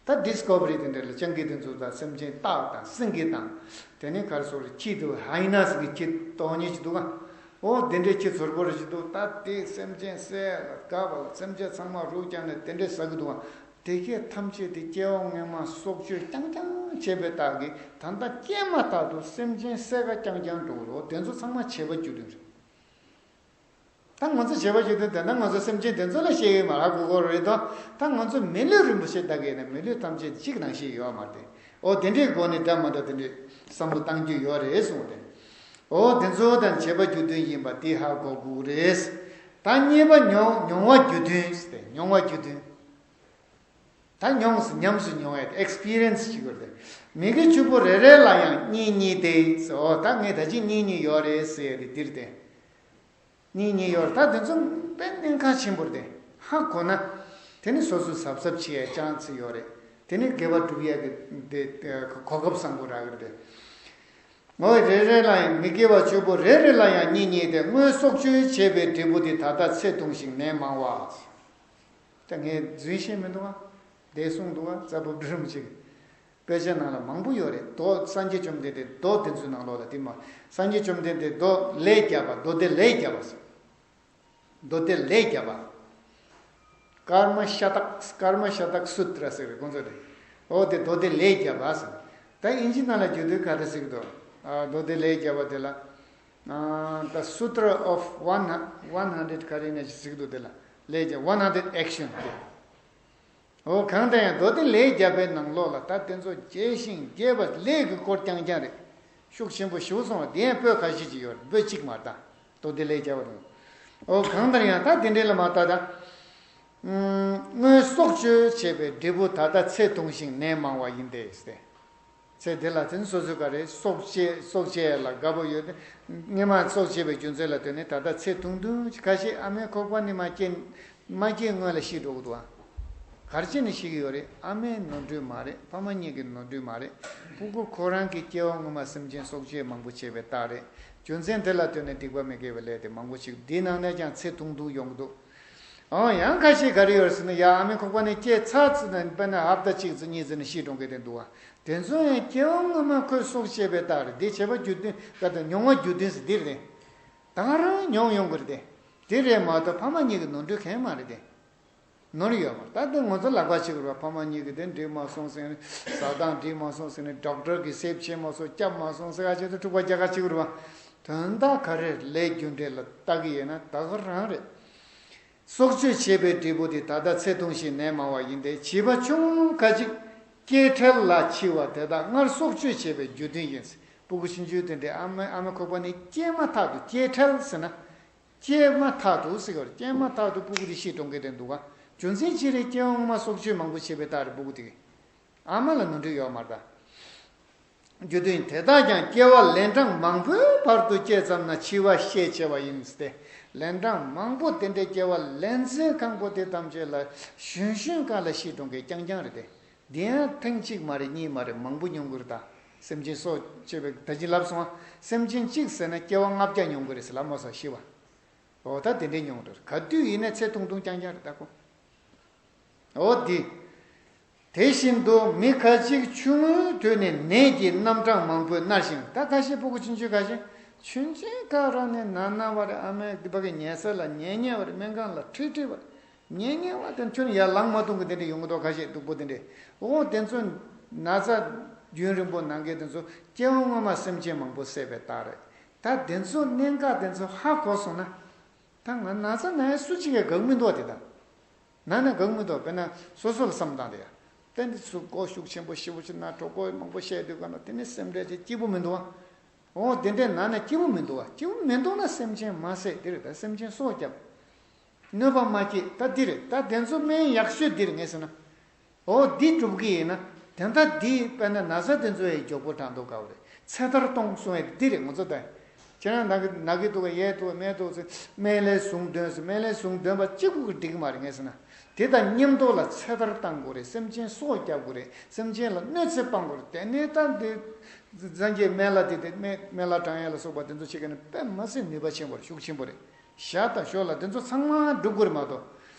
ད་ཌིས་ཁོ་བ་རི་དེ་འདྲ་ལ་སྤྱང་ཀི་དེ་ཚོ་དང་སེམས་ཅན་སྟག་དང་སེང་གེ་དང་དེ་ནས་ག་རེ་ཟེར་རེད། ཁྱི་དེ་ཧའི་ན་ཟེར་གི་ཁྱི་སྟོང་ཉིད་ཅིག་འདུག་ག་འོ་དེ་འདྲའི་ཁྱི་ཚོར་པོ་རེ་ཅིག་འདུག་ད་དེ་སེམས་ཅན་བསད་ལ་དགའ་བ་ལ་སེམས་ཅན་ཚང་མ་རུལ་རྐྱང་ནས་དེ་འདྲས་ཟ་གི་འདུག་ག་དེ་སྐད་ཐམས་ཅད་དེ་སྐྱེ་བ་སྔོན་མ་སྲོག་གཅོད་རྐྱང་རྐྱང་བྱས་པའི་རྟགས་ཀྱིས་ད་ལྟ་སྐྱེས་མ་ཐག་ཏུ་སེམས་ཅན་བསད་ག་རྐྱང་རྐྱང་འགྲོ་གི་རེད། དེ་ཚོ་ཚང་མ་བྱས་པ་རྒྱུ་མཐུན་རེད། ད་ང་ཚོ་བྱས་པ་རྒྱུ་མཐུན་དེ་འདྲ་ང་ཚོ་སེམས་ཅན་དེ་ཚོ་ལ་བཤད་ཡོད་མ་རེད། གོ་གོ་རེད་དོ། ད་ང་ཚོ་མི་ལུས་རིན་པོ་ཆེ་ལྟ་གི་ཡིན་ན་མི་ལུས་ཐམས་ཅད་གཅིག་ནང་བཞིན་ཡོད་མ་རེད། འོ་དེ་འདྲའི་སྒོ་ནས་འདྲ་མ་འདྲ་དེ་འདྲའི་བསམ་བློ་བཏང་རྒྱུ་ཡོད་རེད་གསུངས་ཏེ། འོ་དེ་ཚོ་དང་བྱས་པ་རྒྱུ་མཐུན་ཡིན་པ་དེ་ཧ་གོ་དགོས་རེད། ད་གཉིས་པ་མྱོང་མྱོང་བ་རྒྱུ་མཐུན་ཟེར་ཏེ་མྱོང་བ་རྒྱུ་མཐུན། ད་མྱོང་སུ་ཉམས་སུ་མྱོང་ཡ་དེ་ཨེག་སི་པི་རི་ཡན་སི་ཞིག་ཡོད་རེད། མི་དགེ་བཅུ་པོ་རེ་རེ་ལ་ཡང་གཉིས་གཉིས་ཏེ་ཟེར། འོ་ད་ངས་ད་ཅི་གཉིས་གཉིས་ཡོད་རེད་ཟེར་ཡ་དེ་འདིར་ཏེ། གཉིས་གཉིས་ཡོད་རེད། ད་དེ་ཚོ་དཔེ་གནད་འགག་ཆེན་པོ་རེད་དེ། ཧ་གོ་ན། དེ་ནི་སོ་སོ་གཟབ་གཟབ་བྱེད་ཡ་ཅང་ཚེ་ཡོད་རེད། དེ་ནི་དགེ་བ་སྒྲུབ་ཡ་གི་དེ་གོ་སྐབས་བཟང་པོ་རག་གི་རེད་དེ། འོ་རེ་རེ་ལ་ཡང་མི་དགེ་བ་བཅུ་པོ་རེ་རེ་ལ་ཡང་གཉིས་གཉིས་ཏེ། སྔོན་སྲོག་གཅོད་བྱས་པའི་འབྲས་བུ་དེ་ད་ལྟ་ཚེ་ཐུང་ཞིང་ནད་མང་བ། ད་ངས་རྫུན་བཤད་མི་འདུག་ཨ། འདས་སོང་འདུག་ཨ། རྩ་བབ་སྒྲུང་ཅིག་དཔེ་ཆ་ནང་ལ་མང་པོ་ཡོད་རེད། མདོ་སངས་རྒྱས་བཅོམ་ལྡན་འདས་མདོ་དེ་ཚོའི་ནང་ལོགས་ལ་དེ་མ། སངས་རྒྱས་བཅོམ་ལྡན་འདས་མདོ་ལས་བརྒྱ་པ། མདོ་སྡེ་ལས་བརྒྱ་པ་ཟེར། མདོ་སྡེ་ལས་བརྒྱ་པ། ཀརྨ་ཤ་སྟག་ཀརྨ་ཤ་སྟག་སུ་ཏྲ་ཟེར་བའི་ཁོང་ཚོ་རེད། འོ་དེ་མདོ་སྡེ་ལས་བརྒྱ་པ་ཟེར། ད་ཨིན་ཇི་ནང་ལ་བསྒྱུར་དུས་ག་རེ་ཟེར་གི་འདུག་ཨ། མདོ་སྡེ་ལས་བརྒྱ་པ་དེ་ལ། ཨ། The Sutra of One One Hundred ག་རེ་ནས་ཟེར་གི་འདུག་དེ་ལ་ལས་བརྒྱ། One Hundred Action དེ། འོ་གང་ལྟར་ཡང་མདོ་སྡེ་ལས་བརྒྱ་པའི་ནང་ལོགས་ལ་ད་དེ་ཚོ་རྒྱས་ཤིང་རྒྱས་པ་ལས་ཀྱི་སྐོར་རྐྱང་རྐྱང་རེད། ཤུགས་ཆེན་པོ་ཞེ་པོ་སོང་བ་དེ་ཡང་པོད་ཁ་ཤས་ཅིག་ཡོད་རེད། པོད་གཅིག་མ་རེད་ད། མདོ་སྡེ་ལས་བརྒྱ་པ་དང་། འོ་གང་ལྟར་ཡང་ད་དེ་འདྲའི་ལ་མ་ལྟ་ད། ཨུམ། སྔོན་སྲོག་གཅོད་བྱས་པའི་འབྲས་བུ་ད་ལྟ་ཚེ་ཐུང་ཞིང་ནད་མང་བ་ཡིན་ཏེ་ཟེར། ཚེ་འདི་ལ་དེ་ནི་སོ་སོའི་ག་རེ་སྲོག་བཅད་སྲོག་བཅད་ལ་དགའ་པོ་ཡོད་དེ། སྔོན་མ་སྲོག་བཅད་པའི་རྒྱུ་མཚན་ལ་ལྟོས་ནས་ད་ལྟ་ཚེ་ཐུང་ཐུང་ཅིག་ཁ་ཤས་ཨ་མའི་ཁོག་པ་ནས་མ་སྐྱེས་མ་སྐྱེས་སྔོན་ལ་ཤི་འགྲོ་གི་འདུག་ཨ། ག་རེ་བྱས་ནས་ཤི་གི་ཡོད་རེད། ཨ་མའི་ནོར་འཁྲུལ་མ་རེད། ཕ་མ་གཉིས་ཀྱི་ནོར་འཁྲུལ་མ་རེད། ཕྲུ་གུ་ཁོ་རང་གི་སྐྱེ་བ་སྔོན་མ་སེམས་ཅན་སྲོག་བཅད་མང་པོ་བྱས་པའི་རྟགས་རེད། རྒྱུ་མཚན་དེ་ལ་ལྟོས་ནས་སྡིག་པ་མི་དགེ་བའི་ལས་དེ་མང་པོ་ཞིག་འདི་ནང་ནས་ཀྱང་ཚེ་ཐུང་ཐུང་ཡོང་གི་འདུག་ཨང་། ཡང་ཁ་ཤས་ག་རེ་ཡོད་ཟེར་ན། ཡ་ཨ་མའི་ཁོག་པ་ནས་སྐྱེས་ཚར་ཚར་ནས་དཔེར་ན་ཧབ་ཏ་གཅིག་ཙམ་གཉིས་ཙམ་ནས་ཤི་འགྲོ་མཁན་དེ་འདུག་བ། དེ་ཚོ་ཡང་སྐྱེ་བ་སྔོན་མ་ཁོས་སྲོག་བཅད་པའི་རྟགས་རེད། འདི་བྱས་པ་རྒྱུ་མཐུན་ག་དང་མྱོང་བ་རྒྱུ་མཐུན་ཟེར་འདི་རེད། ད་ག་རང་མྱོང་ཡོང་གི་རེད་དེ། དེ་རེད་མ་གཏོགས་ཕ་མ་གཉིས་ཀྱི་ནོར་འཁྲུལ་གང་ཡང་མ་རེད་དེ། ནོར་ཡོད་མ་རེད། ད་དེ་ང་ཚོ་ལག་པ་གཅིག་རེད་བ། ཕ་མ་གཉིས་ཀྱི་དེ་འགྲིག་མ་སོང་ཟེར་ནས་ཟ་སྟངས་འགྲིག་མ་སོང་ཟེར་ནས་ཌོག་ཊར་གྱིས་སེབ་བྱས་མ་སོང་སྐྱབས་མ་སོང་ཟེར་ག་བྱས་ཏེ་འཁྲུག་པ་རྒྱག་ག་གཅིག་རེད་བ། དོན་དག་ག་རེ་ལས་རྒྱུ་འབྲས་ལ་ལྟ་གི་ཡིན་ན་ད་ག་རང་རེད། སྲོག་གཅོད་བྱས་པའི་འབྲས་བུ་དེ་ད་ལྟ་ཚེ་ཐུང་ཞིང་ནད་མང་བ་ཡིན་ཏེ། བྱིས་པ་ཆུང་ངུ་ཁ་ཅིག་སྐྱེ་འཕྲལ་ལ་འཆི་བ་དེ་དག་སྔར་སྲོག་གཅོད་བྱས་པའི་རྒྱུ་མཐུན་ཡིན། སྤུ་གུ་ཆུང་ཆུང་དེ་འདྲའི་ཨ་མ་ཨ་མའི་ཁོག་པ་ནས་སྐྱེས་མ་ཐག་ཏུ། སྐྱེ་འཕྲལ་ཟེར་ན། སྐྱེས་མ་ཐག་ཏུ་ཟེར་གི་རེད། སྐྱེས་མ་ཐག་ཏུ་སྤུ་གུ་དེ་ཤི་འགྲོ་མཁན་དེ་འདུག་ག་རྒྱུ་མཚན་ཅི་རེད། སྐྱེ་བ་སྔོན་མ་སྲོག་གཅོད་མང་པོ་བྱས་པའི་རྟགས་རེད། སྤུ་གུ་དེ་གི་ཨ་མ་ལ་ནོར་འཁྲུལ་ཡོད་མ་རེད་ད། རྒྱུ་མཐུན་དེ་དག་ཀྱང་སྐྱེ་བ་ལན་གྲངས་མང་པོའི་བར་དུ་སྐྱེས་ཙམ་ན་འཆི་བ་ཤས་ཆེ་བ་ཡིན་ཏེ། ལན་གྲངས་མང་པོ་དེ་འདྲའི་སྐྱེ་བ་ལན་ཚན་གང་པོ་དེ་ཐམས་ཅད་ལ་གཞོན་གཞོན་སྐབས་ལ་ཤི་འགྲོ་མཁན་རྐྱང་རྐྱང་རེད་དེ། འདི་ཡང་ཐེངས་གཅིག་མ་རེད། གཉིས་མ་རེད། མང་པོ་མྱོང་གི་རེད་ད། སེམས་ཅན་སྲོག་བཅད་པའི་ད་ཅི་ལབ་སོང་ང་། སེམས་ཅན་གཅིག་ཟེར་ན་སྐྱེ་བ་ལྔ་བརྒྱ་མྱོང་གི་རེད་ཟེར་ལབ་མ་སོང་། ཤི་བ། འོ་ད་དེ་འདྲའི་མྱོང་གི་རེད། ག་དུས་ཡིན་ན་ཚེ་ཐུང་ཐུང་རྐྱང་རྐྱང་རེད་ད་ཁོ། འོ་འདི། དེ་བཞིན་དུ་མི་ཁ་ཅིག་ཆུང་ངུའི་དུས་ནས་ནད་ཀྱི་རྣམ་གྲངས་མང་པོས་མནར་ཞིང་། ད་ཁ་ཤས་སྤུ་གུ་ཆུང་ཆུང་ཁ་ཤས་ཆུང་ཆུང་སྐབས་རང་ནས་ན་ན་བ་རེད། ཨ་མའི་སྡིག་པ་གི་ཉལ་ས་ལ་ཉལ་ཉལ་བ་རེད། སྨན་ཁང་ལ་ཁྲིད་ཁྲིད་བ་རེད། ཉལ་ཉལ་བ་དེ་ཁྱོན་ཡར་ལངས་མ་ཐུབ་གི་དེ་འདྲ་ཡོང་གི་འདུག་ཁ་ཤས་སྡུག་པོ་དེ་འདྲ། འོ་དེ་ཚོ་ན་ཚ་རྒྱུན་རིང་པོ་ན་མཁན་དེ་ཚོ་སྐྱེ་བ་སྔོན་མ་སེམས་ཅན་མང་པོ་བསད་པའི་རྟགས་རེད། ད་དེ་ཚོ་གནད་འགག་དེ་ཚོ་ཧ་གོ་སོང་ན། ད་ང་ན་ཚ་ན་ཡ་སུ་གཅིག་གིས་དགའ་གི་མི་འདུག་བ། དེ་ད་ན་ན་དགའ་གི་མི་འདུག་དཔེར་ན་སོ་སོ་ལ་བསམ་སྟངས་དེ་ཡ། དེ་འདི་ཚོ་མགོ་ཤུགས་ཆེན་པོ་ཞེ་པོ་ཅིག་ན། གྲོད་ཁོག་མང་པོ་བཤལ་དུས་ག་ན་དེ་ནི་སེམས་ཁྲལ་ཅིག་སྐྱིད་པོ་མི་འདུག་བ། འོ་དེ་འདྲས་ན་ན་སྐྱིད་པོ་མི་འདུག་བ། སྐྱིད་པོ་མི་འདུག་ན་སེམས་ཅན་མ་བསད། དེ་རེད། ད་སེམས་ཅན་སྲོག་བསྐྱབས། གནོད་པ་མ་སྐྱེལ། ད་འདི་རེད། ད་དེ་ཚོ་སྨན་ཡག་ཤོས་འདི་རེད་ངས་ཟེར་ན། འོ་འདི་སྒྲུབ་ཀྱི་ཡིན་ན། དེ་ད་འདི་དཔེར་ན་ན་ཚ་དེ་ཚོ་ཡི་མགྱོགས་པོ་དྲག་མདོག་དཀར་པོ་རེད། ཚེ་ཐར་གཏོང་གསུང་ཡ་འདི་རེད། ང་ཚོ་ད་ཁྱེད་རང་ན་གི་ན་གི་འདུག་ག་ཡས་འདུག་ག་མེད་འདུག་ཟེར། སྨན་བླའི་ཟུངས་འདོན་ཟེར། སྨན་བླའི་ཟུངས་འདོན་པ་གཅིག་པུ་གིས་འགྲིག་གི་མ་རེད་ངས་ཟེར་ན། དེ་དང་མཉམ་དུ་ལ་ཚེ་ཐར་གཏང་དགོས་རེད། སེམས་ཅན་སྲོག་བསྐྱབ་དགོས་རེད། སེམས་ཅན་ལ་གནོད་འཚེ་སྤང་དགོས་རེད། དེ་ནས་ད་འདི་སངས་རྒྱས་སྨན་བླ་དེ་དེ་སྨན་སྨན་བླ་བགྲང་ཡས་ལ་སོགས་པ་དེ་ཚོ་བྱེད་མཁན་ནི་དཔེ་མ་སྲིད་ནུས་པ་ཆེན་པོ་རེད། ཤུགས་ཆེན་པོ་རེད། ཞར་དང་ཞོར་ལ་དེ་ཚོ་ཚང་མ་སྒྲུབ་དགོས་རེད་མ་གཏོགས།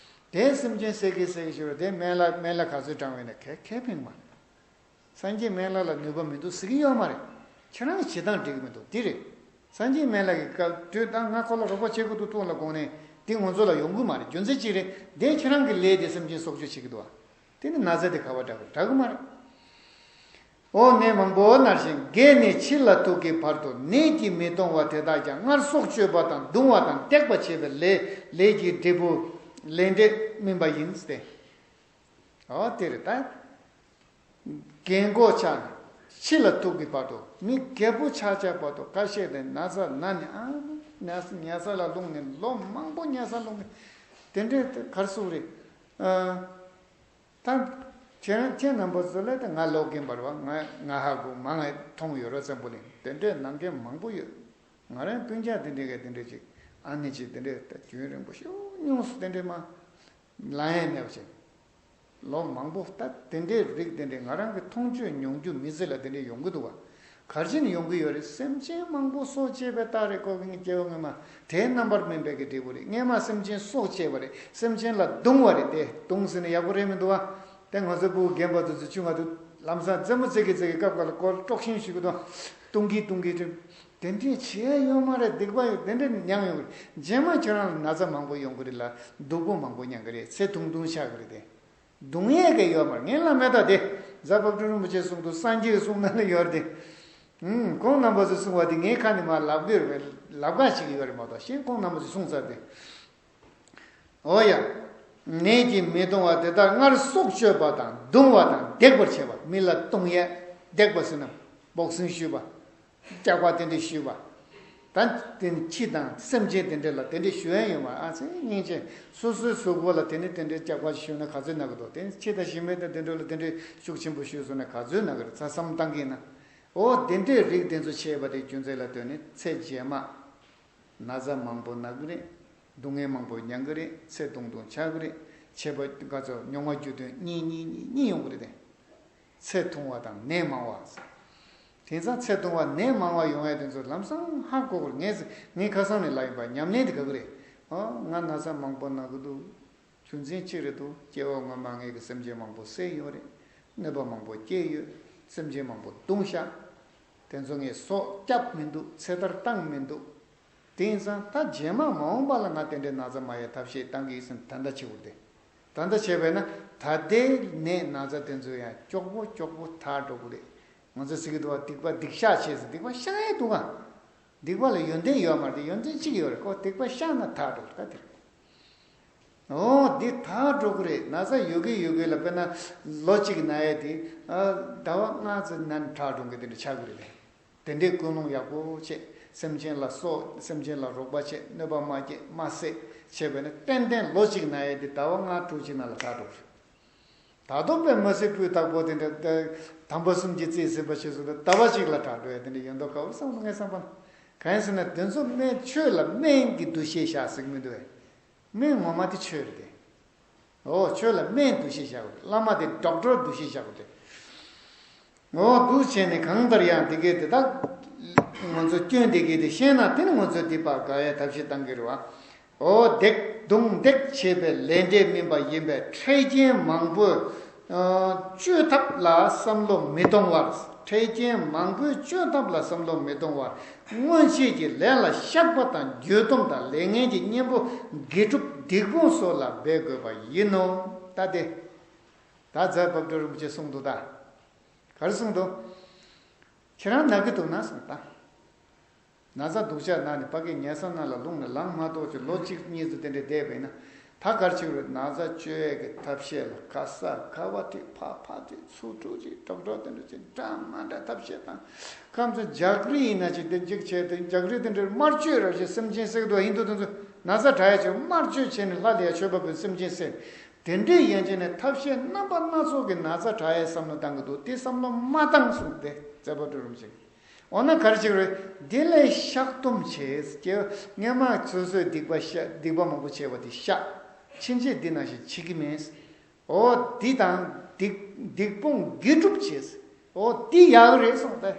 དེ་སེམས་ཅན་བསད་ཀྱི་བསད་ཀྱི་ཞུ་རེད། དེ་སྨན་བླ་སྨན་བླ་ག་ཚོད་བགྲང་བས་ན་ག་ག་ཕན་མ་རེད། སངས་རྒྱས་སྨན་བླ་ལ་ནུས་པ་མི་འདུག་ཟེར་གྱི་ཡོད་མ་རེད། ཁྱེད་རང་གི་བྱེད་སྟངས་འགྲིག་གི་མི་འདུག་འདི་རེད། སངས་རྒྱས་སྨན་བླ་གི་སྐབས་དུས་ད་ང་ཁོ་ལ་རོགས་པ་བྱེད་དགོས་འདུག་ཐུགས་ལ་དགོངས་ནས་འདི་ང་ཚོ་ལ་ཡོང་གི་མ་རེད། རྒྱུ་མཚན་གཅིག་རེད། དེ་ཁྱེད་རང་གི་ལས་དེ་སེམས་ཅན་སྲོག་གཅོད་བྱེད་ཀྱི་འདུག་བ། དེ་ནི་ན་ཚ་དེ་ག་བ་དྲག་གི་དྲག་གི་མ་རེད། འོ་ནད་མང་པོ་ནར་ཞིང་། བགེགས་ནི་འཆི་ལ་ཐུག་གི་བར་དུ། ནད་ཀྱིས་མི་གཏོང་བ་དེ་དག་ཀྱང་། སྔར་སྲོག་གཅོད་པ་དང་། བརྡུང་བ་དང་། འདེགས་པར་བྱེད་པའི་ལས། ལས་ཀྱི་འབྲས་བུ། ལས་འབྲས་སྨིན་པ་ཡིན་ཏེ། འོ་དེ་རེད་ད། རྒན་གོག་ཆགས་ནས་འཆི་ལ་ཐུག་གི་བར་དུ། མི་རྒད་པོ་ཆགས་ཆགས་བར་དུ་ཁ་ཤས་དེ་ན་ཚ་ན་ནས་ཨ་ཉལ་ས་ཉལ་ས་ལ་ལྷུང་ནས་ལོ་མང་པོ་ཉལ་ས་ལྷུང་ནས་དེ་འདྲས་དེ་གར་སོང་རེད། ཨ། ད་ཁྱེད་རང་ཁྱེད་རྣམ་པ་ཚོ་ལ་ད་ང་ལོ་རྒན་པ་རེད་བ། ང་ང་ཧ་གོ་མ་ང་མཐོང་ཡོད་རོགས་ཙམ་པོ་ལས་དེ་འདྲས་ནང་མཁན་མང་པོ་ཡོད། ང་རང་སྤུན་ཀྱག་དེ་འདྲས་གས་དེ་འདྲས་ཅིག་ཨ་ནེ་ཅིག་དེ་འདྲས་ད་རྒྱུན་རིང་པོ་ཞིག་ཉུང་སུ་དེ་འདྲས་མ། ལ་ཡང་མེད་པ་བྱས། ལོ་མང་པོ་ད་དེ་འདྲའི་རིགས་དེ་འདྲའི་ང་རང་གི་མཐོང་ཆོས་མྱོང་རྒྱུ་མི་ཚེ་ལ་དེ་འདྲའི་ཡོང་གི་འདུག་བ། ག་རེ་བྱས་ནས་ཡོང་གི་ཡོད་རེད། སེམས་ཅན་མང་པོ་སྲོག་བཅད་པའི་རྟགས་རེད། ཁོ་གི་སྐྱེ་བ་སྔོན་མ་དེའི་རྣམ་པར་སྨིན་པའི་གི་འབྲས་བུ་རེད། སྔོན་མ་སེམས་ཅན་སྲོག་བཅད་པ་རེད། སེམས་ཅན་ལ་བརྡུང་བ་རེད། དེ་བརྡུང་ཟེར་ན་ཡག་པོ་རེད་མི་འདུག་བ། དེ་ང་ཚོ་ཕྲུ་གུ་རྒན་པ་དེ་ཚོ་ཆུང་བ་དུ་ལམ་སང་རྩེད་མོ་རྩེ་གི་རྩེ་གི་སྐབས་འགའ་ལ་ཀོ་ལ་དཀྲོག་ཤིང་ཞིག་གི་དང་བརྡུང་གི་བརྡུང་གི་དེ། དེ་འདྲས་བྱས་ཡོད་མ་རེད། སྡིག་པ་ཡོད་དེ་འདྲས་མྱངས་ཡོད་རེད། རྗེས་མ་ཁྱོད་རང་ལ་ན་ཚ་མང་པོ་ཡོང་གི་རེད་ལ་སྡུག་པོ་མང་པོ་མྱངས་གི་རེད། ཚེ་ཐུང་ཐུང་ཆགས་གི་རེད་དེ། སྡུག་བསྔལ་གི་ཡོད་མ་རེད། ངས་ལ་མེད་ད་དེ་རྫ་བབ་ཀྲུ་རིན་པོ་ཆེ་གསུང་དུ་སངས་རྒྱས་ཀྱི་གསུང་ནང་ལ་ཡོད་རེད་དེ། ཨུམ་ཁོང་རྣམ་པ་ཚོས་གསུང་བ་དེ་ངའི་ཁ་ནས་མར་ལབ་གི་རེད། ལབ་ག་ཞིག་ཡོད་རེད་མ་གཏོགས་གཞན་ཁོང་རྣམ་པ་ཚོས་གསུང་ཚར་དེ། འོ་ཡ། ནད་ཀྱིས་མི་གཏོང་བ་དེ་དག་སྔར་སྲོག་གཅོད་པ་དང་བརྡུང་བ་དང་འདེགས་པར་བྱེད་པ། མི་ལ་བརྡུང་ཡས་འདེགས་པ་ཟེར་ན་བོག་སིང་གཞུས་པ། སྐྱག་པ་དེ་འདྲས་གཞུས་པ། ད་དེ་ནི་ཁྱི་དང་སེམས་ཅན་དེ་འདྲས་ལ་དེ་འདྲས་གཞུ་ཡས་ཡོད་མ་རེད། ཨ་ཙི་སྙིང་རྗེ། སོ་སོའི་གཟུགས་པོ་ལ་དེ་ནི་དེ་འདྲས་སྐྱག་པ་གཞུས་ན་ག་ཚོད་ན་གི་འདུག་དེ་ནི་ཁྱི་དང་ཞི་མི་དང་དེ་འདྲས་ལ་དེ་འདྲས་ཤུགས་ཆེན་པོ་གཞུས་སོང་ན་ག་ཚོད་ན་གི་རེད། ཚ་བསམ་བཏང་གི་ཡིན་ན། འོ་དེ་འདྲས་རིགས་དེ་ཚོ་བྱས་པ་དེ་རྒྱུ་མཚན་ལ་ལྟོས་ནས་ཚེ་རྗེས་མ། ན་ཚ་མང་པོ་ན་གི་རེད། སྡུག་བསྔལ་མང་པོ་མྱང་གི་རེད། ཚེ་ཐུང་ཐུང་ཆགས་ཀྱི་རེད། བྱས་པ་ག་ཚོད་མྱོང་བ་རྒྱུ་མཐུན་གཉིས་གཉིས་གཉིས་གཉིས་ཡོང་གི་རེད་དེ། ཚེ་ཐུང་བ་དང་ནད་མང་བ། དེང་སང་ཚེ་ཐུང་བ་ནད་མང་བ་ཡོང་ཡ་དེ་ཚོ་ལམ་སང་ཧ་གོ་གི་རེད། ངས་ངས་ཁ་སང་ནས་ལབ་ཡིན་པ། ཉམས་ལེན་དེ་ག་གི་རེད། ཨ་ང་ན་ཚ་མང་པོ་ན་གི་འདུག་རྒྱུ་མཚན་གཅིག་རེད་འདུག་སྐྱེ་བ་སྔོན་མ་ངེད་ཀྱི་སེམས་ཅན་མང་པོ་བསད་ཡོད་རེད། གནོད་པ་མང་པོ་སྐྱེལ་ཡོད། སེམས་ཅན་མང་པོ་བརྡུངས་ཤག་དེ་ཚོ་ངས་སྲོག་བསྐྱབས་མི་འདུག་ཚེ་ཐར་བཏང་མི་འདུག་དེང་སང་ད་རྗེས་མ་མ་འོངས་པ་ལ་ང་དེ་འདྲའི་ན་ཚ་མ་ཡལ་ཐབས་ཤེས་བཏང་གི་ཡིན་ཟེར་ད་ལྟ་བྱེད་དགོས་ཏེ། ད་ལྟ་བྱས་པས་ན་ད་ལྟའི་ནད་ན་ཚ་དེ་ཚོ་ཡང་མགྱོགས་པོ་མགྱོགས་པོ་དག་འགྲོ་གི་རེད། ང་ཚོ་ཟེར་གི་འདུག་བ། སྡིག་པ་སྡིག་བཤགས་བྱས་ཟེར། སྡིག་པ་བཤགས་ཡས་འདུག་ག་སྡིག་པ་ལ་ཡོན་ཏན་ཡོད་མ་རེད། ཡོན་ཏན་གཅིག་ཡོད་རེད། ཁོ་སྡིག་པ་བཤགས་ན་དག་འགྲོ་གི་རེད། ད་དེ་རེད། འོ་འདི་དག་འགྲོ་གི་རེད། ན་ཚ་ཡོད་གི་ཡོད་གི་ལ་དཔེར་ན་ལོ་གཅིག་ན་ཡས་དེ་ཨ་ཟླ་བ་ལྔ་ཙམ་ན་ནས་དྲག་འགྲོ་གི་དེ་འདྲ་ཆགས་གི་རེད། དེ་འདྲའི་ཀུན་སློང་ཡག་པོ་བྱེད། སེམས་ཅན་ལ་གསོ། སེམས་ཅན་ལ་རོགས་པ་བྱེད། གནོད་པ་མ་སྐྱེལ་མ་བསད་བྱས་པས་ན་ཏན་ཏན་ལོ་གཅིག་ན་ཡས་དེ་ཟླ་བ་ལྔ་དྲུག་ཅིག་ནང་ལ་དྲག་འགྲོ་གི་རེད། ད་དུང་དཔེ་མི་སྲིད་སྤུས་དག་པོ་དེ་འདྲ་དེ་དམ་པ་གསུམ་གྱིས་རྩིས་ཟིན་པ་བྱས་སོང་ན་ཟླ་བ་གཅིག་ལ་དྲག་འགྲོ་ཡ་དེ་འདྲ་ཡོད་མདོག་ཁ་པོ་བསམ་སོང་། ངས་བསམ་པ་ན། གང་ཡིན་ཟེར་ན་དེ་ཚོ་སྨན་ཆོས་ལ་སྨན་གྱི་འདུ་ཤེས་བཞག་ཟེར་གི་མི་འདུག་བས། སྨན་ངོ་མ་དེ་ཆོས་རེད་དེ། འོ་ཆོས་ལ་སྨན་འདུ་ཤེས་བཞག་དགོས་རེད། བླ་མ་དེ་ཌོག་ཊར་འདུ་ཤེས་བཞག་དགོས་རེད། འོ་འདུ་བྱས་ནས་གང་ལྟར་ཡང་དེ་གའི་དེ་དག་ང་ཚོ་སྐྱོན་དེ་གའི་དེ་ཤེས་ན་དེ་ནི་ང་ཚོ་སྡིག་པ་དགག་ཡའི་ཐབས་ཤེས་བཏང་གི་རེད་བ། འོ་བརྡེག་བརྡུང་འདེགས་བྱེད་པའི་ལས་འབྲས་སྨིན་པ་ཡིན་པས་འཕྲལ་རྐྱེན་མང་པོས་ཨ་བཅོས་ཐབས་ལ་བསམ་བློ་མི་གཏོང་བར། འཕྲལ་རྐྱེན་མང་པོས་བཅོས་ཐབས་ལ་བསམ་བློ་མི་གཏོང་བར། སྔོན་ཆད་ཀྱི་ལས་ལ་བཤགས་པ་དང་འགྱོད་སྡོམ་དང་ལས་ངན་གྱི་གཉེན་པོ་དགེ་སྒྲུབ་སྡིག་སྤོང་སོགས་ལ་འབད་དགོས་པ་ཡིན་ནོ། ད་དེ། ད་རྫ་བབ་ཀྲུ་རིན་པོ་ཆེས་གསུངས་འདུག་ད། ག་རེ་གསུངས་འདུག་ཁྱེད་རང་ན་གི་འདུག་ན་གསུངས་ད། ན་ཚ་སྡུག་ཅག་ན་ནས་ཕ་གིའི་ཉལ་ས་ནང་ལ་ལྷུང་ནས་ལངས་མ་ཐུབ་ཅིག་ལོ་གཅིག་གཉིས་ཙམ་དེ་འདྲས་བསྡད་པ་ཡིན་ན། ད་ག་རེ་བྱེད་དགོས་རེད། ན་ཚ་བཅོས་ཡས་ཀྱི་ཐབས་ཤེས་ལ་ག་ས་ག་བ་དེ་ཕ་ཕ་དེ་ཚུར་དྲུག་ཅིག་ཀྲོག་ཀྲོག་དེ་འདྲ་ཅིག་འདྲ་མ་འདྲ་ཐབས་ཤེས་དང་། ཁམས་ཚོ་རྒྱག་རི་ཡིན་ན་ཅིག་དེ་གཅིག་བྱས་དེ་རྒྱག་རི་དེ་འདྲས་དམར་མཆོད་ར་ཞིག་སེམས་ཅན་བསད་དུ་ཡིན་དུ་དེ་ཚོ་ན་ཚ་དྲག་ཡས་ཅིག་དམར་མཆོད་བྱས་ནས་ལྷ་ལ་ཡ་མཆོད་པ་ཕུལ། སེམས་ཅན་བསད། དེ་འདྲའི་ཡན་ཆད་ནས་ཐབས་ཤེས་རྣམ་པ་སྣ་ཚོགས་ཀྱིས་ན་ཚ་དྲག་ཡའི་བསམ་བློ་བཏང་གི་འདུག་དེ་བསམ་བློ་མ་བཏང་གསུངས་ཏེ་རྫ་བབ་ཀྲུ་རིན་པོ་ཆེ་གིས། འོ་ན་ག་རེ་བྱེད་ཀྱི་རེད། དེ་ལས་བཤགས་སྡོམ་བྱེད། སྐྱེ་བ་སྔོན་མ་སོ་སོས་སྡིག་པ་བཤགས། སྡིག་པ་མང་པོ་བྱས་པ་དེ་བཤགས། ཕྱིན་ཆད་འདི་ནང་བཞིན་བྱེད་ཀྱི་མེད། འོ་འདི་དང་སྡིག་སྡིག་སྤོང་དགེ་སྒྲུབ་བྱེད། འོ་འདི་ཡག་རེད་གསུངས་ཏེ།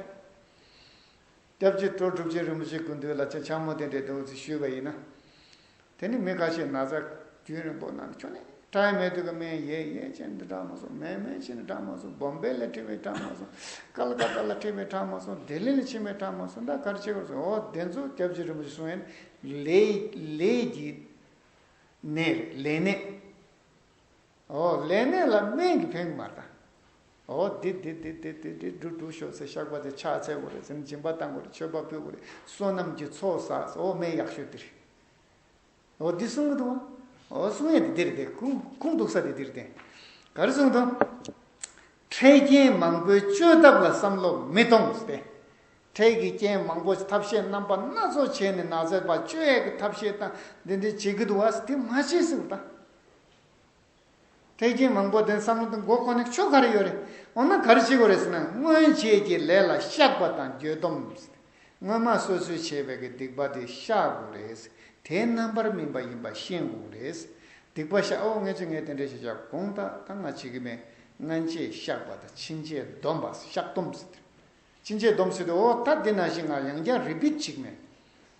སྐྱབས་རྗེ་ཀྲོ་གྲུབ་རྗེ་རིན་པོ་ཆེ་སྐུ་མདུན་ལ་ཆ་འཕྱ་སྨོད་དེ་འདྲའི་འདུག་ཅེས་ཞུས་པ་ཡིན་ན། དེ་ནི་མི་ཁ་ཤས་ན་ཚ་རྒྱུན་རིང་པོ་ན་ནི་ཁྱོན་ནས་དྲག་ཡས་མེད་དུས་ཀྱི་སྨན་ཡས་ཡས་བྱས་ནས་དྲག་མ་སོང་། མེད་མེད་བྱས་ནས་དྲག་མ་སོང་། བོམ་བེ་ལ་ཁྲིད་པས་དྲག་མ་སོང་། ཀལ་ཀ་ཏ་ལ་ཁྲིད་པས་དྲག་མ་སོང་། ལྡི་ལི་ལ་ཕྱིན་པས་དྲག་མ་སོང་། ད་ག་རེ་བྱེད་དགོས་སོང་། འོ་དེ་ཚོ་སྐྱབས་རྗེ་རིན་པོ་ཆེ་གསུང་ཡས་ལས་ལས་ཀྱི་ནད་རེད། ལས་ནད། ཨོ་ལས་ནད་ལ་སྨན་གྱིས་ཕན་གྱི་མ་རེད་ད། ཨོ་འདི་འདི་འདི་འདི་འདི་འདི་འབྲུ་འབྲུ་ཤོག་ཟེར། བཤགས་པ་དེ་ཕྱག་འཚལ་དགོས་རེད་ཟེར། སྦྱིན་པ་བཏང་དགོས་རེད། མཆོད་པ་ཕུལ་དགོས་རེད། བསོད་ནམས་ཀྱི་ཚོགས་བསགས་ཟེར། ཨོ་སྨན་ཡག་ཤོས་འདི་རེད། ཨོ་འདི་གསུང་གི་འདུག་བ། ཨོ་གསུང་ཡས་དེ་འདི་རེད་དེ། ཁུངས་ཁུངས་གཏུགས་ས་དེ་འདི་རེད་དེ། ག་རེ་གསུངས་འདུག་འཕྲལ་རྐྱེན་མང་པོའི་བཅོས་ཐབས་ལ་བསམ་བློ་མི་གཏོང་ཟེར་ཏེ། འཕྲལ་གྱི་རྐྱེན་མང་པོ་ཐབས་ཤེས་རྣམ་པ་སྣ་ཚོགས་བྱས་ནས་ན་ཚ་བ་བཅོས་ཡས་ཀྱི་ཐབས་ཤེས་དང་འདི་འདྲ་བྱེད་ཀྱི་འདུག་བ། དེ་མ་བྱེད་ཟེར་བ་དང་། འཕྲལ་རྐྱེན་མང་པོ་དེ་བསམ་བློ་དེ་མགོ་འཁོར་ནས་ཆོ་ག་རེ་ཡོད་རེད། འོ་ན་ག་རེ་བྱེད་དགོས་རེད་ཟེར་ན། སྔོན་ཆད་ཀྱི་ལས་ལ་བཤགས་པ་དང་འགྱོད་སྡོམ། སྔོན་མ་སོ་སོས་བྱས་པའི་གི་སྡིག་པ་དེ་བཤགས་དགོས་རེད། དེའི་རྣམ་པར་སྨིན་པ་ཡིན་པ་ཤེས་དགོས་རེད། སྡིག་པ་བཤགས། ཨོ་ངས་ཅི་ངས་དེ་འདྲ་ཞིག་བྱ། གོང་དག་ད་ང་བྱེད་ཀྱི་མེད། སྔོན་ཆད་བཤགས་པ་དང་ཕྱིན་ཆད་སྡོམ་པ། བཤགས་སྡོམ་ཟེར་དེ། ཕྱིན་ཆད་སྡོམ་ཟེར་དུས། ཨོ་ད་འདི་ནང་བཞིན་ང་ཡང་བསྐྱར་རི་པིཊ་བྱེད་ཀྱི་མེད།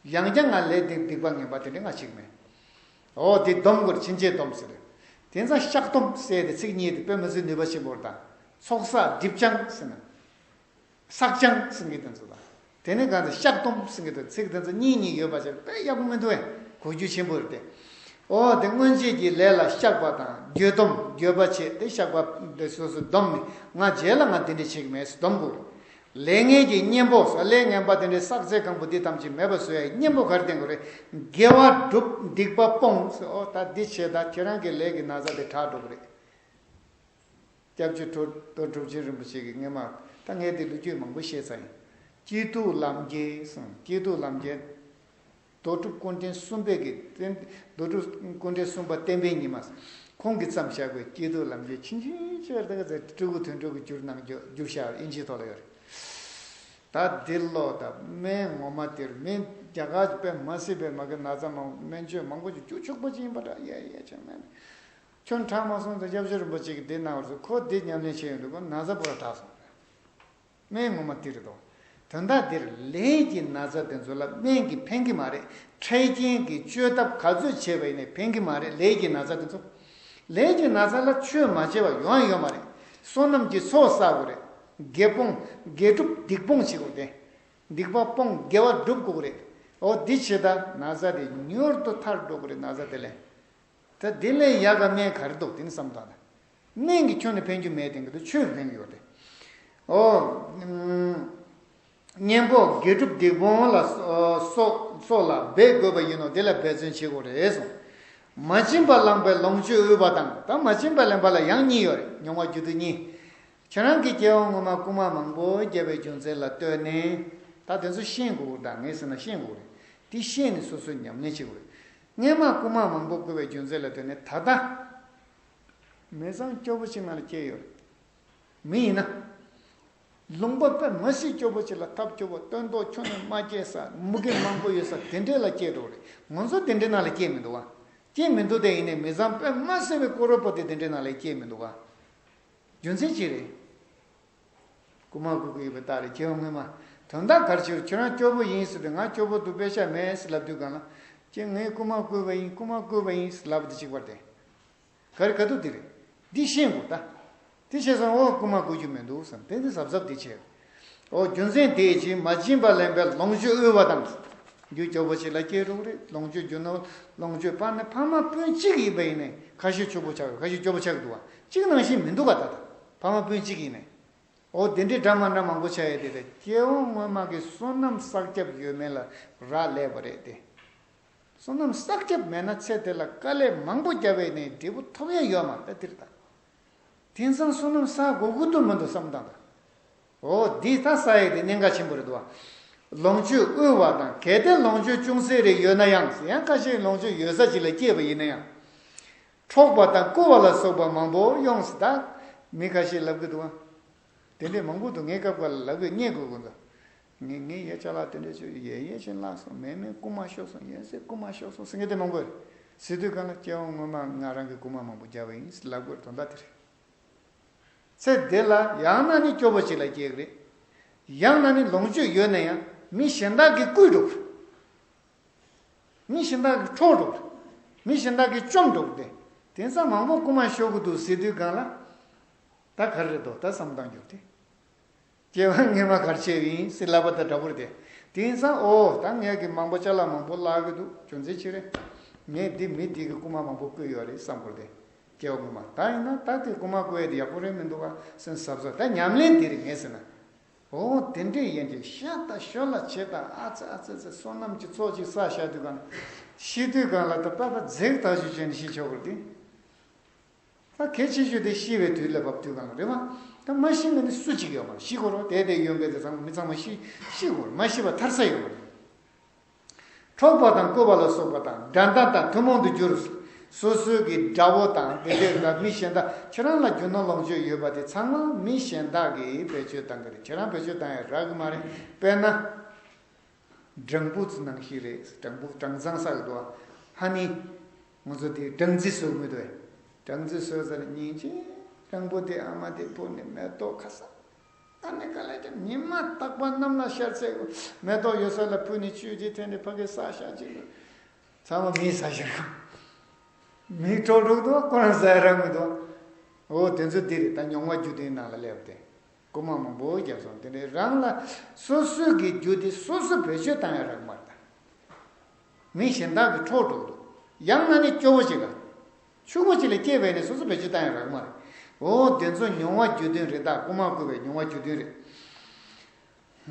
ཡང་བསྐྱར་ང་ལས་དེ་སྡིག་པ་ངན་པ་དེ་འདྲ་ང་བྱེད་ཀྱི་མེད། ཨོ་དེ་སྡོམ་དགོས་རེད། ཕྱིན་ཆད་སྡོམ་ཟེར་དུས། དེ་ཚོ་བཤགས་སྡོམ་ཟེར་ཏེ་ཚིག་གཉིས་དེ་དཔེ་མི་སྲིད་ནུས་པ་ཆེན་པོ་རེད་ད། ཚོགས་བསགས་སྒྲིབ་སྦྱང་ཟེར་ན། བསགས་སྦྱང་ཟེར་གྱི་དེ་ཚོ་དང་། དེ་ནས་གང་ཚེ་བཤགས་སྡོམ་ཟེར་གྱི་དེ་ཚིག་དེ་ཚོ་གཉིས་གཉིས་ཡོད་པ་ཅིག་དཔེ་ཡག་པོ་མི་འདུག་བས། གོ་རྒྱུ་ཆེན་པོ་རེད་དེ། ཨོ་དེ་སྔོན་ཆད་ཀྱི་ལས་ལ་བཤགས་པ་དང་འགྱོད་སྡོམ། འགྱོད་པ་བྱས་ཏེ་བཤགས་པ་དེ་སོ་སོ་སྡོམ་ནས། ང་རྗེས་ལ་ང་འདི་འདྲ་བྱེད་ཀྱི་མེད་ཟེར་སྡོམ་དགོས། ལས་ངན་གྱི་གཉེན་པོ་ཟེར། ལས་ངན་པ་དེ་འདྲའི་བསགས་ཚད་གང་པོ་འདི་ཐམས་ཅད་མེད་པ་བཟོ་ཡའི་གཉེན་པོ་ག་རེ་བསྟེན་དགོས་རེད། དགེ་བ་སྒྲུབ། སྡིག་པ་སྤོང་ཟེར། ཨོ་ད་འདི་བྱས་ད་ཁྱེད་རང་གི་ལས་ཀྱི་ན་ཚ་དེ་དྲག་འགྲོ་གི་རེད། སྐྱབས་རྗེ་རྡོ་རྡོ་གྲུབ་ཆེན་རིན་པོ་ཆེ་གིས་སྔས་མ། ད་ངས་འདི་ལོ་རྒྱུས་མང་པོ་བཤད་ཚར་ཡིན། སྐྱིད་སྡུག་ལམ་འཁྱེར་གསུངས། སྐྱིད་སྡུག་ལམ་འཁྱེར། རྡོ་གྲུབ་སྐུ་ཕྲེང་གསུམ་པའི་གི་བསྟན། རྡོ་གྲུབ་སྐུ་ཕྲེང་གསུམ་པ་བསྟན་པའི་ཉི་མ་ཁོང་གིས་བརྩམས་བཞག་པའི་སྐྱིད་སྡུག་ལམ་འཁྱེར་ཆུང་ཆུང་ཆེར་ད་ག་ཚད་སྤྲུལ་སྐུ་དོན་གྲུབ་ཀྱིས་བསྒྱུར་གནང་རྒྱུ། བསྒྱུར་བཞག་ཨིན་ཇིའི་ཐོག་ལ་ཡོད་རེད། ད་འདི་ལོ་ད་སྨན་ངོ་མ་དེར་མི་རྒྱ་གར་གྱི་དཔེ་མ་སྲིད་པའི་མ་གི་ན་ཚ་མང་སྨན་བཅོས་མང་པོ་ཅིག་བཅུག་ཆོག་པ་ཅིག་ཡིན་པ་འདྲ། ཡ་ཡ་ཅང་མེད། ཁྱོད་དྲག་མ་སོང་ཙང་སྐྱབས་རྗེ་རིན་པོ་ཆེ་གིས་འདི་གནང་བར་སོང་། ཁོ་འདི་ཉམས་ལེན་བྱས་ཡོང་དུས་ཁོ་ན་ཚ་པོ་ར་དྲག་སོང་། སྨན་ངོ་མ་འདི་རེད་དོ། དོན་དག་འདིར་ལས་ཀྱི་ན་ཚ་དེ་ཚོ་ལ་སྨན་གྱིས་ཕན་གྱི་མ་རེད། འཕྲལ་རྐྱེན་གྱི་བཅོས་ཐབས་ག་ཚོད་བྱས་པ་ཡིན་ནའི་ཕན་གྱི་མ་རེད། ལས་ཀྱི་ན་ཚ་དེ་ཚོ། ལས་ཀྱི་ན་ཚ་ལ་བཅོས་མ་བྱས་པ་ཡོང་ཡ་ཡོད་མ་རེད། བསོད་ནམས་ཀྱི་ཚོགས་བསགས་དགོས་རེད། དགེ་སྤོང་། དགེ་སྒྲུབ་སྡིག་སྤོང་བྱེད་དགོས་ཏེ། སྡིག་པ་སྤོང་དགེ་བ་སྒྲུབ་དགོས་རེད། འོ་འདི་བྱེད་ད་ན་ཚ་དེ་མྱུར་དུ་ཐར་འགྲོ་གི་རེད། ན་ཚ་དེ་ལས། ད་དེ་ལས་ཡག་ག་སྨན་ག་རེ་འདུག་དེ་ནི་བསམ་བློ་བཏང་དང་། སྨན་གྱིས་ཁྱོན་ནས་ཕན་རྒྱུ་མེད། དེང་གི་དུ་ཆོས་ཀྱིས་ཕན་གྱི་ཡོད་དེ། ཨོ། གཉེན་པོ་དགེ་སྒྲུབ་སྡིག་སྤོང་ལ་སོགས་སོགས་ལ་འབད་དགོས་པ་ཡིན་ནོ། དེ་ལ་འབད་བརྩོན་བྱེད་དགོས་རེད་གསུངས། མ་བྱིན་པ་བླངས་པའི་ལོངས་སྤྱོད་དབུལ་བ་དང་། ད་མ་བྱིན་པ་ལེན་པ་ལ་ཡང་གཉིས་ཡོད་རེད། མྱོང་བ་རྒྱུ་མཐུན་གཉིས། ཁྱེད་རང་གིས་སྐྱེ་བ་སྔོན་མ་རྐུན་མ་མང་པོ་བརྒྱབ་པའི་རྒྱུ་མཚན་ལ་ལྟོས་ནས། ད་དེ་ཚོ་ཤེས་དགོས་ཀྱི་རེད། ད་ངས་ཟེར་ན་ཤེས་དགོས་ཀྱི་རེད། དེ་ཤེས་ནས་སོ་སོས་ཉམས་ལེན་བྱེད་དགོས་རེད། སྔས་མ་རྐུན་མ་མང་པོ་བརྐུས་པའི་རྒྱུ་མཚན་ལ་ལྟོས་ནས་ད་ལྟ་མི་ཚང་སྐྱོ་པོ་ཅིག་ནང་ལ་སྐྱེས་ཡོད་རེད། མི་ཡིན་ན། ལུང་པ་དཔེ་མ་སྲིད་སྐྱོ་པོ་ཅིག་ལ་ཐབས་སྐྱོ་པོ་སྟོན་ཐོག་ཁྱོན་ནས་མ་སྐྱེས་ས། མུ་གེ་མང་པོ་ཡོད་ས་དེ་འདྲས་ལ་སྐྱེས་འགྲོ་རེད། ང་ཚོ་དེ་འདྲའི་ནང་ལ་སྐྱེས་མི་འདུག་བ། སྐྱེས་མི་འདུག་དེ་ཡིན་ནའི་མི་ཚང་དཔེ་མ་སྲིད་པའི་ཀོ་རོ་པ་ཏི་དེ་འདྲའི་ནང་ལ་སྐྱེས་མི་འདུག་བ། རྒྱུ་མཚན་ཅི་རེད། རྐུན་མ་རྐུ་གི་ཡོད་པའི་རྟགས་རེད། སྐྱེ་བ་སྔོན་མ། དོན་དག་ག་རེ་བྱེད། ཁྱོད་རང་སྐྱོ་པོ་ཡིན་ཟེར་དུས། ང་སྐྱོ་པོ་འདུག་པེ་ཤ་མེད་ཟེར་ལབ་དུས་སྒང་ལ། ཁྱེད་ངས་རྐུན་མ་རྐུས་པ་ཡིན། རྐུན་མ་རྐུས་པ་ཡིན་ཟེར་ལབ་དེ་གཅིག་པ་རེད། ག་རེ་ག་དུས་དེ་རེད། འདི་ཤེས་དགོས་ད། དེ་བྱས་ཙང་ཨོ་རྐུན་མ་རྐུ་རྒྱུ་མི་འདུག་བསམ། དེ་འདི་གཟབ་གཟབ་དེ་བྱས། ཨོ་རྒྱུ་མཚན་དེའི་ཕྱིར་མ་བྱིན་པ་ལེན་པའི་ལོངས་སྤྱོད་དབུལ་བ་དང་། རྒྱུ་སྐྱོ་པོ་ཞིག་ལ་སྐྱེས་འགྲོ་གི་རེད། ལོངས་སྤྱོད་རྒྱུ་ནོར་ལོངས་སྤྱོད་སྤར་ནས་ཕ་མ་སྤུན་གཅིག་ཡིན་པ་ཡིན་ནའི་ཁ་ཤས་སྐྱོ་པོ་ཆགས། ཁ་ཤས་སྐྱོ་པོ་ཆགས་ཀྱི་འདུག་བ། གཅིག་ནང་བཞིན་མི་འདུག་ག་ད་ད། ཕ་མ་སྤུན་གཅིག་ཡིན་ནའི། ཨོ་དེ་འདྲའི་འདྲ་མ་འདྲ་མང་པོ་ཆགས་ཡོད་དེ། ད་སྐྱེ་བ་སྔོན་མ་གི་བསོད་ནམས་བསགས་རྒྱབ་ཡོད་མེད་ལ་རག་ལས་པ་རེད་དེ། བསོད་ནམས་བསགས་རྒྱབ་མེད་ན་ཚེ་དེ་ལ་དཀའ་ལས་མང་པོ་བརྒྱབ་པས་ནས་འབྲས་བུ་ཐོབ་ཡ་ཡོད་མ་རེད། ད་དེ་རེད་ད། དེང་སང་བསོད་ནམས་བསགས་དགོས་ཀྱི་འདུག་མི་འདུག་བསམ་བཏང་ད། ཨོ་འདི་ད་བསགས་ཡས་དེ་གནད་འགག་ཆེན་པོ་རེད་འདུག་བ། ལོངས་སྤྱོད་དབུལ་བ་དང་། གལ་ཏེ་ལོངས་སྤྱོད་ཅུང་ཟད་རེ་ཡོད་ན་ཡང་ཟེར། ཡང་ཁ་ཤས་ལོངས་སྤྱོད་ཡོད་ས་ཅིག་ལ་སྐྱེས་པ་ཡིན་ན་ཡང་། འཕྲོག་པ་དང་རྐུ་བ་ལ་སོགས་པ་མང་པོ་ཡོང་ཟེར། ད་མི་ཁ་ཤས་ལབ་ཀྱི་འདུག་བ། དེ་འདྲས་མང་པོ་འདུག་ངའི་སྐབས་འགའ་ལ་ལབ་ཀྱི། རྙེད་དགོས་ཀྱི་འདུག་ངས་ངའི་ཡ་ཅ་ལག་དེ་འདྲས་ཅིག་ཡས་ཡས་ཕྱིན་བརླགས་སོང་། མེད་མེད་རྐུན་མ་ཤོར་སོང་། ཡིན་ཟེར་རྐུན་མ་ཤོར་སོང་ཟེར་མཁན་དེ་མང་པོ་རེད། ཟེར་དུས་སྒང་ལ་སྐྱེ་བ་སྔོན་མ་ང་རང་གིས་རྐུན་མ་མང་པོ་བརྒྱབ་པ་ཡིན་ཟེར་ལབ་དགོས་རེད། དོན་དག་དེ་རེད། ཚེ་འདི་ལ་ཡང་ན་ནི་སྐྱོ་པོ་ཅིག་ལ་སྐྱེ་གི་རེད། ཡང་ན་ནི་ལོངས་སྤྱོད་ཡོད་ན་ཡང་མི་གཞན་དག་གིས་བརྐུས་འགྲོ་གི་རེད། མི་གཞན་དག་གིས་འཕྲོག་འགྲོ་གི་རེད། མི་གཞན་དག་གིས་བཅོམ་འགྲོ་གི་རེད། དེང་སང་མང་པོ་རྐུན་མ་ཤོར་གི་འདུག་ཟེར་དུས་སྒང་ལ། ད་ག་རེ་རེད་དོ། ད་བསམ་བཏང་རྒྱུ་དེ། སྐྱེ་བ་སྔོན་མ་ག་རེ་བྱས་པ་ཡིན་ཟེར་ལབ་པ་དང་འདྲ་པོ་རེད་དེ། དེང་སང་ཨོ་ད་ངས་ཀྱི་མང་པོ་ཅ་ལག་མང་པོ་བརླག་གི་འདུག་རྒྱུ་མཚན་ཅི་རེད། ངས་འདི་མི་འདི་གི་རྐུན་མ་མང་པོ་བརྐུས་ཡོད་རེད་བསམ་དགོས་རེད་དེ། སྐྱེ་བ་སྔོན་མ། ད་ཡིན་ན་ད་དེ་རྐུ་མ་རྐུ་ཡས་དེ་ཡག་པོ་རེད་མི་འདུག་ག་སེམས་གཟབ་གཟབ། ད་ཉམས་ལེན་དེ་རེད་ངས་ཟེར་ན། འོ་དེ་འདྲས་ཡིན་གྱི་ཤ་ད་ཤོ་ལ་བྱེད་ད་ཨ་ཙི་ཨ་ཙི་ཙི་བསོད་ནམས་ཀྱི་ཚོགས་ཅིག་བསགས་བཞག་དུས་གང་ཤི་དུས་གང་ལ་ད་པ་པ་རྫིག་ཐག་ཆོད་བྱས་ནས་ཤི་ཆོག་གི་རེད་དེ། ད་གལ་ཆེ་ཤོས་དེ་ཤི་བའི་དུས་ལ་བབ་དུས་གང་ལ་རེད་བ། ད་མ་ཤི་ན་ནི་སུ་གཅིག་ཡོད་མ་རེད། ཤི་དགོས་རེད། དེ་དེ་ཡོད་མཁན་དེ་ཚང་མ་མི་ཚང་མ་ཤི་ཤི་དགོས་རེད། མ་ཤི་བ་ཐར་ས་ཡོད་མ་རེད། འཕྲོག་པ་དང་རྐུ་བ་ལ་སོགས་པ་དང་དགྲ་ཟླ་དང་ཐུན་མོང་དུ་གྱུར། སོ་སོའི་གི་དགྲ་བོ་དང་དེ་འདྲའི་ལ་མི་གཞན་དག་ཁྱེད་རང་ལ་རྒྱུ་ནོར་ལོངས་སྤྱོད་ཡོད་པ་དེ་ཚང་མ་མི་གཞན་དག་གིས་བེད་སྤྱོད་བཏང་གི་རེད། ཁྱེད་རང་བེད་སྤྱོད་བཏང་ཡ་རག་གི་མ་རེད། དཔེར་ན། སྦྲང་བུ་ཚོ་ནང་བཞིན་རེད། སྦྲང་བུ་སྦྲང་ཚང་ཟེར་གི་འདུག་ཧ་ནི། ང་ཚོ་དེ་སྦྲང་རྩི་བཟོ་གི་མི་འདུག་སྦྲང་རྩི་བཟོ་ཟེར་ནས་ཉིན་གཅིག་སྦྲང་བུ་དེ་ཨ་མ་དེ་ཕུ་ནས་མེ་ཏོག་ཁ་སང་། ཨ་ནི་ག་ལ་ཀྱང་ཉི་མ་རྟག་པར་གནམ་ལ་ཤར་ཚད་མེ་ཏོག་ཡོད་ས་ལ་ཕུ་ནས་བཅུད་ཀྱིས་འཐེན་ནས་ཕ་གི་ས་ཤ་གཅིག་ལ་ཚང་མ་མིས་ཟ་ཤར་གོ། མིག་འཕྲོག་འགྲོ་གི་འདུག་ཁོ་རང་ཟ་ཡ་རག་མི་འདུག་འོ་དེ་ཚོ་འདི་རེད། ད་མྱོང་བ་རྒྱུ་དེའི་ནང་ལ་སླེབས་ཏེ། རྐུ་མ་མང་པོ་བརྒྱབ་སོང་། དེ་འདྲའི་རང་ལ་སོ་སོའི་གི་རྒྱུ་དེ་སོ་སོ་བེད་སྤྱོད་བཏང་ཡ་རག་མ་རེད། མི་གཞན་དག་གིས་འཕྲོག་འགྲོ་གི་འདུག་ཡང་ན་ནི་སྐྱོ་བོ་ཅིག་ལ། ཕྱུག་པོ་ཅིག་ལ་སྐྱེས་པས་ནི་སོ་སོ་བེད་སྤྱོད་བཏང་ཡ་རག་མ་རེད། འོ་དེ་ཚོ་མྱོང་བ་རྒྱུ་མཐུན་རེད། ད་རྐུ་མ་རྐུ་བའི་མྱོང་བ་རྒྱུ་མཐུན་རེད།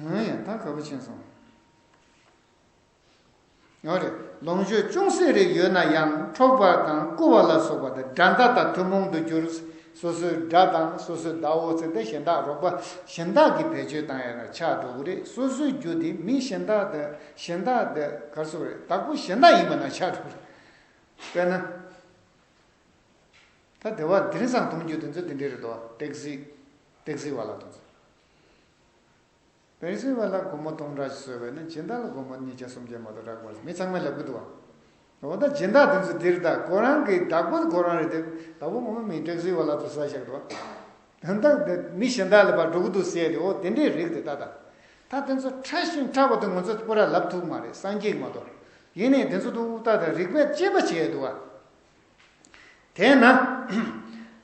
ཧང་ཡ་ད་ཁ་བོ་ཕྱིན་སོང་། ཡོད་རེད། ལོངས་སྤྱོད་ཅུང་ཟད་རེ་ཡོད་ན་ཡང་འཕྲོག་པ་དང་རྐུ་བ་ལ་སོགས་པ་དང་དགྲ་ཟླ་དང་ཐུན་མོང་དུ་གྱུར། སོ་སོའི་དགྲ་དང་སོ་སོའི་ཟླ་བོ་ཚེ་འདི་གཞན་དག་རོགས་པ་གཞན་དག་གིས་བེད་སྤྱོད་བཏང་ཡ་ལ་ཆགས་འགྲོ་གི་རེད། སོ་སོའི་རྒྱུ་དེ་མི་གཞན་དག་དང་གཞན་དག་དང་ག་རེ་ཟེར་དགོས་རེད། བདག་པོ་གཞན་དག་ཡིན་པ་ན་ཆགས་འགྲོ་གི་རེད། དཔེར་ན། ད་སྡེ་བ་དེང་སང་མཐོང་རྒྱུ་དེ་ཚོ་དེ་འདྲས་རེད་དོ། ཏེག་སི་ཏེག་སི་ཝ་ལ་དེ་ཚོ། པེ་སི་བ་ལ་སྒོར་མོ་སྟོང་ཕྲག་ཅིག་བཟོས་པ་ཡིན་ན་སྦྱིན་བདག་ལ་སྒོར་མོ་ཉིས་བརྒྱ་སུམ་བརྒྱ་མ་གཏོགས་རག་པ་མི་ཚང་མས་ལབ་གི་འདུག་བ། འོ་ད་སྦྱིན་བདག་དེ་ཚོ་འདིར་ད་ཁོ་རང་གི་བདག་པོ་ཁོ་རང་རེད་དེ། ད་བོ་ངོ་མ་མི་ཏེག་སི་བ་ལ་དུ་ས་བཞག་འདུག་བ། དོན་དག་འདི་མི་གཞན་དག་ལ་ཕར་འགྲོ་གི་འདུག་ཟེར་ཏེ། འོ་དེ་འདྲས་རིགས་དེ་ད་ད། ད་དེ་ཚོ་ཕྲ་ཞིང་ཕྲ་བ་དེ་ང་ཚོ་པུ་ར་ལབ་ཐུབ་མ་རེད། སངས་རྒྱས་མ་གཏོགས། ཡིན་ནའི་དེ་ཚོ་འདུག་ད་ད་རིགས་པས་དཔྱད་པ་བྱས་འདུག་བ། དེས་ན།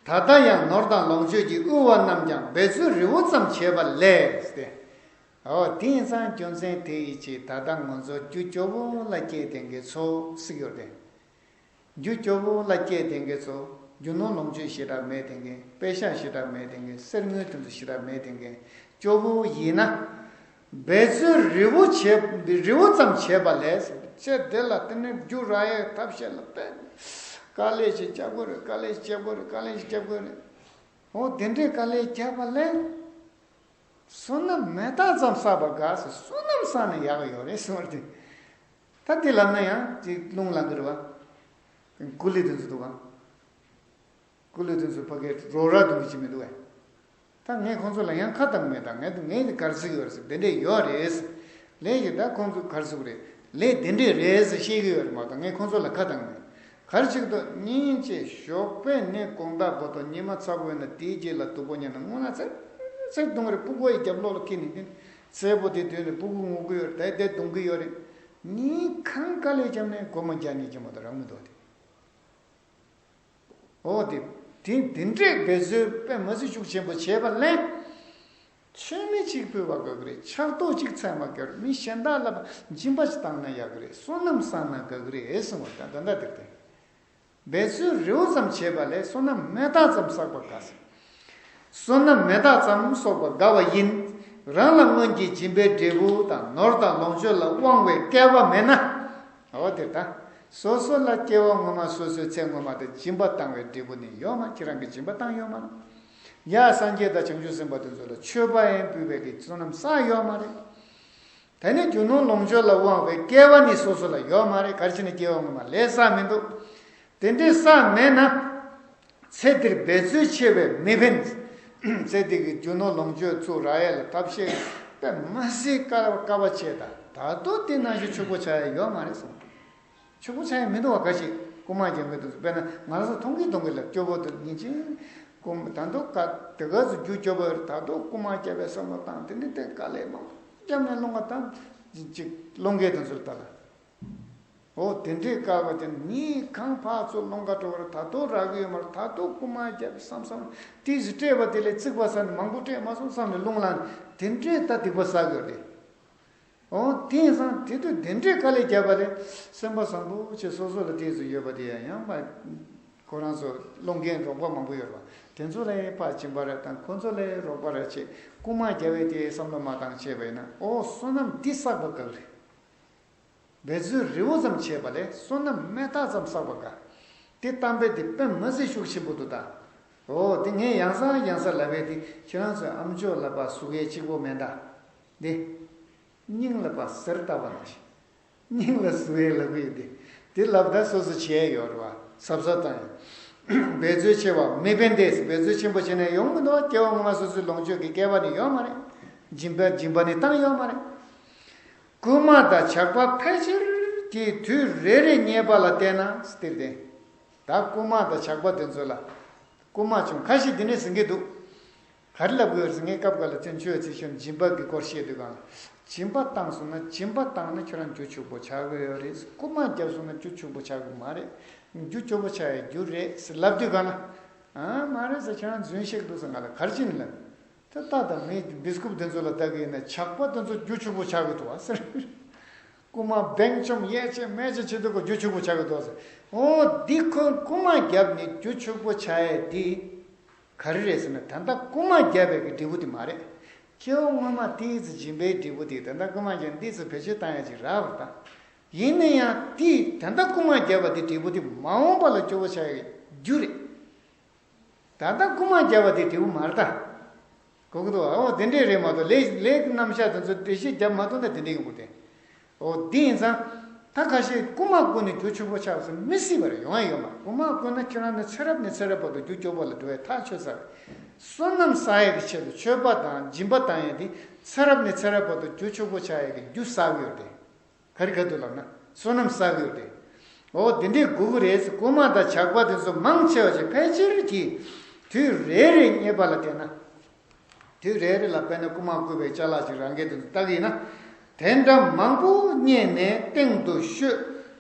ད་ལྟ་ཡང་ནོར་དང་ལོངས་སྤྱོད་ཀྱིས་དབུལ་བ་རྣམས་ཀྱང་འབད་རྩོལ་རི་བོ་ཙམ་བྱས་པ་ལས་ཏེ། འོ་དེ་ཡིན་ཙང་རྒྱུ་མཚན་དེ་ཡི་ཕྱིར་ད་ལྟ་ང་ཚོ་རྒྱུ་སྐྱོ་བོ་ལ་སྐྱེས་ལྡན་གྱི་ཚོ་ཟེར་གྱི་ཡོད་དེ། རྒྱུ་སྐྱོ་བོ་ལ་སྐྱེས་ལྡན་གྱི་ཚོ། རྒྱུ་ནོར་ལོངས་སྤྱོད་ཞེ་དྲག་མེད་ལྡན་མཁན། པེ་ཤག་ཞེ་དྲག་མེད་ལྡན་མཁན། གསེར་དངུལ་དེ་ཚོ་ཞེ་དྲག་མེད་ལྡན་མཁན་སྐྱོ་བོ་ཡིན་ན། འབད་རྩོལ་རི་བོ་བྱས་རི་བོ་ཙམ་བྱས་པ་ལས། ཚེ་འདི་ལ་དེ་ནས་རྒྱུ་རག་ཡས་ཐབས་ཤེས་ལ་དཔེ་དཀའ་ལས་ཤིག་རྒྱབ་དགོས་རེད། དཀའ་ལས་ཤིག་རྒྱབ་དགོས་རེད། དཀའ་ལས་ཤིག་རྒྱབ་དགོས་རེད། འོ་དེ་འདྲའི་དཀའ་ལས་རྒྱབ་པ་ལས། བསོད་ནམས་མེ་སྟག་ཙམ་བསགས་པ་དགའ་ཟེར། བསོད་ནམས་བསགས་ན་ཡག་ཡོད་རེད་གསུངས་པ་རེད། ད་དེ་ལབ་ན་ཡང་ཅིག་རླུང་ལངས་གི་རེད་བ། ཀུ་ལི་དེ་ཚོ་འདུག་ག་ཀུ་ལི་དེ་ཚོ་ཕ་གིར་རོགས་ར་གཏོང་གི་ཅིག་མི་འདུག་གས། ད་ངས་ཁོང་ཚོ་ལ་ཡང་ཁ་བཏང་མེད། ད་ངས་ངས་དེ་ག་རེ་ཟེར་གི་ཡོད་རེད་ཟེར། དེ་འདྲས་ཡོད་རེད་ཟེར། ལས་ཀྱི་ད་ཁོང་ཚོ་ག་རེ་ཟེར་གི་རེད། ལས་དེ་འདྲས་རེད་ཟེར་བཤད་གི་ཡོད་རེད་མ་གཏོགས་ངས་ཁོང་ཚོ་ལ་ཁ་བཏང་མེད། ག་རེ་བྱེད་ཀྱི་འདུག་སྙིང་རྗེ་ཞོགས་པའི་ནས་དགོང་དག་བར་དུ་ཉི་མ་ཚ་པོ་ཡིན་ན་དེའི་རྗེས་ལ་སྡུག་པོ་ཉལ་ན་སྔོན་ལ་ཚེར་ཚེར་གཏོང་གི་རེད། ཕྲུ་གུ་ཡི་རྒྱབ་ལོགས་ལ་འཁྱེར་ནས་བསྡད། ཚེར་པོ་དེ་དོན་ནས་ཕྲུ་གུ་ངུ་གི་ཡོད་རེད། དེ་དེ་གཏོང་གི་ཡོད་རེད། ཉིན་གང་དཀའ་ལས་བརྒྱབ་ནས་སྒོར་མོ་བརྒྱ་ཉིས་བརྒྱ་མ་གཏོགས་རག་མི་འདུག་དེ། འོ་དེ། དེ་དེ་འདྲས་འབད་རྩོལ་དཔེ་མི་སྲིད་ཤུགས་ཆེན་པོ་བྱས་པ་ལས། མཆོད་མེ་གཅིག་ཕུལ་བ་དགའ་གི་རེད། ཕྱག་རྡོག་གཅིག་འཚལ་བ་དགའ་གི་རེད། མི་གཞན་དག་ལ་སྦྱིན་པ་ཞིག་བཏང་ན་ཡག་གི་རེད། བསོད་ནམས་བསགས་ན་དགའ་གི་རེད་གསུངས་པ་ད་ད་ལྟ་དེར་བསྟན། འབད་རྩོལ་རི་བོ་ཙམ་བྱས་པ་ལས་བསོད་ནམས་མེ་སྟག་ཙམ་བསགས་པ་དགའ་ཟེར། བསོད་ནམས་མེ་སྟག་ཙམ་གསོག་པ་དགའ་བ་ཡིན། རང་ལ་སྔོན་གྱི་སྦྱིན་པའི་འབྲས་བུ་དང་ནོར་དང་ལོངས་སྤྱོད་ལ་དབང་བའི་སྐལ་བ་མེད་ན། འོ་དེ་ལྟ། སོ་སོ་ལ་སྐྱེ་བ་སྔོན་མ་སོ་སོའི་ཚེ་སྔོན་མ་དེ་སྦྱིན་པ་བཏང་བའི་འབྲས་བུ་ནི་ཡོད་མ། ཁྱེད་རང་གིས་སྦྱིན་པ་བཏང་ཡོད་མ་རེད། ཡ་སངས་རྒྱས་དང་བྱང་ཆུབ་སེམས་དཔའ་དེ་ཚོ་ལ་མཆོད་པ་ཡང་ཕུལ་བའི་གི་བསོད་ནམས་བསགས་ཡོད་མ་རེད། ད་ནི་རྒྱུ་ནོར་ལོངས་སྤྱོད་ལ་དབང་བའི་སྐལ་བ་ནི་སོ་སོ་ལ་ཡོད་མ་རེད། ག་རེ་བྱས་ནས་སྐྱེ་བ་སྔོན་མ་ལས་བསགས་མི་འདུག་དེ་འདྲའི་བསགས་མེད་ན། ཚེ་འདིར་འབད་རྩོལ་ཆེ་བས་མི་ཕན། ཚེ་འདི་གི་རྒྱུ་ནོར་ལོངས་སྤྱོད་ཚུར་རག་ཡས་ལ་ཐབས་ཤེས་དཔེ་མ་སྲིད་དཀའ་དཀའ་བ་བྱས། ད་ད་དུང་དེ་ནང་བཞིན་ཕྱུག་པོ་ཆགས་ཡས་ཡོད་མ་རེད་གསུངས། ཕྱུག་པོ་ཆགས་ཡས་མི་འདུག་བ། ག་ཞིག་རྐུ་མ་རྒྱག་མཁན་དེ་ཚོ་དཔེར་ན་ང་རང་ཚོ་མཐོང་གི་མཐོང་གི་ལ་སྐྱོ་པོ་དེ་ཉིན་གཅིག་རྐུ་མ་ད་དུང་དཀའ་དེ་ག་ཚོ་རྒྱུ་སྐྱོ་པོ་རེད། ད་དུང་རྐུ་མ་བརྒྱབ་པའི་བསམ་བློ་བཏང་དེ་འདྲ་དེ་དཀའ་ལས་མང་པོ་བརྒྱབ་ནས་སློང་བ་དང་ཅིག་སློང་མཁན་དེ་ཚོར་ལྟ་ལ། འོ་དེ་འདྲའི་སྐལ་བ་དེ་ཉིན་གང་ཕར་ཚུར་སློང་ག་འགྲོ་བར་ད་དུང་རག་གི་ཡོད་མ་རེད། ད་དུང་རྐུ་མ་བརྒྱབ་བསམ་བསམ་ཏིག་ཙི་སྤྲད་པ་དེ་ལས་རྩིག་པ་ཟ་ནས་མང་པོ་སྤྲད་མ་སོང་བསམ་ནས་རླུང་ལངས་ནས་དེ་འདྲའི་ད་སྡིག་པ་བསགས་ཡོད་རེད། འོ་དེང་སང་དེ་དུས་དེ་འདྲའི་དཀའ་ལས་བརྒྱབ་པ་ལས་སེམས་པ་བཟང་པོ་བྱས་སོ་སོ་ལ་ཏིག་ཙི་ཡོད་པ་དེ་ཡང་ཡང་མ། ཁོ་རང་ཚོ་སློང་མཁན་རོགས་པ་མང་པོ་ཡོད་རེད་བ། དེ་ཚོ་ལ་ཕར་སྦྱིན་པ་རེ་བཏང་། ཁོ་ཚོ་ལ་རོགས་པ་རེ་བྱེད། རྐུ་མ་རྒྱབ་པའི་དེ་བསམ་བློ་མ་བཏང་བྱས་པ་ཡིན་ན། ཨོ་བསོད་ནམས་འདི་བསགས་པ་དགའ་གི་རེད། འབད་རྩོལ་རི་བོ་ཙམ་བྱས་པ་ལས་བསོད་ནམས་མེ་སྟག་ཙམ་བསགས་པ་དགའ། དེ་གཏམ་དཔེ་དེ་དཔེ་མི་སྲིད་ཤུགས་ཆེན་པོ་འདུག་ད། ཨོ་དེ་ངས་ཡང་སང་ཡང་སང་ལབ་པའི་དེ་ཁྱེད་རང་ཚོའི་ཨམ་ཅོག་ལ་ཕར་ཟུག་ཡས་གཅིག་པོ་མེད་ད། འདི། སྙིང་ལ་ཕར་ཟེར་བཏབ་པ་ནང་བཞིན། སྙིང་ལ་ཟུག་ཡས་ལབ་ཀྱི་ཡོད་དེ། དེ་ལབ་ད་སོ་སོ་བྱས་ཡོད་རེད་བ། གཟབ་གཟབ་བཏང་ཡོད། འབད་རྩོལ་ཆེ་བ་མི་ཕན་ཏེ། འབད་རྩོལ་ཆེན་པོ་བྱས་ནས་ཡོང་མི་འདུག་སྐྱེ་བ་སྔོན་མ་སོ་སོའི་ལོངས་སྤྱོད་ཀྱི་སྐལ་བ་ནི་ཡོད་མ་རེད། སྦྱིན་པ་སྦྱིན་པ་ནི་བཏང་ཡོད་མ་རེད། རྐུན་མ་དང་ཇག་པ་ཕལ་ཆེར་གྱིས་དུས་རེ་རེ་རྙེད་པ་ལ་བལྟས་ན་སྟེར་ཏེ། ད་རྐུན་མ་དང་ཇག་པ་དེ་ཚོ་ལ། རྐུན་མ་བྱུང་ཁ་ཤས་འདི་འདྲས་ཟེར་གྱི་འདུག་ག་རེ་ལབ་དགོས་རེད་ཟེར། ངས་སྐབས་འགའ་ལ་བཙན་བྱོལ་ཚེ་ཤོར་སྦྱིན་པ་གི་སྐོར་བཤད་དུས་སྒང་ལ། སྦྱིན་པ་བཏང་སོང་ན། སྦྱིན་པ་བཏང་ན་ཁྱོད་རང་རྒྱུ་ཕྱུག་པོ་ཆགས་ཀྱི་ཡོད་རེད། རྐུན་མ་བརྒྱབ་སོང་ན་རྒྱུ་ཕྱུག་པོ་ཆགས་ཀྱི་མ་རེད། རྒྱུ་སྐྱོ་པོ་ཆགས་ཡའི་རྒྱུ་རེད་ཟེར་ལབ་དུས་སྒང་ལ། ཨ་མ་རེད་ཟེར། ཁྱོད་རང་རྫུན་བཤད་འདུག་ཟེར། ང་ལ་ག་རེ་བྱས་ནས་ལབ། ད་ལྟ་ད་མི་བི་སི་ཀུབ་དེ་ཚོ་ལ་ལྟ་གི་ཡིན་ན་ཇག་པ་དེ་ཚོ་རྒྱུ་ཕྱུག་པོ་ཆགས་ཀྱི་འདུག་བ་ཟེར། རྐུན་མ་བེང་བཅོམ་ཡས་བྱས་མས་བྱས་བྱེད་དུས་ཁོ་རྒྱུ་ཕྱུག་པོ་ཆགས་ཀྱི་འདུག་ཟེར། འོ་འདི་ཁོ་རྐུན་མ་བརྒྱབ་ནས་རྒྱུ་ཕྱུག་པོ་ཆགས་ཡས་འདི། ག་རེ་རེད་ཟེར་ན། ད་ལྟ་རྐུན་མ་བརྒྱབ་པའི་གི་འབྲས་བུ་དེ་མ་རེད། སྐྱེ་བ་སྔོན་མ་དེའི་ཚེ་སྦྱིན་པའི་འབྲས་བུ་དེ། ད་ལྟ་རྐུན་མ་བརྒྱབ་འདི་ཚེ་བེད་སྤྱོད་བཏང་ཡ་ཅིག་རག་པ་དང་། ཡིན་ན་ཡང་དེ་ད་ལྟ་རྐུན་མ་བརྒྱབ་པ་དེ་འབྲས་བུ་དེ་མ་འོངས་པ་ལ་སྐྱོ་བོ་ཆགས་ཡ་གི་རྒྱུ་རེད། ད་ལྟ་རྐུན་མ་བརྒྱབ་པ་དེ་འབྲས་བུ་མ་རེད་ད། གོ་གི་འདུག་བ། འོ་དེ་འདྲས་རེད་མ་གཏོགས་ལས་ལས་ཀྱི་རྣམ་གཞག་དེ་ཚོ་འགྲེལ་བཤད་བརྒྱབ་མ་ཐུབ་ན་དེ་འདྲས་ཡོང་གི་རེད། འོ་དེ་ཡིན་ཙང་། ད་ཁ་ཤས་རྐུན་མ་རྐུ་ནས་རྒྱུ་ཕྱུག་པོ་ཆགས་ཟེར་མི་སྲིད་པ་རེད། ཡོང་ཡ་ཡོད་མ་རེད། རྐུན་མ་རྐུ་ན་ཁྱེད་རང་ནི་ཚེ་རབས་ནས་ཚེ་རབས་བར་དུ་རྒྱུ་སྐྱོ་པོ་ལ་འགྲོ་བའི་ཐག་ཆོད་ས་རེད། བསོད་ནམས་བསགས་ཡས་ཀྱི་ཆེད་དུ་མཆོད་པ་དང་སྦྱིན་པ་བཏང་ཡས་དེ་ཚེ་རབས་ནས་ཚེ་རབས་བར་དུ་རྒྱུ་ཕྱུག་པོ་ཆགས་ཡས་ཀྱི་རྒྱུ་བསགས་ཡོད་དེ། ག་རེ་ག་དུས་ལབ་ན་བསོད་ནམས་བསགས་ཡོད་དེ། འོ་དེ་འདྲས་དགོས་ཀྱི་རེད། རྐུན་མ་དང་ཇག་པ་དེ་ཚོ་མང་ཆེ་བ་ཞིག་ཕལ་ཆེར་གྱིས་དུས་རེ་རེ་རྙེད་པ་ལ་བལྟས་ན། དུས་རེ་རེ་ལ་དཔེར་ན་རྐུན་མ་རྐུས་པའི་ཅ་ལག་ཅིག་རང་སྒེར་དུ་བལྟ་གི་ཡིན་ན། དེ་འདྲ་མང་པོ་རྙེད་ནས་སྟེང་དུ་ཤོ་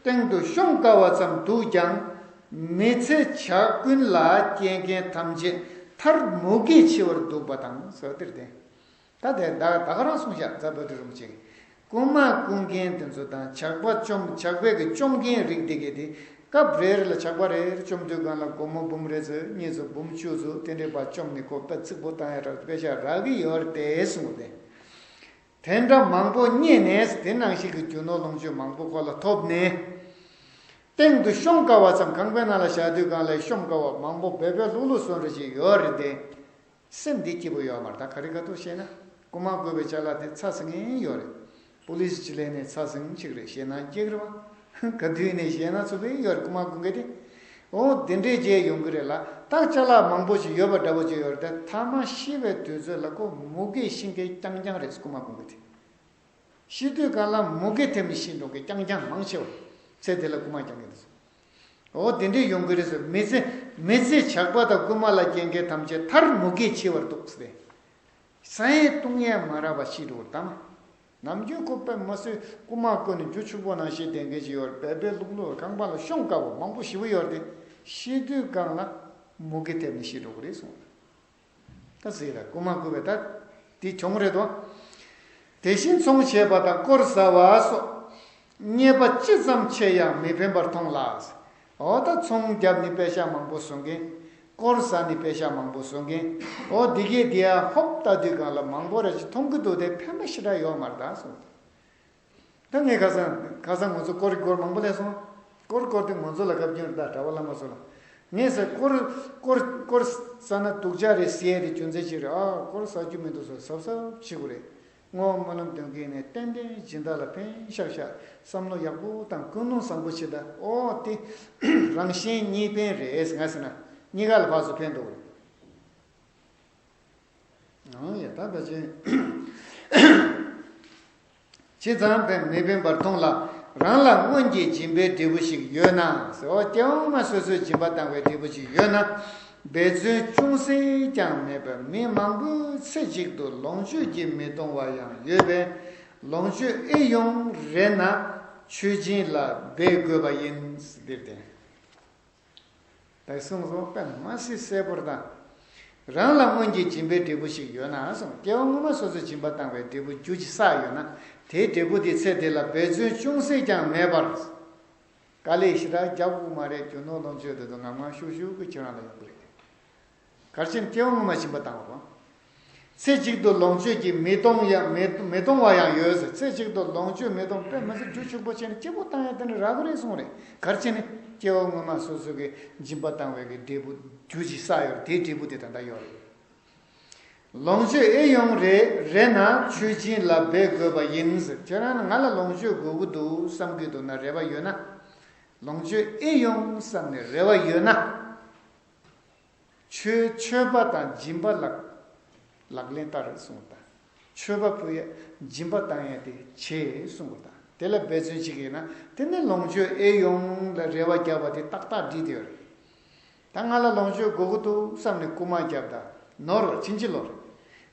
སྟེང་དུ་ཤོང་དཀའ་བ་ཙམ་འདུག་ཀྱང་། མི་ཚེ་ཞག་ཀུན་ལ་སྐྱེལ་མཁན་ཐམས་ཅད་མཐར་མུ་གེས་འཆི་བར་འདུག་པ་དང་ཟེར། དེར་བརྟེན། ད་དེ་ད་ད་ག་རང་གསུངས་བཞག་རྫ་དཔལ་སྤྲུལ་རིན་པོ་ཆེ་གིས། རྐུན་མ་རྐུ་མཁན་དེ་ཚོ་དང་ཇག་པ་བཅོམ་ཇག་པའི་གི་བཅོམ་མཁན་རིགས་དེ་གས་དེ། སྐབས་རེ་རེ་ལ་ཇག་པ་རེ་རེ་བཅོམ་དུས་སྒང་ལ་སྒོར་མོ་འབུམ་རེ་ཚོད་གཉིས་ཚོད་འབུམ་བཅུ་ཚོད་དེ་འདྲས་ཕར་བཅོམ་ནས་ཁོ་དཔེ་ཚིག་པོ་བཏང་ཡ་རག་པེ་ཤག་རག་གི་ཡོད་རེད་དེ་གསུངས་པ་དེ། དེ་འདྲ་མང་པོ་རྙེད་ནས་དེ་ནང་བཞིན་གྱི་རྒྱུ་ནོར་ལོངས་སྤྱོད་མང་པོ་ཁོ་ལ་ཐོབ་ནས། སྟེང་དུ་ཤོང་དཀའ་བ་ཙམ། ཁང་པའི་ནང་ལ་བཞག་དུས་སྒང་ལ་ཤོང་དཀའ་བ་མང་པོ་འབད་འབད་ལྷུག་ལྷུག་བཟོ་འདྲ་ཅིག་ཡོད་རེད་དེ། སེམས་འདི་སྐྱིད་པོ་ཡོད་མ་རེད། ད་ག་རེ་ག་ཐུག་བཤད་ན། རྐུ་མ་རྐུས་པའི་ཅ་ལག་དེ་ཚ་ཟིང་ངེ་ཡོད་རེད། པུ་ལི་སི་ཅིག་སླེབས་ནས་ཚ་ཟིང་ཅིག་རེད། ཞེད་སྣང་སྐྱེ་གི་རེད་བ། ག་དུས་ནས་ཞེད་སྣང་ཚུགས་པའི་ཡོད་རེད། རྐུ་མ་རྐུ་མཁན་དེ། འོ་དེ་འདྲས་བྱས་ཡོང་གི་རེད་ལ། ད་ཅ་ལག་མང་པོ་ཞིག་ཡོད་པ་འདྲ་པོ་ཅིག་ཡོད་རེད་དེ། མཐའ་མ་ཤི་བའི་དུས་ཚོད་ལ་ཁོ་མུ་གེ་ཤི་མཁན་རྐྱང་རྐྱང་རེད། རྐུ་མ་རྐུ་མཁན་དེ། ཤི་དུས་སྒང་ལ་མུ་གེ་ཐེབས་ནས་ཤི་འགྲོ་མཁན་རྐྱང་རྐྱང་མང་ཆེ་བ། ཚེ་འདི་ལ་རྐུ་མ་རྐྱང་རྐྱང་དེ་ཚོ། འོ་དེ་འདྲས་ཡོང་གི་རེད་ཟེར། མི་ཚེ་མི་ཚེ་ཇག་པ་དང་རྐུན་མ་ལ་སྐྱེལ་མཁན་ཐམས་ཅད་མཐར་མུ་གེས་འཆི་བར་འདུག་ཟེར། ཟ་ཡས་བཏུང་ཡས་མ་རག་པ་ཤི་འགྲོ་བར་གདའ་མ། ནམ་རྒྱུན་ཁོ་དཔེ་མི་སྲིད་རྐུ་མ་རྐུ་ནས་རྒྱུ་ཕྱུག་པོ་ནང་བཞིན་བསྡད་མཁན་ཅིག་ཡོད་རེད། འབད་འབད་ལྷུག་ལྷུག་ཁང་པ་ལ་ཤོང་དཀའ་བ་མང་པོ་ཞེ་པོ་ཡོད་རེད་དེ། ཤི་དུས་སྒང་ལ་མུ་གེ་ཐེབས་ནས་ཤི་འགྲོ་གི་རེད་གསུངས། ད་ཟེར་ལ་རྐུ་མ་རྐུ་བས་ད་དེ་གྱོང་རེད་དོ། དེ་བཞིན་ཚོང་བྱེད་པ་དང་དཀོར་ཟ་བ་སོགས་རྙེད་པ་ཅི་ཙམ་ཆེ་ཡང་མི་ཕན་པར་མཐོང་ལ། འོ་ད་ཚོང་བརྒྱབ་ནས་པེ་ཤག་མང་པོ་བཟོ་མཁན། དཀོར་ཟ་ནས་པེ་ཤག་མང་པོ་བཟོ་མཁན། འོ་འདི་གས་འདི་ཡ་ཧོབ་ལྟ་དུས་སྒང་ལ་མང་པོ་རེ་ཅིག་མཐོང་གི་འདུག་དེ་ཕན་པ་ཞེ་དྲག་ཡོད་མ་རེད་ད་གསུངས། ད་ངས་ཁ་སང་ཁ་སང་ང་ཚོ་སྐོར་སྐོར་མང་པོ་སླེབས་སོང་། སྐོར་སྐོར་དེ་ང་ཚོ་ལ་བཀའ་བཀྱོན་རེད་ད། གྲྭ་པ་བླ་མ་ཚོ་ལ། ངས་ཟེར་སྐོར་སྐོར་སྐོར་ཟ་ན་སྡུག་ཅག་རེད་ཟེར་ཡས་དེ་རྒྱུ་མཚན་ཅིག་རེད། ཨ་སྐོར་ཟ་རྒྱུ་མི་འདུག་ཟེར་གཟབ་གཟབ་བྱེད་དགོས་རེད། བསྔོ་བ་སྨོན་ལམ་འདོན་གྱིན་ནས་ཏན་ཏན་སྦྱིན་བདག་ལ་ཕན་ཤག་ཤག་བསམ་བློ་ཡག་པོ་དང་ཀུན་སློང་བཟང་པོ་བྱེད་ད། ཨོ་དེ་རང་གཞན་གཉིས་ཕན་རེད། ང་ཟེར་ན་གཉིས་ཀ་ལ་ཕར་ཚུར་ཕན་འདུག་རེད། ཨང་ཡ་ད་ད་ཅི། ཇི་ཙམ་ཕན་མི་ཕན་པར་མཐོང་ལ། རང་ལ་སྔོན་གྱི་སྦྱིན་པའི་འབྲས་བུ་ཞིག་ཡོད་ན་ཟེར། འོ་སྐྱེ་བ་སྔ་མ་སོ་སོས་སྦྱིན་པ་བཏང་བའི་འབྲས་བུ་ཞིག་ཡོད་ན། འབད་བརྩོན་ཅུང་ཟད་ཀྱང་མེད་པར་མི་མང་པོས་ཚེ་གཅིག་ཏུ་ལོངས་སྤྱོད་ཀྱིས་མི་གཏོང་བ་ཡང་ཡོད་པས། ལོངས་སྤྱོད་ཨེ་ཡོང་རེ་ན་མཆོད་སྦྱིན་ལ་འབད་དགོས་པ་ཡིན་ཟེར་ཏེ། ད་གསུངས་སོང་། དཔེ་མ་སྲིད་གསལ་པོར་དང་། རང་ལ་སྔོན་གྱི་སྦྱིན་པའི་འབྲས་བུ་ཞིག་ཡོད་ན་གསུངས། སྐྱེ་བ་སྔོན་མ་སོ་སོས་སྦྱིན་པ་བཏང་བའི་འབྲས་བུ་རྒྱུ་ཅིག་བསགས་ཡོད་ན། དེའི་འབྲས་བུ་དེ་ཚེ་འདི་ལ་འབད་བརྩོན་ཅུང་ཟད་ཀྱང་མེད་པར། དཀའ་ལས་ཞེ་དྲག་རྒྱག་དགོས་མ་རེད། རྒྱུ་ནོར་ལོངས་སྤྱོད་དེ་ཚོ་ངམ་ངམ་ཤུགས་ཤུགས་ཀྱིས་ཁྱེད་རང་ལ་ཡོང་གི་རེད། ག་རེ་བྱས་ནས་སྐྱེ་བ་སྔོན་མ་སྦྱིན་པ་བཏང་བ་རེད། ཚེ་གཅིག་ཏུ་ལོངས་སྤྱོད་ཀྱི་མི་གཏོང་ཡང་མི་མི་གཏོང་བ་ཡང་ཡོད་ཟེར། ཚེ་གཅིག་ཏུ་ལོངས་སྤྱོད་མི་གཏོང་དཔེ་མི་སྲིད་རྒྱུ་ཕྱུག་པོ་བྱས་ནས་སྐྱིད་པོ་བཏང་ཡང་དེ་འདྲ་རག་གི་རེད་གསུངས་རེད། ག་རེ་བྱས་ནས་སྐྱེ་བ་སྔོན་མ་སོ་སོ་གིས་སྦྱིན་པ་བཏང་བའི་གི་འབྲས་བུ་རྒྱུ་ཅིག་བསགས་ཡོད་རེད། དེའི་འབྲས་བུ་དེ་ད་ལྟ་ཡོད་རེད། ལོངས་སྤྱོད་ཨེ་ཡོང་རེ་རེད་ན་མཆོད་སྦྱིན་ལ་འབད་དགོས་པ་ཡིན་ཟེར། ཁྱེད་རང་ང་ལ་ལོངས་སྤྱོད་དགོས་ཀྱི་འདུག་བསམ་གྱི་འདུག་ན་རེ་བ་ཡོད་ན། ལོངས་སྤྱོད་ཨེ་ཡོང་བསམ་ནས་རེ་བ་ཡོད་ན། ཆོས་མཆོད་པ་དང་སྦྱིན་པ་ལ་ལག་ལེན་བསྟར་གསུངས་དང་། མཆོད་པ་ཕུལ་ཡ་སྦྱིན་པ་བཏང་ཡ་དེ་བྱེད་གསུངས་པ་དང་། དེ་ལ་འབད་བརྩོན་བྱེད་ཀྱི་ཡིན་ན་དེ་ནི་ལོངས་སྤྱོད་ཨེ་ཡོང་ལ་རེ་བ་བརྒྱབ་པ་དེ་ཏག་ཏག་འགྲིག་དེ་ཡོད་རེད། ད་ང་ལ་ལོངས་སྤྱོད་དགོས་ཀྱི་འདུག་བསམ་ནས་རྐུ་མ་བརྒྱབ་དང་ནོར་བ་ཕྱིན་ཅི་ལོག་རེད།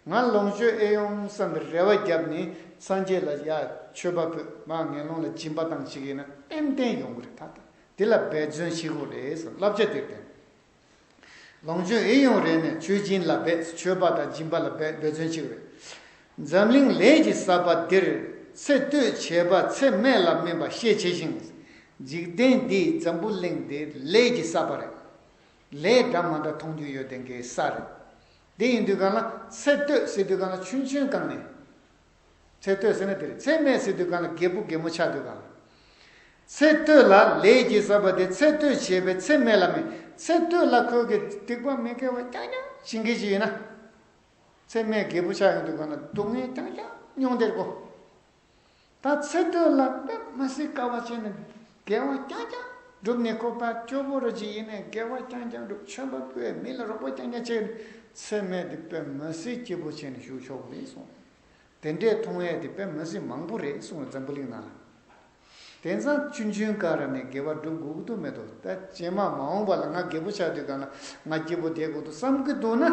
ང་ལོངས་སྤྱོད་ཨེ་ཡོང་བསམ་ནས་རེ་བ་བརྒྱབ་ནས་སངས་རྒྱས་ལ་ཡ་མཆོད་པ་ཕུལ་མར་ངན་སློང་ལ་སྦྱིན་པ་བཏང་བྱེད་ཀྱི་ཡིན་ན་ཏན་ཏན་ཡོང་གི་རེད། ད་ད་དེ་ལ་འབད་བརྩོན་བྱེད་དགོས་རེད་ཟེར་བསླབ་བྱ་དེར་བསྟན། ལོངས་སྤྱོད་ཨེ་ཡོང་རེ་ནས་མཆོད་སྦྱིན་ལ་འབད། མཆོད་པ་དང་སྦྱིན་པ་ལ་འབད་འབད་བརྩོན་བྱེད་དགོས་རེད། འཛམ་གླིང་ལས་ཀྱི་ས་པ་འདིར། ཚེ་སྟོད་བྱེད་པ་ཚེ་སྨད་ལ་སྨིན་པ་ཤས་ཆེ་ཞིང་། འཇིག་རྟེན་འདིའི་འཛམ་བུ་གླིང་འདི་ལས་ཀྱི་ས་པ་རེད། ལས་འདྲ་མ་འདྲ་མཐོང་རྒྱུ་ཡོད་དེ་འགའི་ས་རེད། དེ་ཡིན་དུས་གང་ལ་ཚེ་སྟོད་ཟེར་དུས་གང་ལ་ཆུང་ཆུང་སྒང་ནས། ཚེ་སྟོད་ཟེར་ན་དེ་རེད། ཚེ་སྨད་ཟེར་དུས་གང་ལ་རྒད་པོ་རྒད་མོ་ཆགས་དུས་གང་ལ། ཚེ་སྟོད་ལ་ལས་ཀྱི་ས་པ་དེ་ཚེ་སྟོད་བྱས་པའི་ཚེ་སྨད་ལ་སྨིན། ཚེ་སྟོད་ལ་ཁོས་ཀྱི་སྡིག་པ་མི་དགེ་བ་རྐྱང་རྐྱང་བྱེད་མཁན་ཞིག་ཡིན་ན། ཚེ་སྨད་རྒད་པོ་ཆགས་ཡོང་དུས་གང་ལ་སྡུག་བསྔལ་རྐྱང་རྐྱང་མྱོང་བསྡད་དགོས། ད་ཚེ་སྟོད་ལ་དཔེ་མི་སྲིད་དཀའ་བ་སྤྱད་ནས་དགེ་བ་རྐྱང་རྐྱང་བསྒྲུབས་ནས་ཁོ་པ་སྐྱོ་པོ་རུ་ཅིག་ཡིན་ནས་དགེ་བ་རྐྱང་རྐྱང་བསྒྲུབས། མཆོད་པ་ཕུལ་མི་ལ་རོགས་པ་རྐྱང་རྐྱང་བྱས་ནས་ཚེ་སྨད་དེ་དཔེ་མི་སྲིད་སྐྱིད་པོ་བྱས་ནས་བཞུགས་ཆོག་གི་རེད་གསུངས། དེ་འདྲས་མཐོང་ཡས་དེ་དཔེ་མི་སྲིད་མང་པོ་རེད་གསུངས། འཛམ་བུ་གླིང་ནང་ལ། དེང་སང་ཆུང་ཆུང་ཀ་ར་ནས་དགེ་བ་སྒྲུབ་དགོས་ཀྱི་འདུག་མི་འདུག་ད་རྗེས་མ་མ་འོངས་པ་ལ་ང་རྒད་པོ་ཆགས་དུས་གང་ལ་ང་སྐྱིད་པོ་བསྡད་དགོས་འདུག་བསམ་གྱི་འདུག་ན།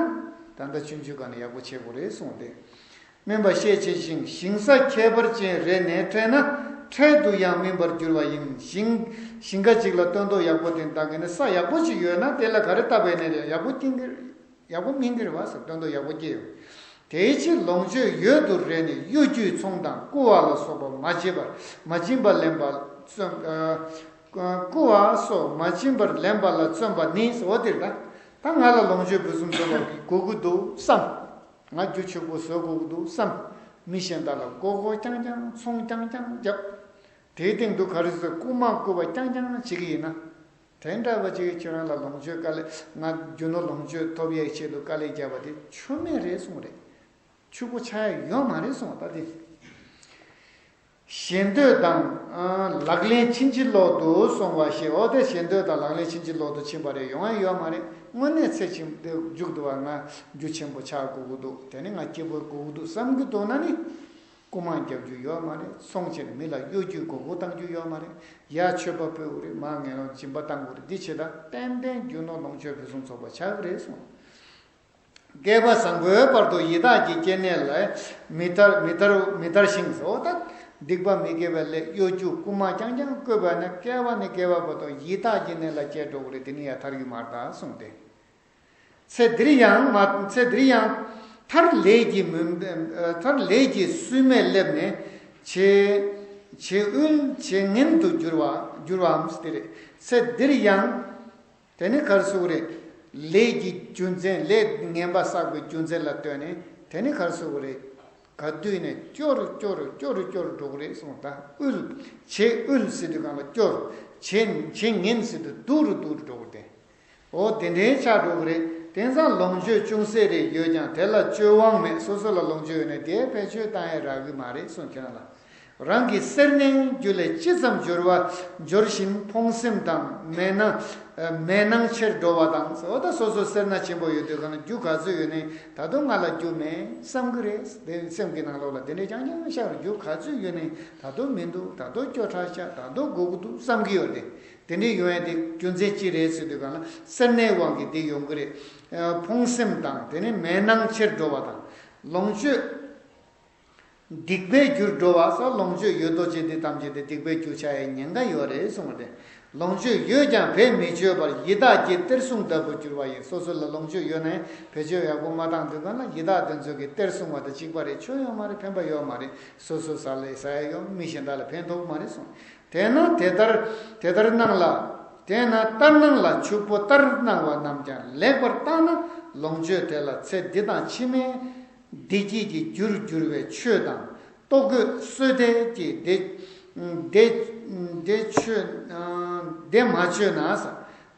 ད་ལྟ་ཆུང་ཆུང་ཀ་ནས་ཡག་པོ་བྱེད་དགོས་རེད་གསུངས་ཏེ། སྨིན་པ་ཤས་ཆེ་ཞིང་ཞིང་ས་ཁྱད་པར་ཅན་རེ་ནས་འཕྲད་ན་འཕྲལ་དུ་ཡང་སྨིན་པར་འགྱུར་བ་ཡིན། ཞིང་ཞིང་ཁ་ཅིག་ལ་སྟོན་ཐོག་ཡག་པོ་དེ་འདྲ་གི་ནི་ས་ཡག་པོ་ཅིག་ཡོད་ན་དེ་ལ་ག་རེ་བཏབ་པས་ནས་ཡག་པོ་སྐྱེ་གི། ཡག་པོ་སྨིན་གྱི་རེད་བ་ཟེར། དོན་དུ་ཡག་པོ་སྐྱེ་ཡོང་། དེའི་ཕྱིར་ལོངས་སྤྱོད་ཡོད་དུ་རེ་ནས་གཡོ་སྒྱུའི་ཚོང་དང་རྐུ་བ་ལ་སོགས་པ་མ་བྱིན་པར་མ་བྱིན་པར་ལེན་པ་བརྩོན། ཨ་རྐུ་བ་སོགས་མ་བྱིན་པར་ལེན་པ་ལ་བརྩོན་པ་ནི་ཟེར་བ་དེ་རེད། ད་ད་ང་ལ་ལོངས་སྤྱོད་ཕུན་སུམ་ཚོགས་པ་དགོས་ཀྱི་འདུག་བསམ། ང་རྒྱུ་ཕྱུག་པོ་བཟོ་དགོས་ཀྱི་འདུག་བསམ། མི་གཞན་དག་ལ་མགོ་སྐོར་རྐྱང་རྐྱང་ཚོང་རྐྱང་རྐྱང་བརྒྱབ། དེའི་སྟེང་དུ་ག་རེ་ཟེར། རྐུ་མ་རྐུ་བ་རྐྱང་རྐྱང་བྱེད་ཀྱི་ཡིན་ན། དེ་འདྲ་བ་ཅིག་ཁྱོད་རང་ལ་ལོངས་སྤྱོད་དཀའ་ལས། ང་རྒྱུ་ནོར་ལོངས་སྤྱོད་ཐོབ་ཡས་ཆེད་དུ་དཀའ་ལས་བརྒྱབ་པ་དེ་ཆོ་མེད་རེད་གསུངས་རེད། ཕྱུག་པོ་ཆགས་ཡ་ཡོད་མ་རེད་གསུངས། ད་དེ་ཞེ་འདོད་དང་ལག་ལེན་ཕྱིན་ཅི་ལོག་ཏུ་སོང་བ་ཞེས། འོ་དེ་ཞེ་འདོད་དང་ལག་ལེན་ཕྱིན་ཅི་ལོག་ཏུ་ཕྱིན་པ་རེད། ཡོང་ཡ་ཡོད་མ་རེད། དངོས་གནས་ཚེ་ཕྱིན་མཇུག་ཏུ་བ་ང་རྒྱུ་ཆེན་པོ་ཆགས་དགོས་ཀྱི་འདུག་དེ་ནི་ང་སྐྱིད་པོ་དགོས་ཀྱི་འདུག་བསམ་གྱི་འདུག་ན་ནི། རྐུ་མ་རྒྱག་རྒྱུ་ཡོད་མ་རེད། ཚོང་བྱས་ནས་མི་ལ་གཡོ་སྒྱུའི་མགོ་སྐོར་གཏང་རྒྱུ་ཡོད་མ་རེད། ཡར་མཆོད་པ་ཕུལ་དགོས་རེད། མར་ངན་སློང་སྦྱིན་པ་གཏང་དགོས་རེད། འདི་བྱེད་ད་ཏན་ཏན་རྒྱུ་ནོར་ལོངས་སྤྱོད་ཕུན་སུམ་ཚོགས་པ་ཆགས་ཀྱི་རེད་གསུངས། བསྐལ་པ་བཟང་པོའི་བར་དུ་ཡི་དྭགས་ཀྱི་སྐྱེ་གནས་ལས་མི་ཐར་མི་ཐར་མི་ཐར་ཞིང་ཟེར། འོ་ད་སྡིག་པ་མི་དགེ་བའི་ལས་གཡོ་སྒྱུ་རྐུ་མ་རྐྱང་རྐྱང་བཀོལ་བ་ནི་བསྐལ་པ་ནས་བསྐལ་བ་བར་དུ་ཡི་དྭགས་ཀྱི་གནས་ལ་སྐྱེ་འགྲོ་གི་རེད། དེ་ནི་ཡར་ཐར་རྒྱུ་མ་རེད་ད་གསུངས་ཏེ། ཚེ་འདིར་ཡང་མ་ཚེ་འདིར་ཡང་མཐར་ལས་ཀྱི་མུན་མཐར་ལས་ཀྱི་སུན་མས་སླེབས་ནས་བྱེད་བྱེད་དབུལ་བྱེད་ངན་དུ་འགྱུར་བ་འགྱུར་བའམ་སྟེ་རེད། ཚེ་འདིར་ཡང་དེ་ནི་ག་རེ་ཟེར་དགོས་རེད། ལས་ཀྱི་རྒྱུ་མཚན་ལས་ངན་པ་བསགས་པའི་རྒྱུ་མཚན་ལ་ལྟོས་ནས་དེ་ནི་ག་རེ་ཟེར་དགོས་རེད། ག་དུས་ནས་སྐྱོ་རུ་སྐྱོ་རུ་སྐྱོ་རུ་སྐྱོ་རུ་འགྲོ་གི་རེད་གསུངས། ད་དབུལ་བྱེད་དབུལ་ཟེར་དུས་གང་ལ་སྐྱོ་རུ་བྱེད་བྱེད་ངན་ཟེར་དུས་སྡུག་རུ་སྡུག་རུ་འགྲོ་གི་རེད། འོ་དེ་འདྲའི་ཆགས་འགྲོ་གི་རེད། དེང་སང་ལོངས་སྤྱོད་ཅུང་ཟད་རེ་ཡོད་ཀྱང་དེ་ལ་སྤྱོད་དབང་མེད། སོ་སོ་ལ་ལོངས་སྤྱོད་ཡོད་ནས་དེ་བེད་སྤྱོད་བཏང་ཡས་རག་གི་མ་རེད་གསུངས། ཁྱེད་རང་ལ་རང་གི་སེར་སྣའི་རྒྱུ་ལས་ཅི་ཙམ་འབྱོར་བ་འབྱོར་བཞིན་ཕོངས་སེམས་དང་མེད་སྣང་མེད་སྣང་ཆེར་འགྲོ་བ་དང་། འོ་ད་སོ་སོ་སེར་སྣ་ཆེན་པོ་ཡོད་དུས་གང་ན་རྒྱུ་ག་ཚོད་ཡོད་ནའི་ད་དུང་ང་ལ་རྒྱུ་མེད་བསམ་གི་རེད། དེ་སེམས་ཀྱི་ནང་ལོགས་ལ་དེ་འདྲའི་རྐྱང་རྐྱང་ཤར། རྒྱུ་ག་ཚོད་ཡོད་ནའི་ད་དུང་མི་འདུག་ད་དུང་སྐྱོ་དྲགས་ཤག་ད་དུང་དགོས་ཀྱི་འདུག་བསམ་གི་ཡོད་དེ། དེ་འདྲའི་ཡོང་ཡ་དེ་རྒྱུ་མཚན་ཅི་རེད་ཟེར་དུས་གང་ལ་སེར་སྣའི་དབང་གིས་དེ་ཡོང་གི་རེད། ཕོངས་སེམས་དང་དེ་ནི་མེད་སྣང་ཆེར་འགྲོ་བ་དང་། ལོངས་སྤྱོད་སྡིག་པའི་རྒྱུར་འགྲོ་བ་སོགས་ལོངས་སྤྱོད་ཡོད་དོ་ཅན་དེ་ཐམས་ཅད་དེ་སྡིག་པའི་རྒྱུ་ཆགས་ཡའི་ཉེན་ཁ་ཡོད་རེད་གསུངས་པ་སྟེ། ལོངས་སྤྱོད་ཡོད་ཀྱང་བེད་མི་སྤྱོད་པར་ཡི་དྭགས་ཀྱི་གཏེར་སྲུང་ལྟ་བུར་འགྱུར་བ་ཡིན། སོ་སོ་ལ་ལོངས་སྤྱོད་ཡོད་ནའི་བེད་སྤྱོད་ཡག་པོ་མ་བཏང་དུས་གང་ལ་ཡི་དྭགས་དེ་ཚོ་གི་གཏེར་སྲུང་བ་དང་གཅིག་པ་རེད། ཆོ་ཡོད་མ་རེད། ཕན་པ་ཡོད་མ་རེད། སོ་སོ་ཟ་ལས་ཟ་ཡ་ཡོད། མི་གཞན་དག་ལ་ཕན་ཐོགས་མ་རེད་གསུངས། དེས་ན་དེ་ལྟར་དེ་ལྟར་སྣང་ལ། དེས་ན་ལྟར་སྣང་ལ་ཕྱུག་པོ་ལྟར་སྣང་བ་རྣམས་ཀྱང་ལེགས་པར་བརྟགས་ན་ལོངས་སྤྱོད་དེ་ལ་ཚེ་འདི་དང་ཕྱི་མའི་བདེ་སྐྱིད་ཀྱི་རྒྱུར་འགྱུར་བའི་ཆོས་དང་ལྟོ་གོས་གསོལ་འདེབས་ཀྱི་བདེ་བདེ་བདེ་ཆོས་བདེ་མ་བཅོས་ན་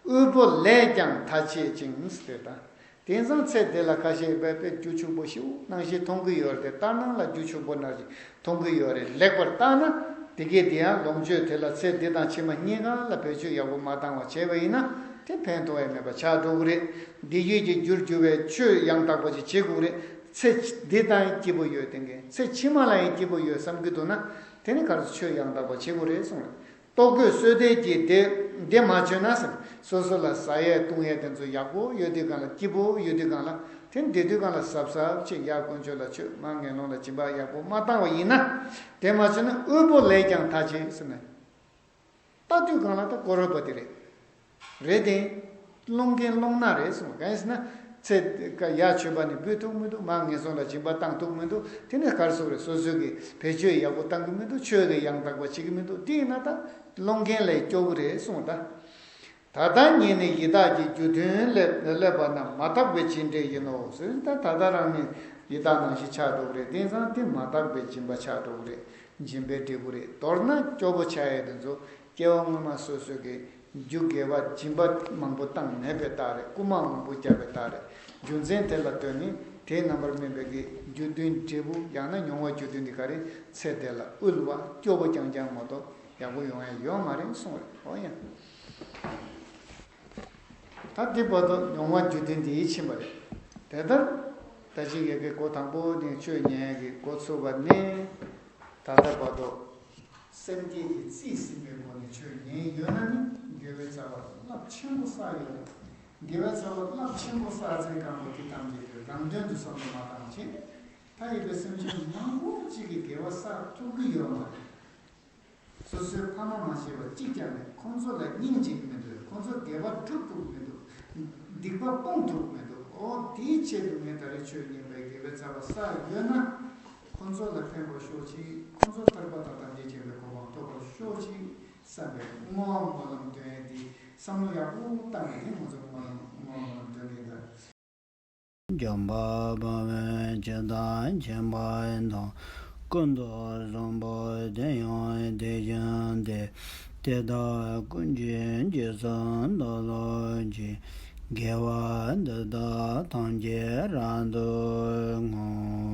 དབུལ་པོ་ལས་ཀྱང་ཐ་ཆད་ཅིང་ཟེར་ད། དེང་སང་ཚེ་འདི་ལ་ཁ་ཤས་དཔེ་དཔེ་རྒྱུ་ཕྱུག་པོ་ཞེ་པོ་ནང་བཞིན་མཐོང་གི་ཡོད་རེད། ལྟར་སྣང་ལ་རྒྱུ་ཕྱུག་པོ་ནང་བཞིན་མཐོང་གི་ཡོད་རེད། ལེགས་པར་བརྟགས་ན་དེ་གས་དེ་ཡང་ལོངས་སྤྱོད་དེ་ལ་ཚེ་འདི་དང་ཕྱི་མ་གཉིས་ཀ་ལ་བེད་སྤྱོད་ཡག་པོ་མ་བཏང་བ་བྱས་པ་ཡིན་ན་དེ་ཕན་ཐོགས་ཡ་མེད་པ་ཆགས་འགྲོ་གི་རེད། བདེ་སྐྱིད་ཀྱི་རྒྱུར་གྱུར་པའི་ཆོས་ཡང་དག་པ་ཅིག་བྱེད་དགོས་རེད། ཚེ་འདི་དང་སྐྱིད་པོ་ཡོད་དེ་འགས་ཚེ་ཕྱི་མ་ལ་ཡང་སྐྱིད་པོ་ཡོད་བསམ་གྱི་འདུག་ན་དེ་ནི་ག་རེ་ཆོས་ཡང་དག་པ་བྱེད་དགོས་རེད་གསུངས་རེད། ལྟོ་གོས་གསོལ་འདེབས་ཀྱི་བདེ་བདེ་མ་བཅོས་ན་ཟེར། སོ་སོ་ལ་ཟ་ཡས་བཏུང་ཡས་དེ་ཚོ་ཡག་པོ་ཡོད་དུས་གང་ལ་སྐྱིད་པོ་ཡོད་དུས་གང་ལ་དེ་བདེ་དུས་གང་ལ་གཟབ་གཟབ་བྱེད། ཡར་དཀོན་མཆོག་ལ་མཆོད། མར་ངན་སློང་ལ་སྦྱིན་པ་ཡག་པོ་མ་བཏང་བ་ཡིན་ན་དེ་མ་བྱས་ན་དབུལ་པོ་ལས་ཀྱང་ཐ་ཆད་ཟེར་ནས། ལྟ་དུས་གང་ལ་ད་ཀོ་རོ་པ་ཏི་རེད། རེད་དེ། སློང་མཁན་སློང་ན་རེད་གསུངས། གང་ཡིན་ཟེར་ན། ཚེ་ཡར་མཆོད་པ་ནི་འབུལ་ཐུབ་མི་འདུག་མར་ངན་སོང་ལ་སྦྱིན་པ་བཏང་ཐུབ་མི་འདུག་དེ་ནི་ག་རེ་ཟེར་དགོས་རེད། སོ་སོས་ཀྱི་བེད་སྤྱོད་ཡག་པོ་བཏང་གི་མི་འདུག་ཆོས་ཀྱི་ཡང་དག་པ་བྱེད་ཀྱི་མི་འདུག་དེ་ཡིན་ན་ད་སློང་མཁན་ལ་སྐྱོ་གི་རེད་གསུངས་ད། ད་ལྟ་ཉིད་ནི་ཡི་དྭགས་ཀྱི་རྒྱུ་མཐུན་སླེབས་སླེབས་པ་ན་མ་དག་པའི་སྦྱིན་འབྲས་ཡིན་ནོ་ཟེར། ད་ད་ལྟ་རང་ནི་ཡི་དྭགས་ནང་བཞིན་ཆགས་འགྲོ་གི་རེད། དེང་སང་དེ་མ་དག་པའི་སྦྱིན་པ་ཆགས་འགྲོ་གི་རེད། སྦྱིན་པའི་འབྲས་བུ་རེད། མདོར་ན་སྐྱོ་པོ་ཆགས་ཡས་དེ་ཚོ་སྐྱེ་བ་སྔོན་མ་སོ་སོ་གི་རྒྱུ་དགེ་བ་སྦྱིན་པ་མང་པོ་བཏང་མེད་པའི་རྟགས་རེད། རྐུ་མ་མང་པོ་བརྒྱབ་པའི་རྟགས་རེད། རྒྱུ་མཚན་དེ་ལ་ལྟོས་ནས་དེའི་རྣམ་པར་སྨིན་པའི་གི་རྒྱུ་མཐུན་འབྲས་བུ་ཡང་ན་མྱོང་བ་རྒྱུ་མཐུན་འདི་ག་རེ་ཚེ་འདི་ལ་དབུལ་བ་སྐྱོ་པོ་རྐྱང་རྐྱང་མ་གཏོགས་ཡག་པོ་ཡོང་ཡ་ཡོད་མ་རེད་གསུངས་རེད། འོ་ཡ། ད་འདི་བར་དུ་མྱོང་བ་རྒྱུ་མཐུན་འདི་ཡིས་ཕྱིན་པ་རེད། དེ་ལྟར་ད་ཅི་ཡི་གེ་འགོ་དང་པོ་ནས་ཆོས་ཉན་ཡ་གི་འགོ་ཚུགས་པ་ནས་ད་ལྟ་བར་དུ། སེམས་བསྐྱེད་ཀྱིས་རྩིས་ཟིན་པའི་སྒོ་ནས་ཆོས་ཉན་ཡོད་ན་ནི་དགེ་བའི་རྩ་བ་རླབས་ཆེན་པོ་བསགས་ཡོད་རེད། དགེ་བའི་རྩ་བ་རླབས་ཆེན་པོ་བསགས་ཚེ་གང་པོ་དེ་ཐམས་ཅད་དུ་རང་དོན་དུ་བསམ་བློ་མ་བཏང་བྱས། ད་ཡོད་པའི་སེམས་ཅན་མང་པོ་གཅིག་གིས་དགེ་བ་བསགས་ཐུབ་ཀྱི་ཡོད་མ་རེད། སོ་སོའི་ཕ་མ་མ་ཤེས་པ་གཅིག་ཀྱང་མེད། ཁོང་ཚོ་ལ་སྙིང་རྗེ་གི་མི་འདུག་ཁོང་ཚོ་དགེ་བ་སྒྲུབ་ཐུབ་ཀྱི་མི་འདུག་སྡིག་པ་སྤོང་ཐུབ་ཀྱི་མི་འདུག་འོ་དེའི་ཆེད་དུ་ངས་ད་རེས་ཆོས་ཉན་པའི་དགེ་བའི་རྩ་བ་བསགས་ཡོད་ན། ཁོང་ཚོ་ལ་ཕན་པར་ཤོག་ཅིག་ཁོང་ཚོ་ཐར་པ་དང་ཐམས་ཅད་མཁྱེན་པའི་གོ་འཕང་ཐོབ་པར་ཤོག་ཅིག་བསམ་པའི་བསྔོ་བ་སྨོན་ལམ་འདོན་ཡས་འདི་བསམ་བློ་ཡག་པོ་བཏང་ནས་དེ་ང་ཚོ་སྨོན་ལམ་བསྔོ་བ་སྨོན་ལམ་འདོན་གྱིན་གདའ། འཇམ་དཔལ་དཔའ་བོས་ཇི་ལྟར་མཁྱེན་པ་དང་། ཀུན་ཏུ་བཟང་པོ་དེ་ཡང་དེ་བཞིན་ཏེ། དེ་དག་ཀུན་གྱི་རྗེས་སུ་བདག་སློབ་ཅིང་། དགེ་བ་འདི་དག་ཐམས་ཅད་རབ་ཏུ་བསྔོ།